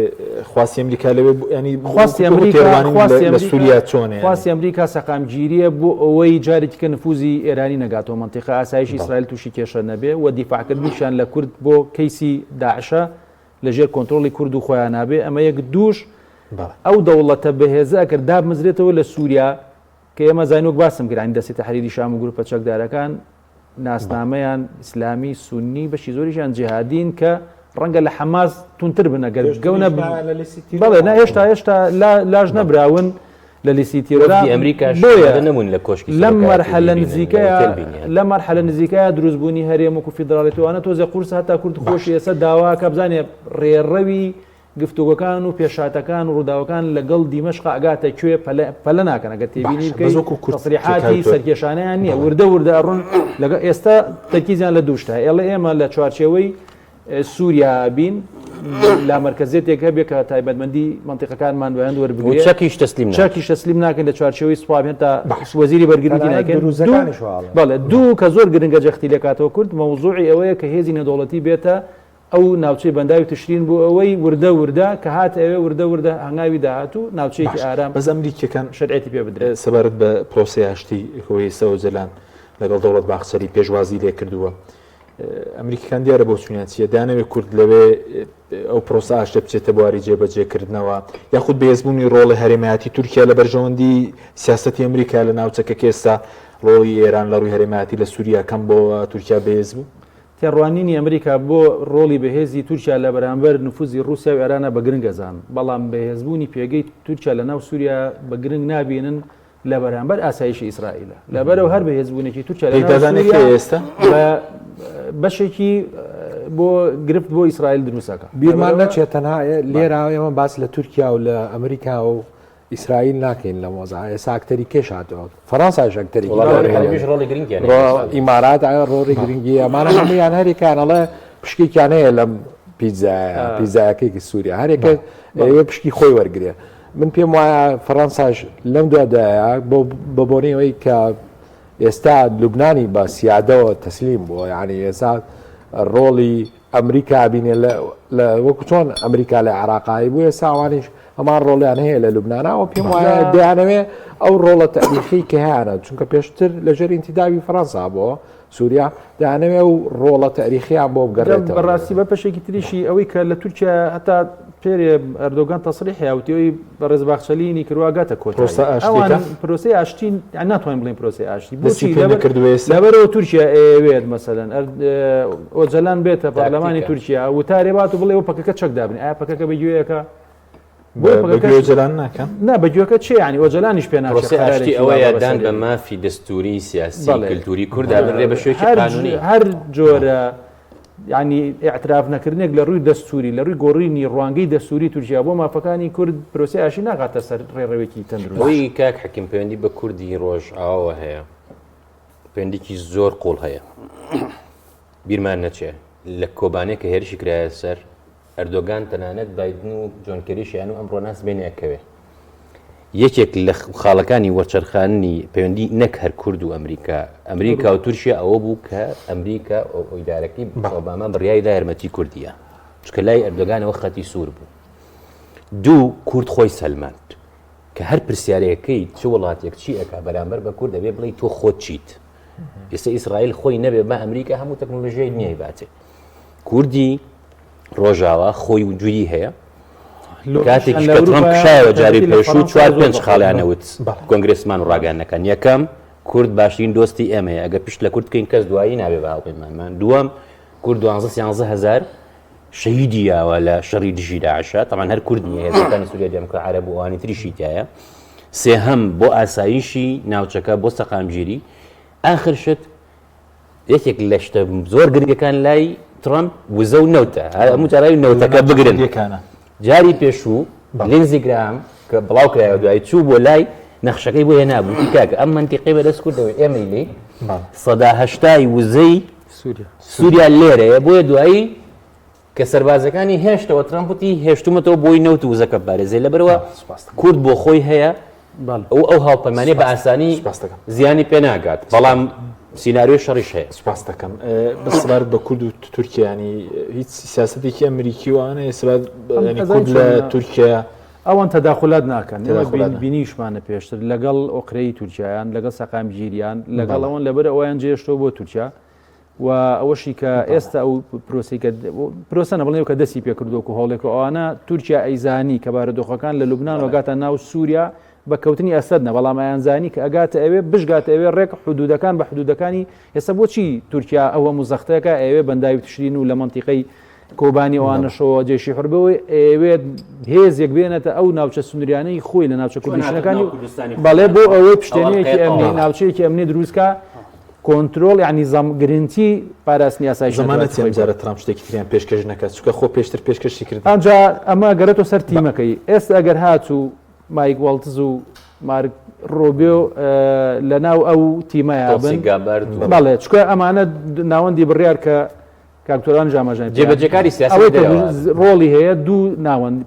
خواستی ئەمریکا لەوێ ینی خواستی ئەمریکا خواستی لە سووریا چۆنە خواستی ئەمریکا سەقامگیریە بۆ ئەوەی جارێکی کە نفوزی ئێرانی نەگاتەوە مەنتیقە ئاسایشی ئیسرائیل تووشی کێشە نەبێ و دیفاعکردنیشیان لە کورد بۆ کەیسی داعشە لە ژێر کۆنترۆڵی کورد و خۆیان نابێ ئەمە یەک دووش ئەو دەوڵەتە بەهێزە ئەگەر دابمەزرێتەوە لە سووریا کە ئێمە زانین وەک باسم کرد دەستی تەحریری شام و گروپە چەکدارەکان ناسنامەیان ئیسلامی سوننی بەشی زۆریشیان جیهادین کە ڕەنگە لە حەماس تونتر بن ئەگەر گەونە بەڵێ نا هێشتا هێشتا لاش نەبراون لە لیستی تیرۆرا ئەمریکا بۆیە نەبوون لە کۆشکی لەم مەرحەلە نزیکەیە لە مەرحەلە نزیکەیە دروستبوونی هەرێم وەکو فیدراڵێتوانە تۆزێ قورسە هەتا کورد خۆشی ئێستا داواکە بزانێ ڕێڕەوی گفتوگۆکان و پێشهاتەکان و ڕووداوەکان لەگەڵ دیمەشق ئەگاتە کوێ پەلە پەلە ناکەن ئەگەر تێبینی باشە بەس بکەی وەکو کورد تەسریحاتی کاک تۆ سەرکێشانەیان نییە بەڵێ وردە وردە ئەڕۆن لەگەڵ ئێستا تەرکیزیان لە دوو شتە ئێڵێ ئێمە لە چوارچێوەی سووریا بین لامەرکەزیەتێک هەبێ کە تایبەتمەندی مەنتیقەکانمان بە هەند و وەربگرێ چەکیش تەسلیم ناکەن. چەکیش تەسلیم ناکەین لە چوارچێوەی سوپا بێن تا باشە وەزیری بەرگری تەنانەت ناکەن دوو دروزەکانیش وا ئەڵێن. بەڵێ دوو کە زۆر گرنگە جەختی لێکاتەوە کورد مەوزوعی ئەوەیە کە هێزی نێودەوڵەتی بێتە ئەو ناوچەی بەنداوی تشرین بۆ ئەوەی وردە وردە کە هاتە ئەوێ وردە وردە هەنگاوی داهاتوو ناوچەیەکی باشە ئارام بەس ئەمریکیەکان شەرعیەتی پێ بدرێت. سەبارەت بە پرۆسەی ئاشتی هۆی ئێستا ئۆجەلان لەگەڵ دەوڵەت باخچەلی پێشوازی لێ کردووە ئەمریکیەکان دیارە بۆچوونیان چییە دانەوێ کورد لەوێ ئەو پرۆسە ئاشتە بچێتە بواری جێبەجێکردنەوە یاخود بەهێزبوونی ڕۆڵی هەرێمایەتی تورکیا لە بەرژەوەندی سیاسەتی ئەمریکا لە ناوچەکە کە ئێستا ڕۆڵی ئێران لە ڕووی هەرێمایەتی لە سووریا کەم بۆ تورکیا بەهێز بوو. تێڕوانینی ئەمریکا بۆ ڕۆڵی بەهێزی تورکیا لە بەرامبەر نفوزی ڕووسیا و ئێرانە بە گرنگ ئەزانن، بەڵام بەهێزبوونی پێگەی تورکیا لە ناو سووریا بە گرنگ نابینن لە بەرامبەر ئاسایشی ئیسرائیلە. لەبەرئەوە هەر بەهێزبوونێکی تورکیا لە ناو سووریا بە بەشێکی بۆ گرفت بۆ ئیسرائیل دروست ئەکا. بیرمان نەچێت تەنها لێرە ئێمە باس لە تورکیا و لە ئەمریکا و ئیسرائیل ناکەین لەم وەزعە ئێستا ئەکتەری کێش هاتەوە فەرەنساش ئەکتەری ڕۆڵی گرنگیان ئیمارات ڕۆڵی گرنگی ئەمانە هەمویان هەرێکیان ئەڵێ پشکێکیان هەیە لەم پیتزایە پیتزایەکەی سووریا هەرێکە ئەوێ پشکی خۆی وەرگێ من پێم وایە فەرەنساش لەم دوادایە بۆ بە بۆنەوەی کە ئێستا لوبنانی بە سیادەوە تەسلیم بووە یعنی ئێستا ڕۆڵی ئەمریکا بینێ لە وەکو چۆن ئەمریکا لە عێراقایی بوو ئێستا ئەوانیش هەمان ڕۆڵیان هەیە لە لوبنانا و پێم وایە دەیانەوێ ئەو ڕۆڵە تەریخی کە هەیانە چونکە پێشتر لەژێر ئینتیدابی فەرەنسا بۆ سووریا دەیانەوێ ئەو ڕۆڵە تەریخیان بۆ بگەڕێتەوە. بەڕاستی بە پەشێکی تریشی ئەوەی کە لە تورکیا هەتا پێرێ ئەردۆگان تەسریح یاوتی ئەوی بەڕێز باخچەلینی کردوە گاتە کۆتایی. پرۆسە ئاشتیەکە؟ ئەوان پرۆسەی ئاشتی یان ناتوانین بڵێین پرۆسەی ئاشتی. دەستی بۆچی؟ پێ نەکردووە ئێستا؟ لەبەرئەوە تورکیا ئەیەوێت مەسەلەن ئۆجەلان بێتە پەرلەمانی تورکیا وتارێ بات و بڵێ ئەوە پەکەکە چەک دابنێ. ئایا پەکەکە بە گوێیەکە؟ بۆ پەکەکە ئۆجەلان ناکەن؟ نا بە گوێکە چێ یعنی ئۆجەلانیش پێ ناچێ پرۆسەی ئاشتی قەرارێکی وا ئەوەیە بە دان بەسەر بە بێنێ. مافی دەستووری سیاسی بەڵێ. کلتوری کوردا بنرێ بە شێوەیەکی هەر قانونی. هەر جۆرە یانی ئیعتراف نەکردنێک لە ڕووی دەستووری، لە ڕووی گۆڕینی ڕوانگەی دەستووری تورکیا بۆ مافەکانی کورد، پرۆسەی ئاشتی ناخاتە سەر ڕێڕەوێکی تەندروست. ئەوەی کاک حەکیم پەیوەندی بە کوردی ڕۆژئاواوە هەیە، پەیوەندیکی زۆر قووڵ هەیە. بیرمان نەچێ لە کۆبانێ کە هێرشی کرایە سەر ئەردۆگان تەنانەت بایدن و جۆن کێریشیان و ئەمڕۆ ناس بێنێ ئەکەوێ. یەکێک لە خاڵەکانی وەرچەرخاننی پەیوەندی نەک هەر کورد و ئەمریکا، ئەمریکا و تورکیا ئەوە بوو کە ئەمریکا ئیدارەکەی ئۆباما بڕیاری دا یارمەتی کوردیە، چونکە لای ئەردۆگانەوە خەتی سوور بوو. دوو، کورد خۆی سەلماند کە هەر پرسیارێکەی چ وڵاتێک چی ئەکا بەرامبەر بە کورد ئەبێ بڵێی تۆ خۆت چیت. ئێستا ئیسرائیل خۆی نەبێ بە ئەمریکا هەموو تەکنۆلۆژیای دنیای باتێ. کوردی ڕۆژاوا خۆی وجودی هەیە کاتێکیش کە ترەمپ کشایەوە جاری پێشوو چوار پێنج خاڵیان نەوت کۆنگرێسمان و ڕاگەیاندنەکان یەکەم کورد باشترین دۆستی ئێمەیە ئەگەر پشت لە کورد بکەین کەس دوایی نابێ بە هاوپەیمانمان دووەم کورد دوانزە سیانزە هەزار شەهیدی یاوە لە شەڕی دژی داعشە تەمان هەر کورد نییە هێزەکانی سووریا دیموکرات عەرەب و ئەوانی تریشی تایە سێهەم بۆ ئاسایشی ناوچەکە بۆ سەقامگیری ئاخر شت یەکێک لە شتە زۆر گرنگەکان لای ترەمپ وزە و نەوتە هەموو جارای نەوتەکە بگرن جاری پێشوو لینزی گراهام کە بڵاو کرایەوە دوایی چوو بۆ لای نەخشەکەی بۆ هێنا بوو کاکە ئەم منتیقی بەدەست کوردەوە ئێمەی لێ 80% وزەی سووریا لێرەیە بۆیە دوایی کە سەربازەکانی هێشتەوە ترەمپ وتی هێشتومەتەوە بۆی نەوت و وزەکە بپارێزێ لەبەرئەوە کورد بۆ خۆی هەیە ئەو ئەو هاوپەیمانیە بە ئاسانی زیانی پێ ناگات بەڵام سیناریۆی شەڕیش هەیە. سپاس دەکەم بەس سەبارەت بە کورد و تورکیا ینی هیچ سیاسەتێکی ئەمریکی وانە سەبارەت کورد لە تورکیا ئەوان تەداخولات ناکەن بینیشمانە پێشتر لەگەڵ ئۆقرەی تورکیایان لەگەڵ سەقامگیریان لەگەڵ ئەوان لەبەر ئەویان جێشتەوە بۆ تورکیا و ئەوەشی کە ئێستا ئەو پرۆسەی کە پرۆسە نە بڵێ کە دەستی پێکردووە و هەوڵێک و ئەوانە تورکیا ئەیزانی کە بارودۆخەکان لە لوبناان وەگاتە ناو سووریا بە کەوتنی ئەسەد نە بەڵام ئەیانزانی کە ئەگاتە ئەوێ بشگاتە ئەوێ ڕێک حدودەکان بە حدودەکانی ئێستا بۆچی تورکیا ئەوە مزەختەکە ئەوێ بەنداوی تشرین و لە مەنتیقەی کۆبانی ئەوانەشەوە جێشی حر بەوەی ئەیەوێت هێزێک بێنێتە ئەو ناوچە سنووریانەی خۆی لە ناوچە کوردنشینەکانی بەڵێ بۆ ئەوەی پشتێنەیەکی ئەمنی ناوچەیەکی ئەمنی دروستکە کۆنترۆڵ یعنی زەم گرنتی پاراستنی ئاسایش زەمانەتی ئەم جارە ترامپ شتێکی تریان پێشکەش نەکات چونکە خۆ پێشتر پێشکەشی کرد ئەمجا ئەمە گەرێتەوە سەر تیمەکەی ئێستا ئەگەر هاتوو مایک واڵتز و مارک ڕۆبیۆ لە ناو ئەو تیمەیا بن بەڵێ چونکە ئەمانە ناوەندی بڕیار کە کاک تۆرانیش ئاماژەی پێ جێبەجێکاری سیاسی ئەوەی کە دەرەوە. ڕۆڵی هەیە دوو ناوەند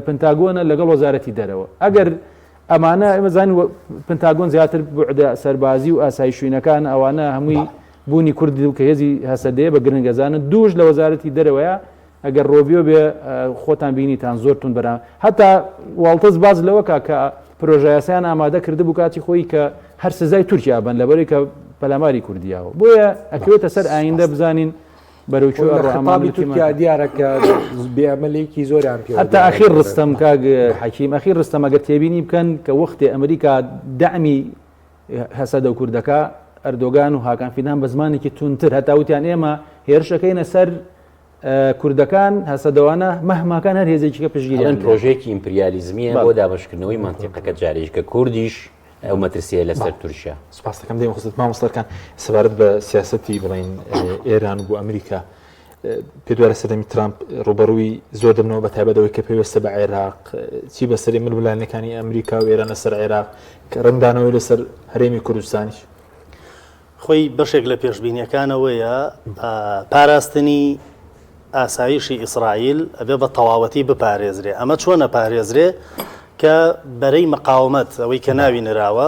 پنتاگۆنە لەگەڵ وەزارەتی دەرەوە ئەگەر ئەمانە ئێمە زانین پنتاگۆن زیاتر بوعدە سەربازی و ئاسایشوینەکان ئەوانە هەمووی بوونی کورد و کە هێزی هەسەدەیە بە گرنگ ئەزانن دووش لە وەزارەتی دەرەوەیە ئەگەر ڕۆبیۆ بێ خۆتان بینیتان زۆر توند بەرام هەتا واڵتز باز لەوە کا کە پرۆژەیاسایان ئامادە کردبوو کاتی خۆی کە هەر سزای تورکیا بن لەبەرەی کە پەلاماری کوردیاوە بۆیە ئەکەوێتە سەر ئایندە بزانین بەرەو کوێ لە ئەڕوا خەتابی ئەمانە تورکیا دیارە کە بێئەمەلێکی زۆریان پێوە هەتا دیارە ئەخیر ڕستەم کاک حەکیم ئەخیر ڕستەم ئەگەر تێبینی بکەن کە وەختێ ئەمریکا دەعمی هەسەدە و کوردەکە ئەردۆگان و هاکان فیدان بە زمانێکی توندتر هەتا وتیان ئێمە هێرشەکەینە سەر کوردەکان هەسەدەوانە مەهماکان هەر هێزێکی کە پشتگیریان ئەڵێن پرۆژەیەکی ئیمپریالیزمیە بۆ دابەشکردنەوەی مەنتیقەکە جارێک کە کوردیش ئەو مەترسیە لەسەر تورکیا. سوپاس دەکەم دێمە خزمەت مامۆستا ئەرکان سەبارەت بە سیاسەتی بڵێین ئێران بۆ ئەمریکا پێت وایە لە سەردەمی ترامپ ڕووبەڕووی زۆر دەبنەوە بە تایبەت ئەوەی کە پەیوەستە بە عێراق چی بەسەری ململانێکانی ئەمریکا و ئێران لەسەر عێراق کە ڕەنگدانەوەی لەسەر هەرێمی کوردستانیش؟ خۆی بەشێک لە پێشبینیەکان ئەوەیە پاراستنی ئاسایشی ئیسرائیل ئەبێ بە تەواوەتی بپارێزرێ ئەمە چۆنە پارێزرێ کە بەرەی مقاومەت ئەوەی کە ناوی نراوە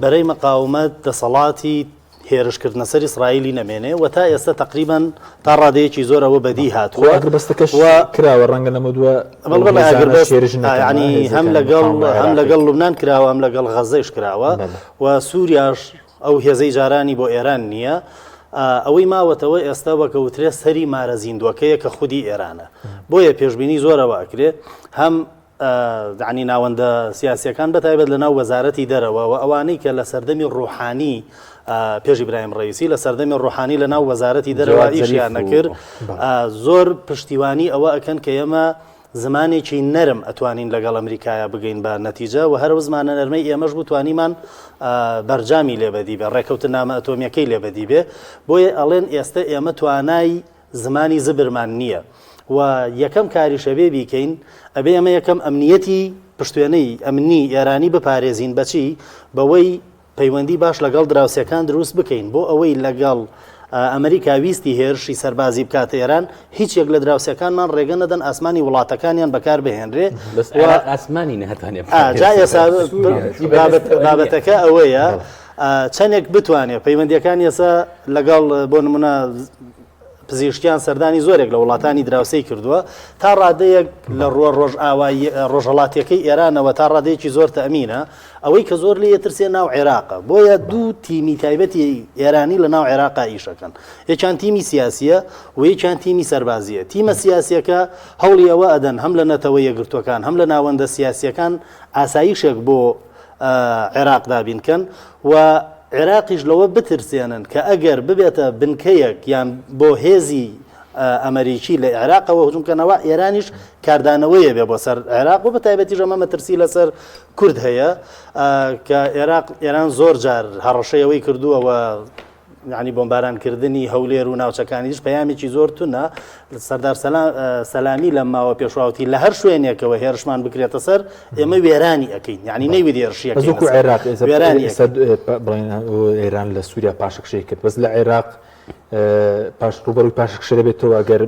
بەرەی مقاومەت دەسەڵاتی هێرشکردنە سەر ئیسرائیلی نەمێنێ و تا ئێستا تقریبان تا ڕادەیەکی زۆر ئەوە بەدی هاتووە ئاگربەستەکەش کراوە ڕەنگە لەمە دووە ینی هەم لەگەڵ هەم لەگەڵ لوبناان کراوە هەم لەگەڵ غەزەیش کراوە و سووریاش ئەو هێزەی جارانی بۆ ئێران نییە، ئەوەی ماوەتەوە ئێستا وەک ئەوترێ سەری مارە زیندووەکەیە کە خودی ئێرانە. بۆیە پێشبینی زۆر ئەوە ئەکرێ هەم یانی ناوەندە سیاسیەکان بە تایبەت لە ناو وەزارەتی دەرەوە و ئەوانەی کە لە سەردەمی ڕوحانی پێش ئیبراهیم ڕەئیسی لە سەردەمی ڕوحانی لە ناو وەزارەتی دەرەوە ئیشیان نەکرد زۆر پشتیوانی ئەوە ئەکەن کە ئێمە زمانێکی نەرم ئەتوانین لەگەڵ ئەمریکایا بگەین بە نەتیجە و هەر ئەو زمانە نەرمەی ئێمەش بوو توانیمان بەرجامی لێ بەدی بێ، ڕێکەوتننامە ئەتۆمییەکەی لێ بەدی بێ. بۆیە ئەڵێن ئێستە ئێمە توانای زمانی زبرمان نییە و یەکەم کاریش ئەبێ بیکەین ئەبێ ئێمە یەکەم ئەمنییەتی پشتوێنەی ئەمنی ئێرانی بپارێزین بەچی؟ بەوەی پەیوەندی باش لەگەڵ دراوسێکان دروست بکەین بۆ ئەوەی لەگەڵ ئەمریکا ویستی هێرشی سەربازی بکاتە ئێران هیچ یەک لە دراوسێکانمان ڕێگە نەدەن ئاسمانی وڵاتەکانیان بەکار بهێنرێ بەس عێراق ئاسمانی ناتوانێت جا ئێستا بابەتەکە ئەوەیە چەندێک بتوانێت پەیوەندیەکان ئێستا لەگەڵ بۆ نمونە پزیشکیان سەردانی زۆرێک لە وڵاتانی دراوسێی کردووە، تا ڕادەیەک لە ڕووە ڕۆژئاوایی ڕۆژهەڵاتیەکەی ئێرانەوە تا ڕادەیەکی زۆر تەئمینە، ئەوەی کە زۆر لێی ئەترسێ ناو عێراقە، بۆیە دوو تیمی تایبەتی ئێرانی لە ناو عێراقا ئیش ئەکەن، یەکیان تیمی سیاسیە و یەکیان تیمی سەربازیە، تیمە سیاسیەکە هەوڵی ئەوە ئەدەن هەم لە نەتەوە یەکگرتووەکان هەم لە ناوەندە سیاسیەکان ئاسایشێک بۆ عێراق دابین کەن و عێراقیش لەوە بترسێنن کە ئەگەر ببێتە بنکەیەک یان بۆ هێزی ئەمەریکی لە عێراقەوە هجوم کەنەوە ئێرانیش کاردانەوەیە بێ بۆ سەر عێراق و بە تایبەتیش ئەمە مەترسی لەسەر کورد هەیە کە عێراق ئێران زۆر جار هەڕەشەی ئەوەی کردووە و یانی بۆمباران کردنی هەولێر و ناوچەکانیش پەیامێکی زۆر تونە سەردار سەلامی لەم ماوە پێشواوتی لە هەر شوێنێکەوە هێرشمان بکرێتە سەر ئێمە وێرانی ئەەکەین یعنی نەیوت هێرشیەکە وەکو عێراق وێرانی بڵێن ئێران لە سووریا پاشەکشەی کرد بەس لە عێراق پاش ڕوبەروی پاشەکشە دەبێتەوە ئەگەر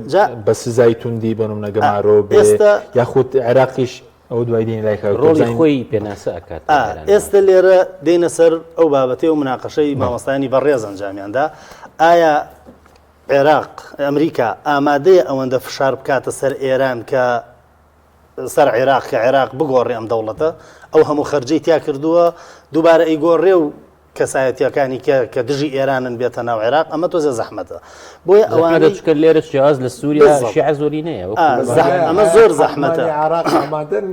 بە سزای توندی بۆ نمونە گەمارۆ ئێستا یاخود عێراقیش ئەوە دوای دێنە لای کاک ڕۆڵی خۆی پێناسە ئەکات ئێستە لێرە دێنە سەر ئەو بابەتەی و مناقەشەی مامۆستایانی بەڕێز ئەنجامیاندا ئایا عێراق ئەمریکا ئامادەیە ئەوەندە فشار بکاتە سەر ئێران کە سەر عێراق کە عێراق بگۆڕێ ئەم دەوڵەتە ئەو هەموو خەرجەی تیا کردووە دووبارە ئەیگۆڕێ و کەسایەتیەکانی کە کە دژی ئێرانن بێتە ناو عێراق ئەمە تۆزێ زەحمەتە بۆیە ئەوانە چکە لێرە جیاواز لە سووریا شیعە زۆری نەیە ئەمە زۆر زەحمەتە عێراق ئامادەن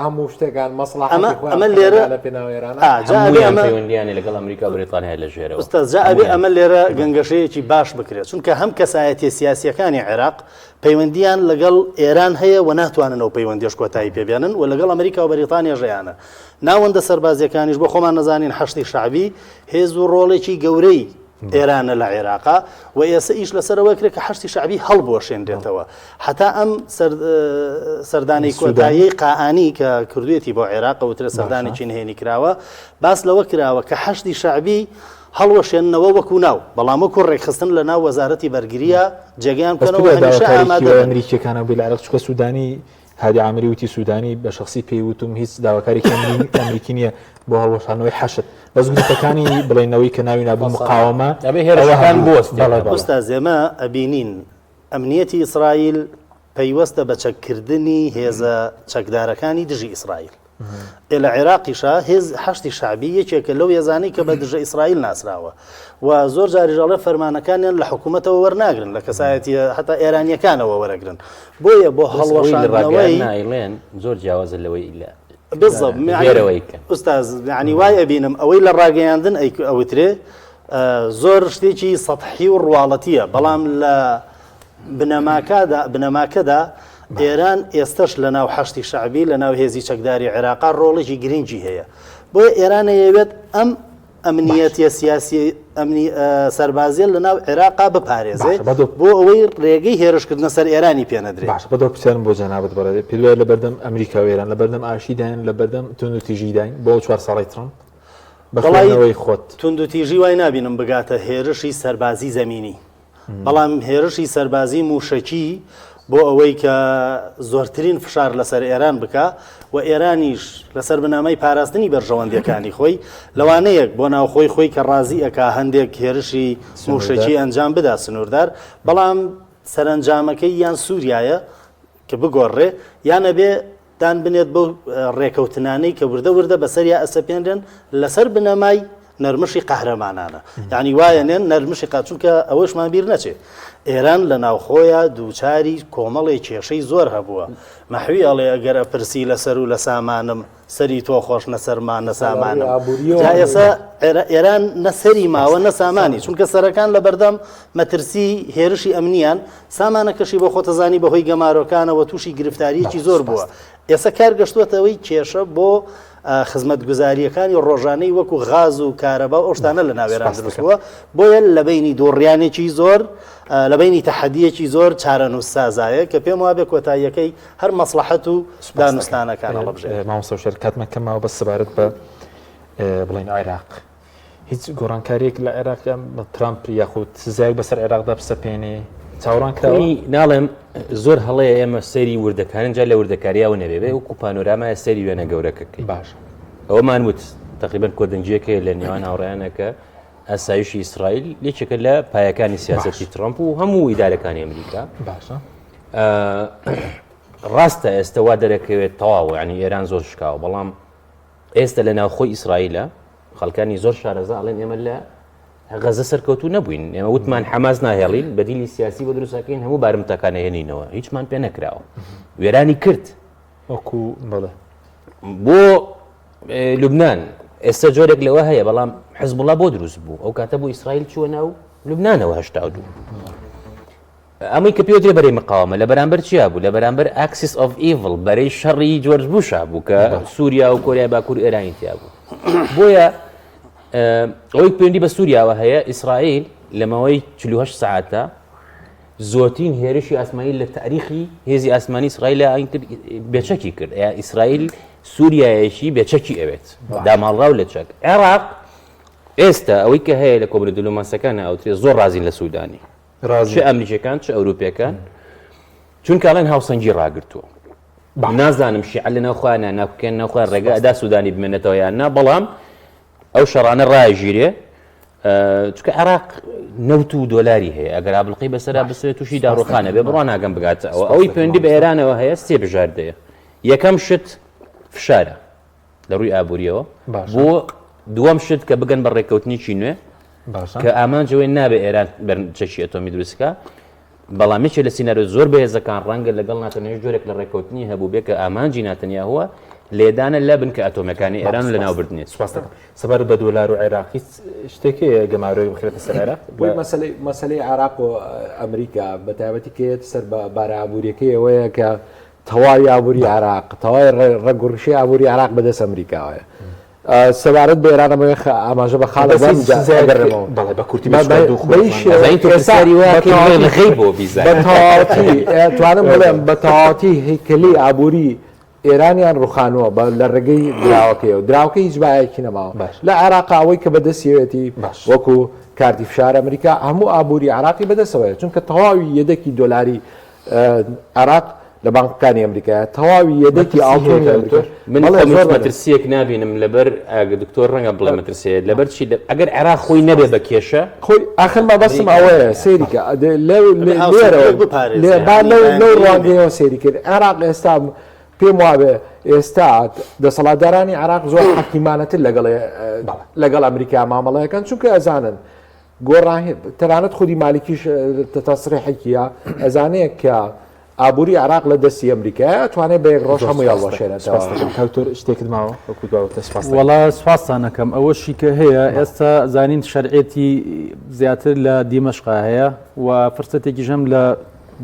هەموو شتێکان مەسڵەحەتی ئەمە لێرە لە پێناو ئێران ئەمە پەیوەندیانە لەگەڵ ئەمریکا و بەریتانیا لە ژێرەوە ئوستاز جا ئەبێ ئەمە لێرە گەنگەشەیەکی باش بکرێت چونکە هەم کەسایەتیە سیاسیەکانی عێراق پەیوەندیان لەگەڵ ئێران هەیە و ناتوانن ئەو پەیوەندیش کۆتایی پێبێنن و لەگەڵ ئەمریکا و بەریتانیا ژیانە ناوەندە سەربازیەکانیش بۆ خۆمان نەزانین حەشدی شەعبی هێز و ڕۆڵێکی گەورەی ئێرانە لە عێراقا و ئێسە ئیش لەسەر ئەوە کرێت کە حەشدی شەعبی هەڵبوەشێنرێتەوە هەتا ئەم سەردانەی کۆتایی قائانی کە کردوێتی بۆ عێراق وترە سەردانێکی نهێنی کراوە باس لەوە کراوە کە حەشدی شەعبی هەڵوەشێننەوە وەکو ناو بەڵام وەکو ڕێکخستن لە ناو وەزارەتی بەرگریە جێگەیان بکەنەوە هەمیشە ئامادە ئەمریکیەکانە بێ لە عێراق چونکە سودانی هادی عامری وتی سودانی بە شخصی پێی وتم هیچ داواکارێکی ئەمریکی نییە بۆ هەڵوەشانەوەی حەشد بەس گروپەکانی بڵێنەوەی کە ناوی نابوو مقاومە ئەبێ هێرشەکان بوەستێ. ئوستاز ئێمە ئەبینین ئەمنیەتی ئیسرائیل پەیوەستە بە چەککردنی هێزە چەکدارەکانی دژی ئیسرائیل. ئێ لە عێراقیشا هێز حەشدی شەعبی یەکێکە لەو هێزانەی کە بە دژە ئیسرائیل ناسراوە و زۆر جاریش ئەڵێ فەرمانەکانیان لە حکوومەتەوە وەرناگرن لە کەسایەتیە هەتا ئێرانیەکانەوە وەرەگرن بۆیە بۆ هەڵوەشاندنەوەی نایڵێن زۆر جیاوازە لەوەی لە بالضبط ئوستاز یعنی وای ئەبینم ئەوەی لە ڕاگەیاندن ئەوترێ. زۆر شتێکی سەتحی و ڕواڵەتیە بەڵام لە بنەماکەدا بنەماکەدا ئێران ئێستش لە ناو حەشتی شەعبی لە ناو هێزی چەکداری عێراقا ڕۆڵێکی گرنگی هەیە بۆیە ئێران ئەیەوێت ئەم ئەمنیەتیە سیاسی ئەمنی سەربازیە لە ناو عێراقا بپارێزێ بۆ ئەوەی ڕێگەی هێرشکردنە سەر ئێرانی پێ نەدرێ. باشە بەدۆ پرسیارم بۆ جەنابت بەڕێز پێت وایە لەبەردەم ئەمریکا و ئێران لەبەردەم ئاشتیداین لەبەردەم توندوتیژیداین بۆ ئەو چوار ساڵەی ترەمپ؟ بە خوێندنەوەی خۆت. توندوتیژی وای نابینم بگاتە هێرشی سەربازی زەمینی، بەڵام هێرشی سەربازی مووشەکی بۆ ئەوەی کە زۆرترین فشار لەسەر ئێران بکا و ئێرانیش لەسەر بنەمای پاراستنی بەرژەوەندیەکانی خۆی لەوانەیەک بۆ ناوخۆی خۆی کە ڕازی ئەکا هەندێک هێرشی مووشەکی ئەنجام بدا سنووردار، بەڵام سەرەنجامەکەی یان سووریایە کە بگۆڕرێ یان ئەبێ دان بنێت بەو ڕێکەوتنانەی کە وردە وردە بەسەریا ئەسەپێنرێن لەسەر بنەمای نەرمشی قەهرەمانانە یعنی وایە نێن نەرمشی قا چونکە ئەوەشمان بیر نەچێت ئێران لە ناوخۆیە دووچاری کۆمەڵی کێشەی زۆر هەبووە مەحوی ئەڵێ ئەگەر ئەپرسی لەسەر و لە سامانم سەری تۆ خۆش نە سەرمان نە سامانم جا ئێستا ئێران نە سەری ماوە نە سامانی چونکە سەرەکان لە بەردەم مەترسی هێرشی ئەمنیان سامانەکەشی بۆ خۆتەزانی بەهۆی گەمارۆکانەوە تووشی گرفتاریەکی زۆر بووە ئێستا کار گەشتوەتەوەی کێشە بۆ خزمەتگوزارییەکانی ڕۆژانەی وەکو غاز و کارەبا و ئەو شتانە لە ناو ئێران دروست بووە بۆیە لە بینی دووڕیانێکی زۆر لە بینی تەحەدیەکی زۆر چارەنووسسازایە کە پێم وابێ کۆتاییەکەی هەر مەسڵەحەت و دانوستانەکان هەڵبژێرێت. مامۆستا وشیار کاتمان کەم ماوە بەس سەبارەت بە بڵێین عێراق هیچ گۆڕانکاریەک لە عێراق ترامپ یاخود سزایەک بەسەر عێراقدا بسەپێنێ چاوەڕان کراوە؟ ناڵێم زۆر هەڵەیە ئێمە سەیری وردەکارین جا لە وردەکاریاوە نەبێ بێ وەکو پانۆرامایە سەیری وێنە گەورەکەکەی باش ئەوەمان وت تقریبا کۆدەنگیەک هەیە لە نێوان هاوڕێیانەکە ئاسایشی ئیسرائیل یەکێکە لە پایەکانی سیاسەتی ترامپ و هەموو ئیدارەکانی ئەمریکا باشە ڕاستە ئێستا وا دەرەکەوێت تەواو ینی ئێران زۆر شکاوە بەڵام ئێستا لە ناوخۆی ئیسرائیلە خەڵکانی زۆر شارەزا ئەڵێن ئێمە لە غەزە سەرکەوتوو نەبووین ئێمە وتمان حەماس ناهێڵین بەدیلی سیاسی بۆ دروستەکەین هەموو بارمتەکان هێنینەوە هیچمان پێ نەکراوە وێرانی کرد وەکو بەڵێ بۆ لوبناان ئێستا جۆرێک لەوە هەیە بەڵام حزبوڵا بۆ دروست بوو ئەو کاتە بۆ ئیسرائیل چووە ناو لوبناانەوە 82 ئەمەی کە پێوترێ بەرەی مقاوەمە لە بەرامبەر چیا بوو؟ لە بەرامبەر Axis of Evil، بەرەی شەڕی جۆرج بوشا بوو کە سووریا و کۆریای باکوور و ئێرانی تیا بوو. بۆیە ئەوەی پەیوەندی بە سووریاوە هەیە، ئیسرائیل لە ماوەی 48 سەعاتە زۆرترین هێرشی ئاسمانی لە تاریخی هێزی ئاسمانی ئیسرائیل کرد، بێچەکی کرد. ئیسرائیل سووریایەکی بێچەکی ئەوێت، داماڵراو لە چەک. عێراق ئێستا ئەوەی کە هەیە لە کۆبرە دلۆماسەکان ئەوترێ زۆر ڕازین لە سوودانی. چ ئەمریکیەکان چ ئەوروپیەکان چونکە ئەڵێن هاوسەنگی ڕاگرتووە نازانم شیعە لە ناوخۆیان ناکوکێن ناوخۆیان ڕێگە ئەدا سوودانی بمێنێتەوە یان نا بەڵام ئەو شەڕانە ڕاژیرێ چکە عێراق نەوت و دۆلاری هەیە ئەگەر ئابلقی بەسەرا بسێت تووشی داڕوخانە بێ بڕوا ناگەم بگاتە ئەوە ئەوەی پەیوەندی بە ئێرانەوە هەیە سێ بژاردەیە یەکەم شت فشارە لە ڕووی ئابووریەوە بۆ دووەم شت کە بگەن بە ڕێککەوتنێکی نوێ کە ئامانجەوەی نابێ ئێران چەکی ئەتۆمی دروستکە بەڵام یەکێ لە سیناریۆ زۆر بەهێزەکان ڕەنگە لەگەڵ ناتەنیاهوش جۆرێک لە ڕێککەوتنی هەبوو بێ کە ئامانجی ناتەنیاهوە لێدانە لە بنکە ئەتۆمیەکانی ئێران و لەناوبردنێتی. سوپاس دەکەم. سەبارەت بە دۆلار و عێراق هیچ شتێک هەیە گەمارۆیەک بخرێتە سەر عێراق؟ بۆی مەسەلەی مەسەلەی عێراق و ئەمریکا بە تایبەتی کە یەتە سەر بە بارە ئابووریەکەی ئەوەیە کە تەواوی ئابووری عێراق تەواوی ڕەگ و ڕیشەی ئابووری عێراق بەدەست ئەمریکاوەیە. سەبارەت بە ئێران ئەمەوێ ئاماژە بە خاڵێک بەم جا ئەگەڕێمەوە. بەڵێ بە کورتی بە بەی شێوەیەک ئێستا بە تەواوەتی بە تەواوەتی توانم بڵێم بە تەواوەتی هەیکەلی ئابووری ئێرانیان ڕوخانووە بە لە ڕێگەی دراوەکەیەوە دراوەکەی هیچ بایەکی نەماوە لە عێراق ئەوەی کە بەدەستیەوێتی وەکو کارتی فشار ئەمریکا هەموو ئابووری عێراقی بەدەستەوەیە چونکە تەواوی یەدەکی دۆلاری عێراق لە بانقەکانی ئەمریکایە تەواوی یەدەکی ئاڵتونی ئەمریکا. من خۆم هیچ مەترسییەک نابینم لەبەر دکتۆر ڕەنگە بڵێ مەترسییە لەبەر چی ئەگەر عێراق خۆی نەبێ بە کێشە خۆی ئاخر مەبەستم ئەوەیە سەیری کە لێرەوە با لەو ڕوانگەیەوە سەیری کرد عێراق ئێستا پێم وابێ ئێستا دەسەڵاتدارانی عێراق زۆر حەکیمانەتر لەگەڵ لەگەڵ ئەمریکا مامەڵەکەن چونکە ئەزانن گۆڕان تەنانەت خودی مالکیش تەسریحێکیە ئەزانێ کە. ئابووری عێراق لە دەستی ئەمریکایە ئەتوانێت بە یەک ڕۆژ هەمووی هەڵوەشێنێتەوە. کاک دکتۆر شتێکت ماوە وەکو دوا وتە سپاس دەکەم. وەڵا سپاستان ئەکەم ئەوەشی کە هەیە ئێستا زانین شەرعێتی زیاتر لە دیمەشقا هەیە و فرسەتێکیش هەم لە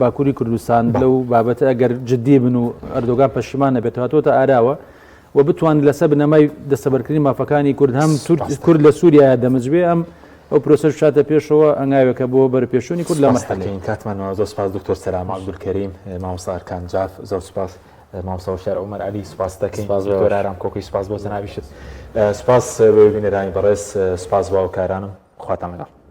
باکووری کوردستان لەو بابەتە ئەگەر جددی بن و ئەردۆگان پەشیمان نەبێتەوە هاتووەتە ئاراوە و بتوانێت لەسەر بنەمای دەستەبەرکردنی مافەکانی کورد هەم کورد لە سووریایە دەمج بێ ئەم ئەو پرۆسەش بچاتە پێشەوە ئەنگاوێکە بۆ بەرەپێشچوونی کورد لە مەرحەلەی. کاتمان ماوە زۆر سپاس دکتۆر سەلام عەبدولکەریم مامۆستا ئەرکان جاف زۆر سپاس مامۆستا هۆشیار عومەر عەلی سپاس دەکەین دکتۆر ئارام کۆکەی سپاس بۆ جەنابیشت سپاس بۆ بینەرانی بەڕێز سپاس بۆ هاوکارانم خواتان لەگەڵ.